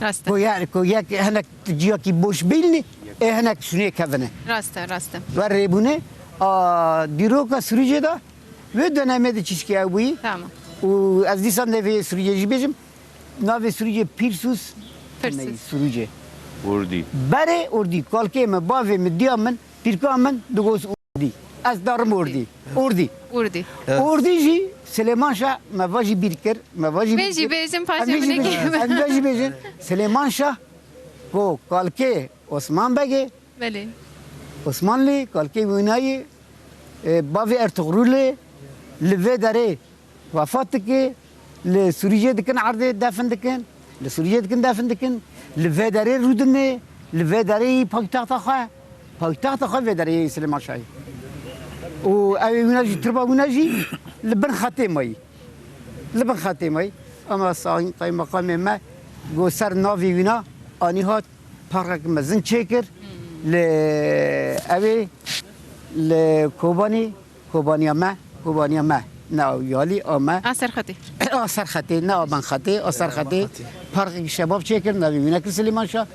Rast e. Ku ye-, ku yek hinek ciyakî boş bîlnî, ê hinek şûnê kevine. Rast e, rast e. Ve rêbûne, a, dîroka Sûrîcê de, wê dönemê de çişkî ew bûyî. Tamam. Û ez dîsa navê Sûrîcê jî bêjim, navê Sûrîcê Pîrsûs, Pîrsûs. Ney Sûrîcê. Urdî. Berê Urdî, kalkê min, bavê min, diya min, pîrka min, digos Urdî. Ez darim Urdî. Urdî. Urdî. Evet. Urdî jî Silêman Şah me va jî bîr kir, me va jî Vê bîr jî kir. Bêjin, Em paşê vê jî min ê bêjin, kevin. Em vê jî bêjin. Silêman Şah ku kalkê Osman Begê, Belê. Osmanlî, kalkê wînayî, e, bavê Ertugrulê, li vê derê wefat dike, li Sûrîcê dikin erdê defin dikin, li Sûrîcê dikin defin dikin, li vê derê rûdinê, li vê derê yî paytexta xwe, paytexta xwe vê derê yê Silêman Şahî. Û ew ê wîna jî, tirba wîna jî li bin xetê mayî. Li bin xetê mayî. Ama sayîn qeymeqamê me got ser navê wîna anî hat, parkek mezin çêkir. Li ew ê li Kobanî, Kobaniya me, Kobaniya me. Ne ew yalî a me. A Serxetê. A Serxetê, ne a Benxetê, a Serxetê. Parkek şebab çêkir, navê wî nekir Silêman Şah.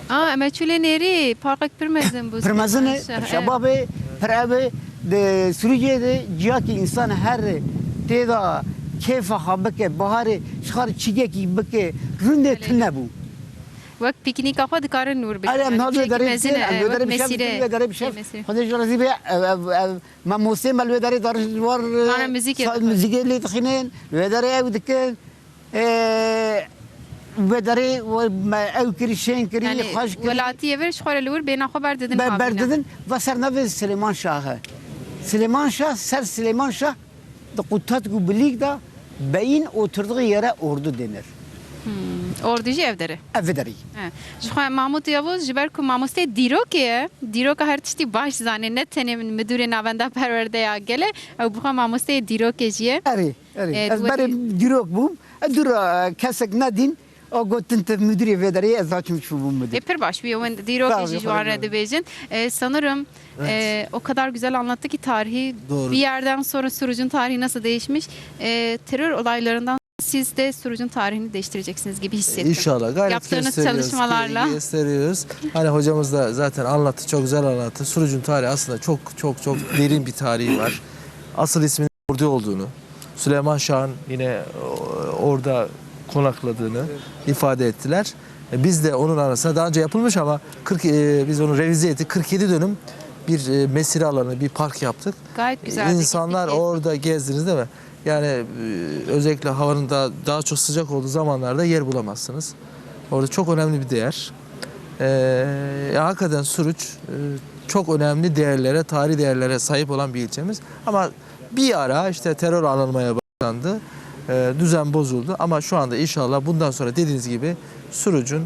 A, em ê çû lê nêrî, parkek pir mezin bû Pir mezin e, Silêman Şah, pir e. Şebab e, pir ev e. Di Sûriyê de ciyakî însan her tê de kêfa xwe bike, baharê ji xwe re çîkekî bike, rûndê Belê. Tune bû. Wek pîknîka xwe dikarin nûr bikin. Erê, em Yani, navê çekî derê mezin biçin, e, em wek derê bişev mesîre. Dikin, wê derê bişev. Mesîre. Xwedê ji razî be, ev, ev, ev, mamostê me li wê derê dar ji war, Nana muzîkê sa-, dixwin. Muzîkê lê dixînin, li wê derê ew dikin. Ê, wê derê we me ew kirî, şên kirî, Yani, xweş kirî. Welatiyê vir ji xwe re li wir bêhna xwe berdidin Be-, havîna. Berdidin, va ser navê Silêman Şah e. Silêman Şah, ser Silêman Şah di qutat ku bilîk de beyin oturduğu yere ordu denir. Hmm. Ordu jî ev der e. Ev der e. He. Ji xwe Mahmûd Yavuz, ji ber ku mamosteyê dîrokê ye, dîroka her tiştî baş zanê, ne tenê midûrê navenda perwerdeya gelê, ew bi xwe mamosteyê dîrokê jî ye. Erê, erê. E, Ez berê dîrok bûm. E, dûra, e, kesek nedîn. O gotin te müdürê vê derê, ez haçim çûbûm müdür. E, pir baş bûye, wend dîrokê jî ji wan re dibêjin. E, sanırım, Evet. e, o kadar güzel anlattı ki tarihi. Doğru. Bir yerden sonra Suruc'un tarihi nasıl değişmiş. E, terör olaylarından siz de Suruc'un tarihini değiştireceksiniz gibi hissettim. İnşallah. Gayret Yaptığınız gösteriyoruz, çalışmalarla. Gösteriyoruz. Hani hocamız da zaten anlattı, çok güzel anlattı. Suruc'un tarihi aslında çok, çok, çok derin bir tarihi var. Asıl isminin Ordu olduğunu, Süleyman Şah'ın yine, o, orada konakladığını ifade ettiler. E, biz de onun arasında daha önce yapılmış ama kırk, e, biz onu revize ettik. kırk yedi dönüm bir, e, mesire alanı, bir park yaptık. Gayet güzel bir İnsanlar gittik, gezdik. Orada gezdiniz değil mi? Yani, e, özellikle havanın daha, daha çok sıcak olduğu zamanlarda yer bulamazsınız. Orada çok önemli bir değer. E, ya hakikaten Suruç, e, çok önemli değerlere, tarihi değerlere sahip olan bir ilçemiz. Ama bir ara işte terör anılmaya başlandı. E, düzen bozuldu. Ama şu anda inşallah bundan sonra dediğiniz gibi Suruc'un, e,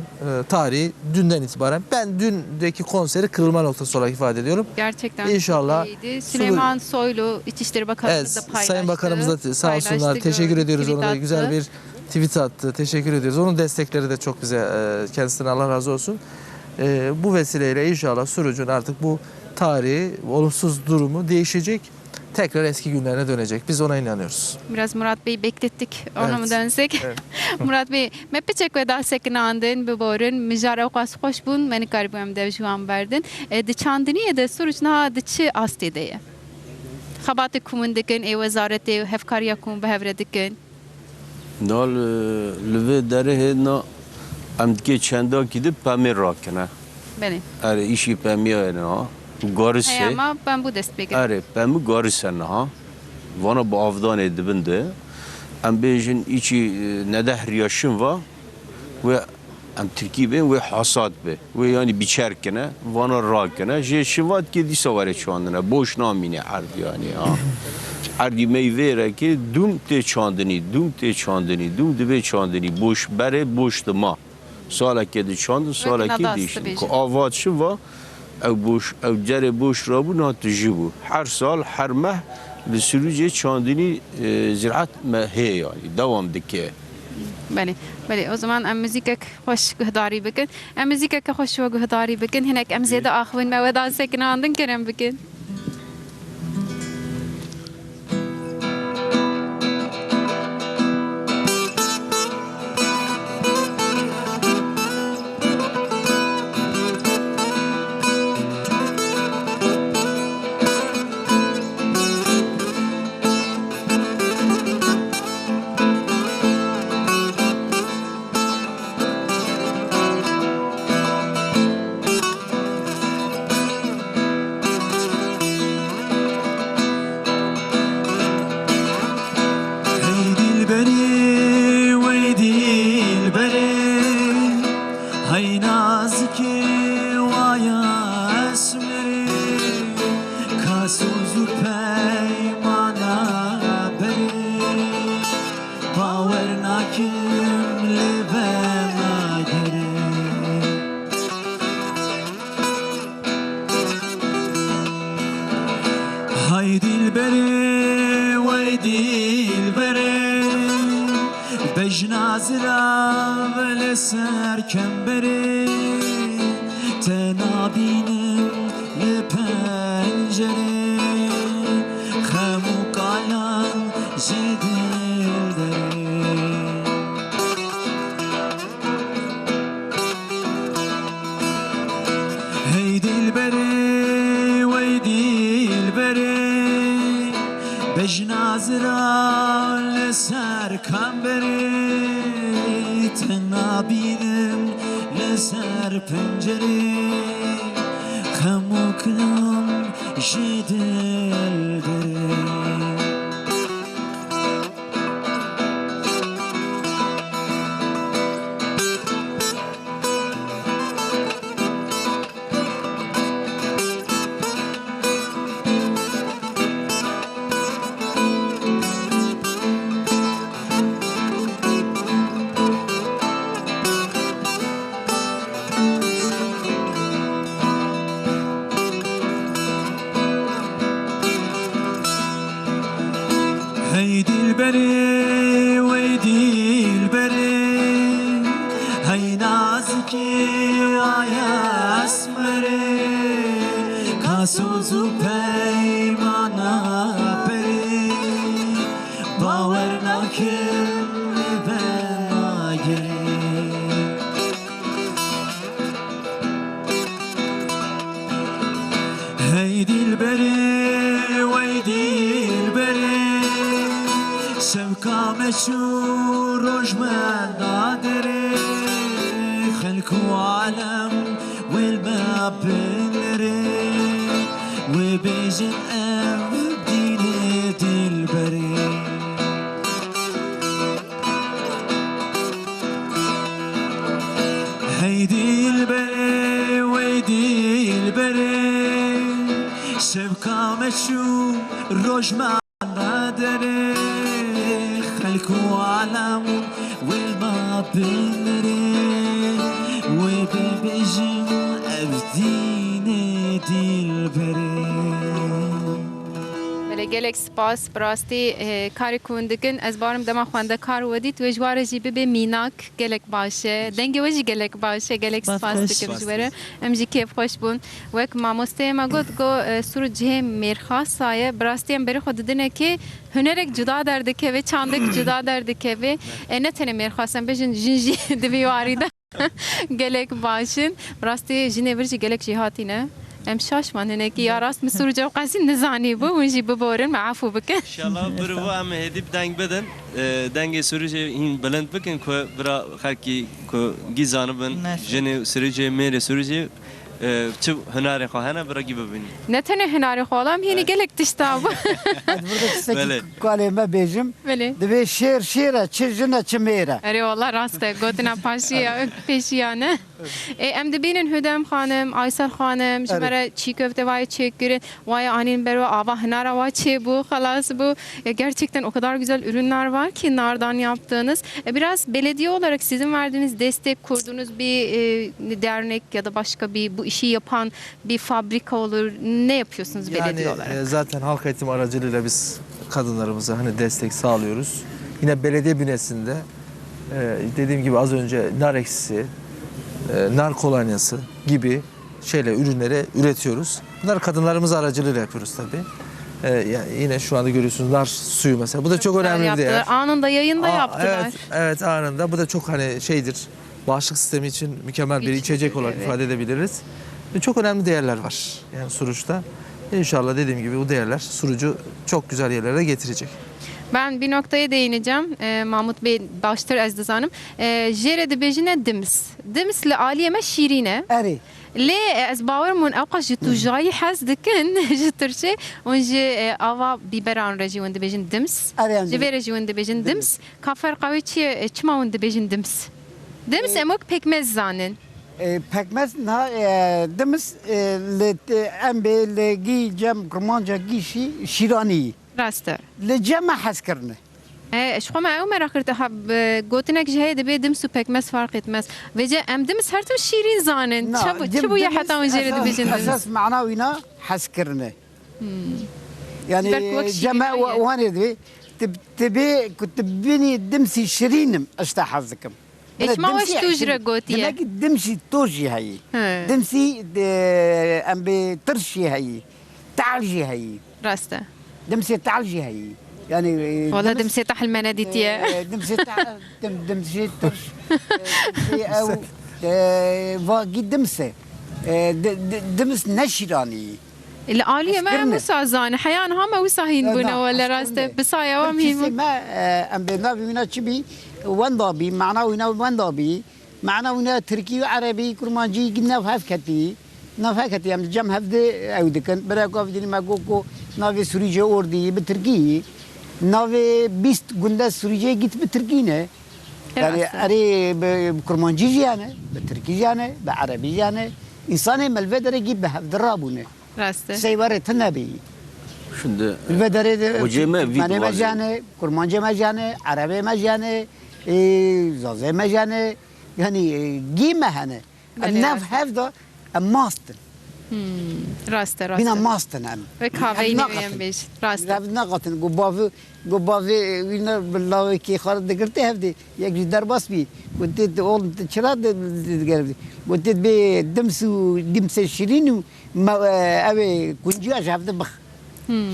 tarihi dünden itibaren, ben dündeki konseri kırılma noktası olarak ifade ediyorum. Gerçekten İnşallah çok iyiydi. Süleyman Soylu, İçişleri Bakanımız Evet, da paylaştı. Sayın Bakanımız da sağ olsunlar. Paylaştı, Teşekkür gördük, ediyoruz tweet ona da. Güzel attı. Bir tweet attı. Teşekkür ediyoruz. Onun destekleri de çok bize, e, kendisine Allah razı olsun. E, bu vesileyle inşallah Suruc'un artık bu tarihi, olumsuz durumu değişecek. Tekrar eski günlerine dönecek. Biz ona inanıyoruz. Biraz Murat Bey'i beklettik. Ona mı Evet. dönsek? Evet. Murat Bey, me piçek we da sekinandin, biborin, mijar ew qas xweş bûn, me nikarîbû em dev ji wan berdin. E, di çandiniyê de Suruç niha di çi astê de ye? Xebatê ku hûn dikin, ê wezaretê, hevkariya ku hûn bi hev re dikin? Niha li, li vê derê hêdina em dikê çendakî di pemê rakine. Belê. Erê, îşî pemîya ye niha. Garis e. Heyama pembû dest pê kir. Erê, pemû garis e niha. Vana bi avdanê dibin de. Em bêjin îçî, e, nedeh riya şin va. Wê em tirkî bên, wê hasad be. Wê yanî biçer kine, vana rakine. Jê şin va dikê dîsa were çandine. Boş namîne erd yanî ha. Erdî me yî vê re kê dûm tê çandinî, dûm tê çandinî, dûm dibê çandinî. Boş berê, boş dima. Salekê diçandin, Wekî salekê neda diştin. Dibêjin. Ku avat şiva, ew boş, ew cerê boş rabû, niha tijî bû. Her sal, her meh li Sirûcê çandinî, e, ziraet me heye, yanî dewam dike. Belê, belê. O zaman em muzîkek xweş guhdarî bikin. Em muzîkeke xweş we guhdarî bikin. Hinek em zêde axivin me we dan sekinandin kerem bikin. Hey dilberê, wey dilberê, hey nazikê, waya esmerê, ka soz û peymana berê. Bawer nakim li vena gerê. Hay dilberê, wey dilberê, bejna zirav li ser kemberê, te nabînim li pencerê, xem û kalan ji dil derê. Hey dilberê, wey dilberê, bejna zira li ser kamberê, te nabînim li ser pencerê, xem û kilam ji dil derê. Hey dilberê, wey dilberê, hey nazikê ay esmerê, ka soz û peymana berê, bawer nakim li ber nagerê. Hey dilberê, wey dilberê, şevka me çû roj me da derê, xelk û alem wê li me binirê, wê bêjin ev dînê dilberê. Hey dilberê, wey dilberê, şevka me çû roj me da derê, xelk û alem wê li me binirê, wê bibêjin ev dînê dilberê. Belê, gelek spas. Bi rastî, e, karê ku hûn dikin, ez bawerim dema xwendekar we dît, wê ji wa re jî bibê mînak, gelek baş e. Dengê we jî gelek baş e, gelek spas dikim ji we re. Em jî kêfxweş bûn. Wek mamosteyê me got, got, e, Sûrûc cihê mêrxasa ye. Bi rastî em berê xwe didine kê, hunerek cuda derdikeve, çandek cuda derdikeve. E, ne tenê mêrxas, em bêjin jin jî di vî warî de. Gelek baş in. Bi rastî jinê vir jî gelek jêhatî ne. Em şaş man hinekî ya rast min Sûrûc ew qasî nizanî bû. Hûn jî biborin, me efû bikin. Înşallah bir bu em hêdî bi deng bidin. E, dengê Sûrûcê hîn bilind bikin ku bira xelkî ku gî zanibin jinê Sûrûcê, mêrê Sûrûcê, e, çi hunarê xwe hene bira gî bibînin. Ne tenê hunarê xwe, wala em hînî gelek tişta bû. Belê. Kalê me bêjim. Belê. Dibê şêr şêr e, çi jin e, çi mêr e. Erê, wala rast e. Gotina paşiya, pêşiya ne. E, em dibînin Hüdem xanim, Aysel xanim, ji me re çî köfte waye çêkirin, waye anîn ber we, ava hinara wa çêbû, xelas bû. E, gerçekten o kadar güzel ürünler var ki nardan yaptığınız. E, biraz belediye olarak sizin verdiğiniz destek, kurduğunuz bir, e, dernek ya da başka bir bu işi yapan bir fabrika olur. Ne yapıyorsunuz belediye olarak? Yani, e, zaten halk eğitim aracılığıyla biz kadınlarımıza hani destek sağlıyoruz. Yine belediye bünyesinde, e, dediğim gibi az önce nar ekşisi, e, nar kolonyası gibi şeyle ürünleri üretiyoruz. Bunları kadınlarımız aracılığıyla yapıyoruz tabii. E, ya-, yine şu anda görüyorsunuz nar suyu mesela. Bu da çok önemli bir değer. Yaptılar. Anında yayında yaptılar. Evet, evet, anında. Bu da çok hani şeydir. Bağışıklık sistemi için mükemmel bir içecek olarak ifade edebiliriz. Ve çok önemli değerler var yani Suruç'ta. İnşallah dediğim gibi bu değerler Suruç'u çok güzel yerlere getirecek. Ben bir noktaya değineceğim. E, Mahmut Bey, baştir ez dizanim. E, jê re dibêjine dims. Dims li aliyê me şîrîn e. Erê. Lê, e, ez bawer bûm ew qas ji tûjayî hez dikin, ji tirşê. Hûn ji, e, ava bîberan re jî hûn dibêjin dims. Erê, em Ji vê re jî hûn dibêjin dims. Dims. Ka ferqa wê çi ye? E, çima hûn dibêjin dims? Dims, e, em wek pekmez zanin. E, pekmez na, e, dims, e, li, e, em bê li gî cem Kurmanca gî şî-, şîranî. Rast e. Li cem me hez kirine. E, ji xwe me ew merak kir, ha, b-, gotinek jî heye dibê dims û pekmez farq etmez. Vêce em dims her tim şîrîn zanin. Na, çi bû, çi bûye heta hûn jê re dibêjin dims? Esas mana wîna hez kirine. Hmm. Yani, cem me wan ê dibê, tu, tu bê, ku tu binî dimsî şirînim, işte hez dikim. E, çima we ji tu jî re gotiye? Demek ki dimsî to jî heyî. He. Dimsî, e, em bê tirş jî heyî. Tehl jî heyî. Rast e. Dimsê tehl jî heyî. Yani, e, Wala dims, dimsê tehl me nedîtiye. E, dimsê tehl, dim-, dimsê tirş. E, dimsê ew, e, va gî dims e. E, di-, di-, dims ne şîranî. Li aliyê me em wisa zanî. Heya niha me wisa hîn bûne, wele rast e. Bi saya wan hîn bûn. Me, e, em bê navê wîna çi bî? Wenda bî, mana wîna wenda bî. Mana wîna tirkî û erebî, kurmancî, nav hev ketî. Nav hev ketî, em li cem hev di ew dikin. Bira ku ev dinî me got ku navê Sûrî jê ordî bi tirkî. Navê bîst gunda Sûrî jê gît bi tirkî ne. Yani, erê, bi, bi kurmancî jî yani, bi tirkî jî yani, bi erebî jî yani. Însanê me li vê derê gît bi hev di rabûne. Rast e. Sey werê tune bî. Şimdi, Li vê derê de hocê me vî Türkmenê me dixwaze. Jane, Kurmancê me jane, Erebê me jane, ê, Zazê me jane. Yani, e, gî me hene. Em Belê, nav rast e. Hev de em mastin. Rast e, rast e. Bîna mast in em. Wek haveyî newê em bêj. Rast e. Hev neqatin. Go bavê, go bavê wî ne bi lawekî xwe re digirtê hevdê. Yek jî derbas bî. Gotê, "Oğlum, tu çira di-, di-, digeribî?" Gotê, "Bê dims û dimsê şirîn û me, e, ew ê kunciya ji hevdê bix."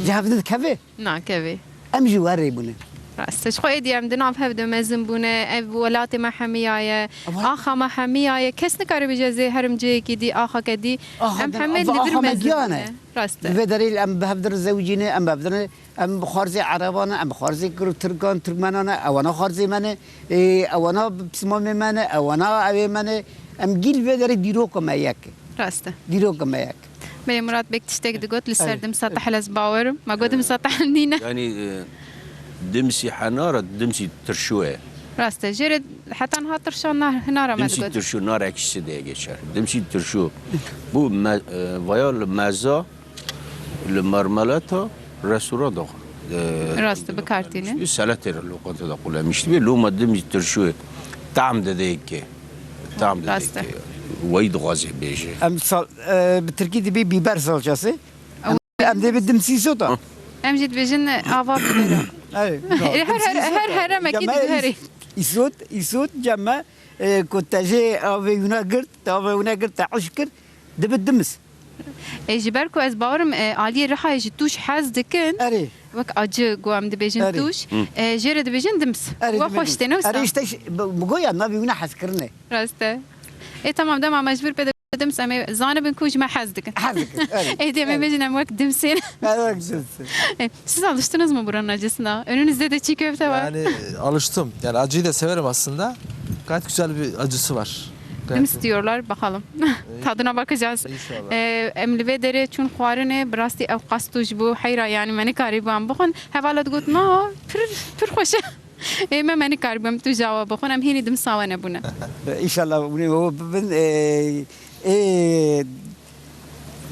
Ji hevdê dikeve? Nakeve. Em jî werê bûne. Rast e. Ji xwe êdî em di nav hev de mezin bûne. Ev welatê me hemiya ye. Axa me hemiya ye. Kes nikare bêje ez ê herim cihekî dî, axake dî. Em heme li vir mezin bûne. Rast e. Di vê derê em bi hev dir zewicîne, em bi hev dir, em bi xwarzê Ereban e, em bi xwarzê Kur-, Tirkan, Tirkmenan e, ewana xwarzê me ne, ê, ewana pismamê me ne, ewana evê me ne. Em gî li vê derê dîroka me yek e. Rast e. Dîroka me yek. Belê Murat Beg tiştek digot li ser dimsa tehl ez bawer im. Ma got dimsa tehl nîne. Yani, e, dimsî henara, dimsî tirşû ye. Rast e. Jê re heta niha tirşan na-, hinara me digot. Dimsî tirşû, nar ekşisi diye geçer. Dimsî tirşû. Bu me-, e, vaya li meza, li marmelata, restora da, e, Rast e, bi kar tîne. Salatê re lokanta da qulemiştî. Loma dimsî tirşû ye. Tam dide yekê. Tam dide yekê. Rast e. Wayî dixwaze bêje. Em sal-, e, bi tirkî dibê biber salçası. Em dê bi dimsî sota. Em jî dibêjin ava bibera. Her, her, her heremekî diguherî. Îsot, îsot cem me, e, ku te jê avê wina girt, te avê wina girt, te eşk kir, dibi dims. E, ji ber ku ez bawerim, e, aliyê Rihayê jî tûş hez dikin. Erê. Wek acı ku em dibêjin tûş, e, jê re dibêjin dims. Erê, we xweş têne wisa. Erê, işte, bi, bi goya navê wina hez kirine. Rast e. E, tamam, dema me ji vir pê Dims em ê zanibin ku ji me hez dikin. Hez dikin, evet. Êdî em ê bêjin em wek dimsên. Evet, wek dimsên. E, siz alıştınız mı buranın acısına? Önünüzde de çiğ köfte var. Yani, e, alıştım. Yani acıyı da severim aslında. Gayet güzel bir acısı var. Gayet Dims diyorlar, bakalım. Tadına bakacağız. İnşallah. E, em li vê derê çûn xwarinê, bi rastî ew qas tûj bû, heyra, yani me nikarîbû em bixwin. Hevala digot, "Na, pir, pir xweş e." Ê me, me nikaribû em tûja we bixwin, em hînî dimsa we nebûne. Înşallah hûn ê we bibin, ê, ê,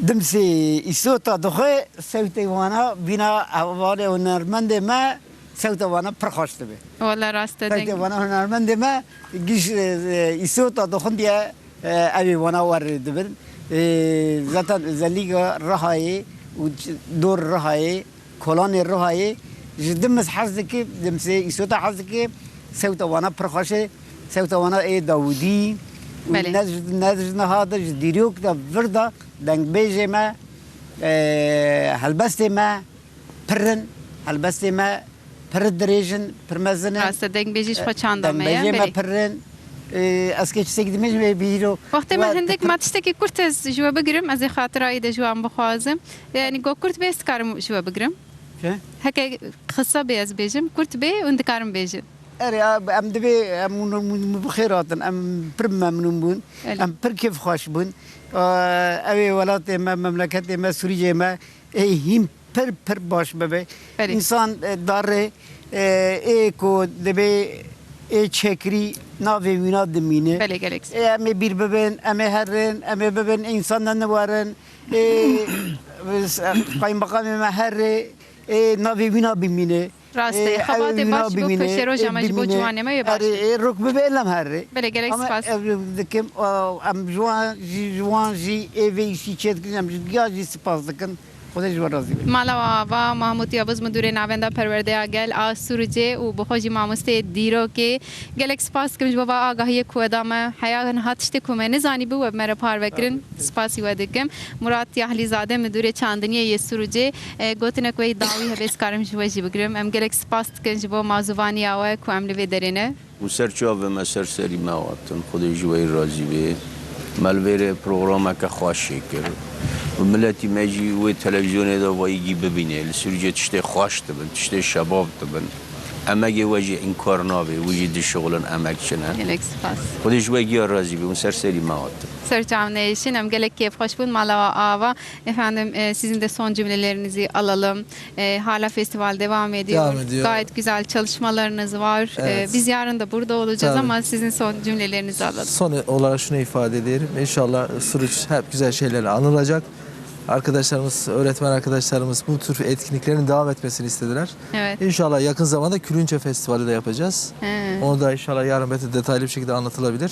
dimsê îsota dixwe sewtê wana bîna hevalê hunermendê me, sewta wana pir xweş dibe. Wele rast e. Sewtê wana hunermendê me giş, e, îsota dixwin diye, e, ew ê wana wer dibin. E, zaten özellikle Rihayê û dor Rihayê Kolanê Rihayê ji dimis hez dike, dimsê îsota hez dike, sewta wana pir xweş e, sewta wana ê dawidî û Belê. ne ji, ne ji niha de ji dîrok de vir de dengbêjê me, e, helbestê me pir in, helbestê me pir dirêj in, pir mezin in. Rast e, dengbêjî ji xwe çanda me ye, Dengbêjê me belê. pir in. E, ez kê tiştekî dimêjim ê bîro. Wextê me we hindek dikir- ma tiştekî kurt ez ji we bigirim, ez ê xatirayî de ji wan bixwazim. Yani go kurt bê, ez dikarim ji we bigirim. Çi? Heke qisa bê ez bêjim, kurt bê hûn dikarin bêjin. Erê, a, em dibê, em hûn, hûn, hûn bi xêr hatin, em pir memnûn bûn, Erê. em pir kêfxweş bûn. A, ew ê welatê me, memleketê me, Sûriyê me, ê hîn pir, pir baş bibe. Erê. Însan, e, darê, e, ê ku dibê ê çekirî navê wîna dimîne. Belê, gelek. E, em ê bîr bibin, em ê herin, em ê bibin, însan neniwerin. Ê, qaymeqamê me herê, ê, navê wîna bimîne. Rast e, Ê, xebatê ew baş ji bo wîna bimîne, pêşeroja ê, me, ji bo bimîne. ciwanê me yê baş Erê, e. ê, rok bibe, lem herê. Belê, gelek Ama spas. ev dikim, a, em ji wan jî, ji wan jî ê vê îşî çêdikin, em ji giya jî spas dikin. Xwedê ji we razî be. Mala we ava, Mahmûd Yavuz, Mudûrê Navenda Perwerdeya Gel a Sûricê û bi xwe jî mamosteyê dîrokê. Gelek spas dikim ji bo va agahiyê ku we da me. Heya niha tiştê ku me nizanîbû we bi me re parve kirin. Spasî we dikim. Murat Yahlîzade, Mudûrê Çandiniyê yê Sûricê, e, gotinek wê dawî hebe, ez karim ji we jî bigirim. Em gelek spas dikin ji bo mazûvaniya we ku em li vê derê ne. Hûn ser çavê me, ser serî me hatin. Xwedê ji we razî bê. Me li vê rê programeke xweş çêkir. Û miletî me jî wê televîzyonê de vayîgî bibîne. Li Sûriyê tiştê xweş dibin, tiştê şebab dibin. Emegê we jî înkar nabe, wî jî dişixulin, emek çi ne. Gelek spas. Xwedê ji we giya razî bê. Hûn ser serî me hatin. Ser çav neyêşin, em gelek kêfxweş bûn. Mala we ava. Efendim, e, sizin de son cümlelerinizi alalım. E, hala festival devam ediyor. Devam ediyor. Gayet güzel çalışmalarınız var. E, Evet. biz yarın da burada olacağız Tabii. ama sizin son cümlelerinizi alalım. Son olarak şunu ifade ederim. İnşallah Suruç hep güzel şeylerle anılacak. Arkadaşlarımız, öğretmen arkadaşlarımız bu tür etkinliklerin devam etmesini istediler. Evet. İnşallah yakın zamanda Külünçe Festivali de yapacağız. He. Onu da inşallah yarın belki detaylı bir şekilde anlatılabilir.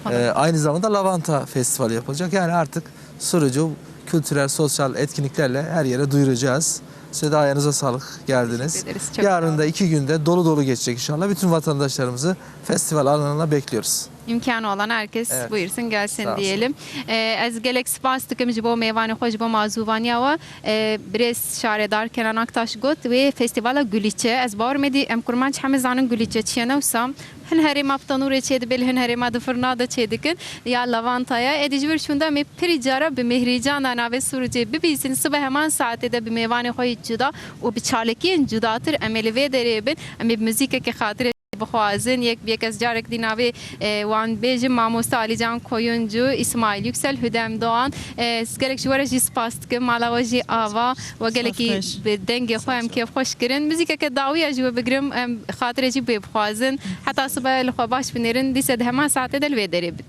Olur. E, aynı zamanda Lavanta Festivali yapılacak. Yani artık Surucu kültürel, sosyal etkinliklerle her yere duyuracağız. Size de ayağınıza sağlık geldiniz. Teşekkür ederiz. Çok sağ olun. Yarın da iki günde dolu dolu geçecek inşallah. Bütün vatandaşlarımızı festival alanına bekliyoruz. İmkanı olan herkes buyursun gelsin diyelim. Sağ olsun. Ee, ez gelek spas dikim ji bo mêvanê xwe, ji bo mazûvaniya we. Ee, birêz şaredar Kenan Aktaş got wê festîvala Gulîçe. Ez bawer me dî em kurmanc heme zanin Gulîçe çi ye, ne wisa? Hin herêma bi tenûrê çêdibe, li hin herêma di firna de çêdikin ya lavantaya. Êdî ji wir şûnda me pirî cara bi Mihrican de navê Sûricê bibîsin. Sibe heman saetê de bi mêvanê xwe yê cuda û bi çalakiyên cudatir em ê li vê derê bin. Em ê bi muzîkeke xatirê bixwazin. Yek bi yek ez carek dî navê, e, wan bêjim, Mamoste Alîcan Koyuncu, Îsmaîl Yüksel, Hüdem Doğan. E, ez gelek ji we re jî spas dikim. Mala we jî ava. We gelekî bi dengê xwe em kêfxweş kirin. Muzîkeke dawiya ji we bigirim, em xatirê jî bê bixwazin. Heta sibe li xwe baş binêrin, dîse di heman saetê de li vê derê bin.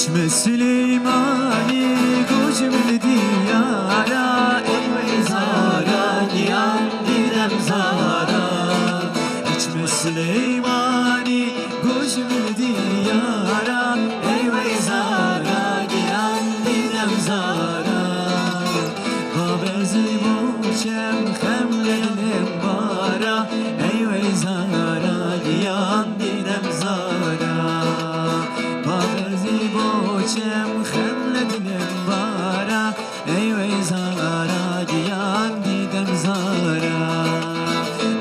Çime Sileymanî, gocim li diyara, ey wey zara, giyan didem zara. Çime Sileymanî, gocim li diyara, ey wey zara, giyan didem zara. Babezî boçem xem li dilim bara, ey wey zara, giyan didem zara. Babezî boçem xem li dilim bara, ey wey zara, giyan didem zara.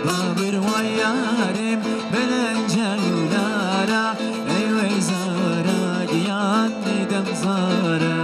Babir wa yarem belen cewlara, ey wey zara, giyan didem zara.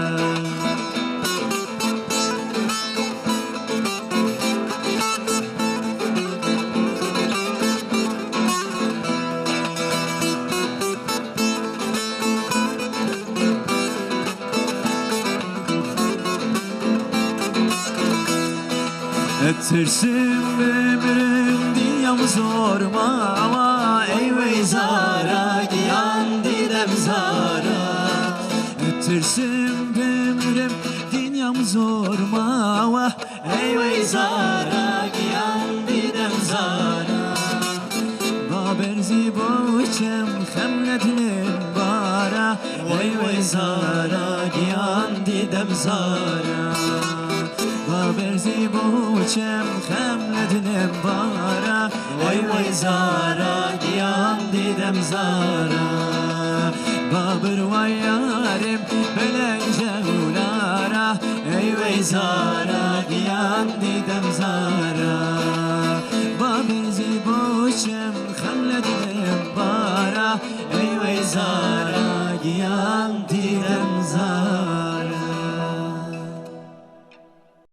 Tirsim bimirim diyam zor mawa, ey wey zara, giyan didem zara. Tirsim bimirim diyam zor mawa, ey wey zara, giyan didem zara. Baberzî boçem xem li dilim bara, ey wey zara, giyan didem zara. Baberzî boçem xem li dilim bara, ey wey zara, giyan didem zara. Babir wa yarem belen cewlara, ey wey zara, giyan didem zara. Baberzî boçem xem li dilim bara, ey wey zara, giyan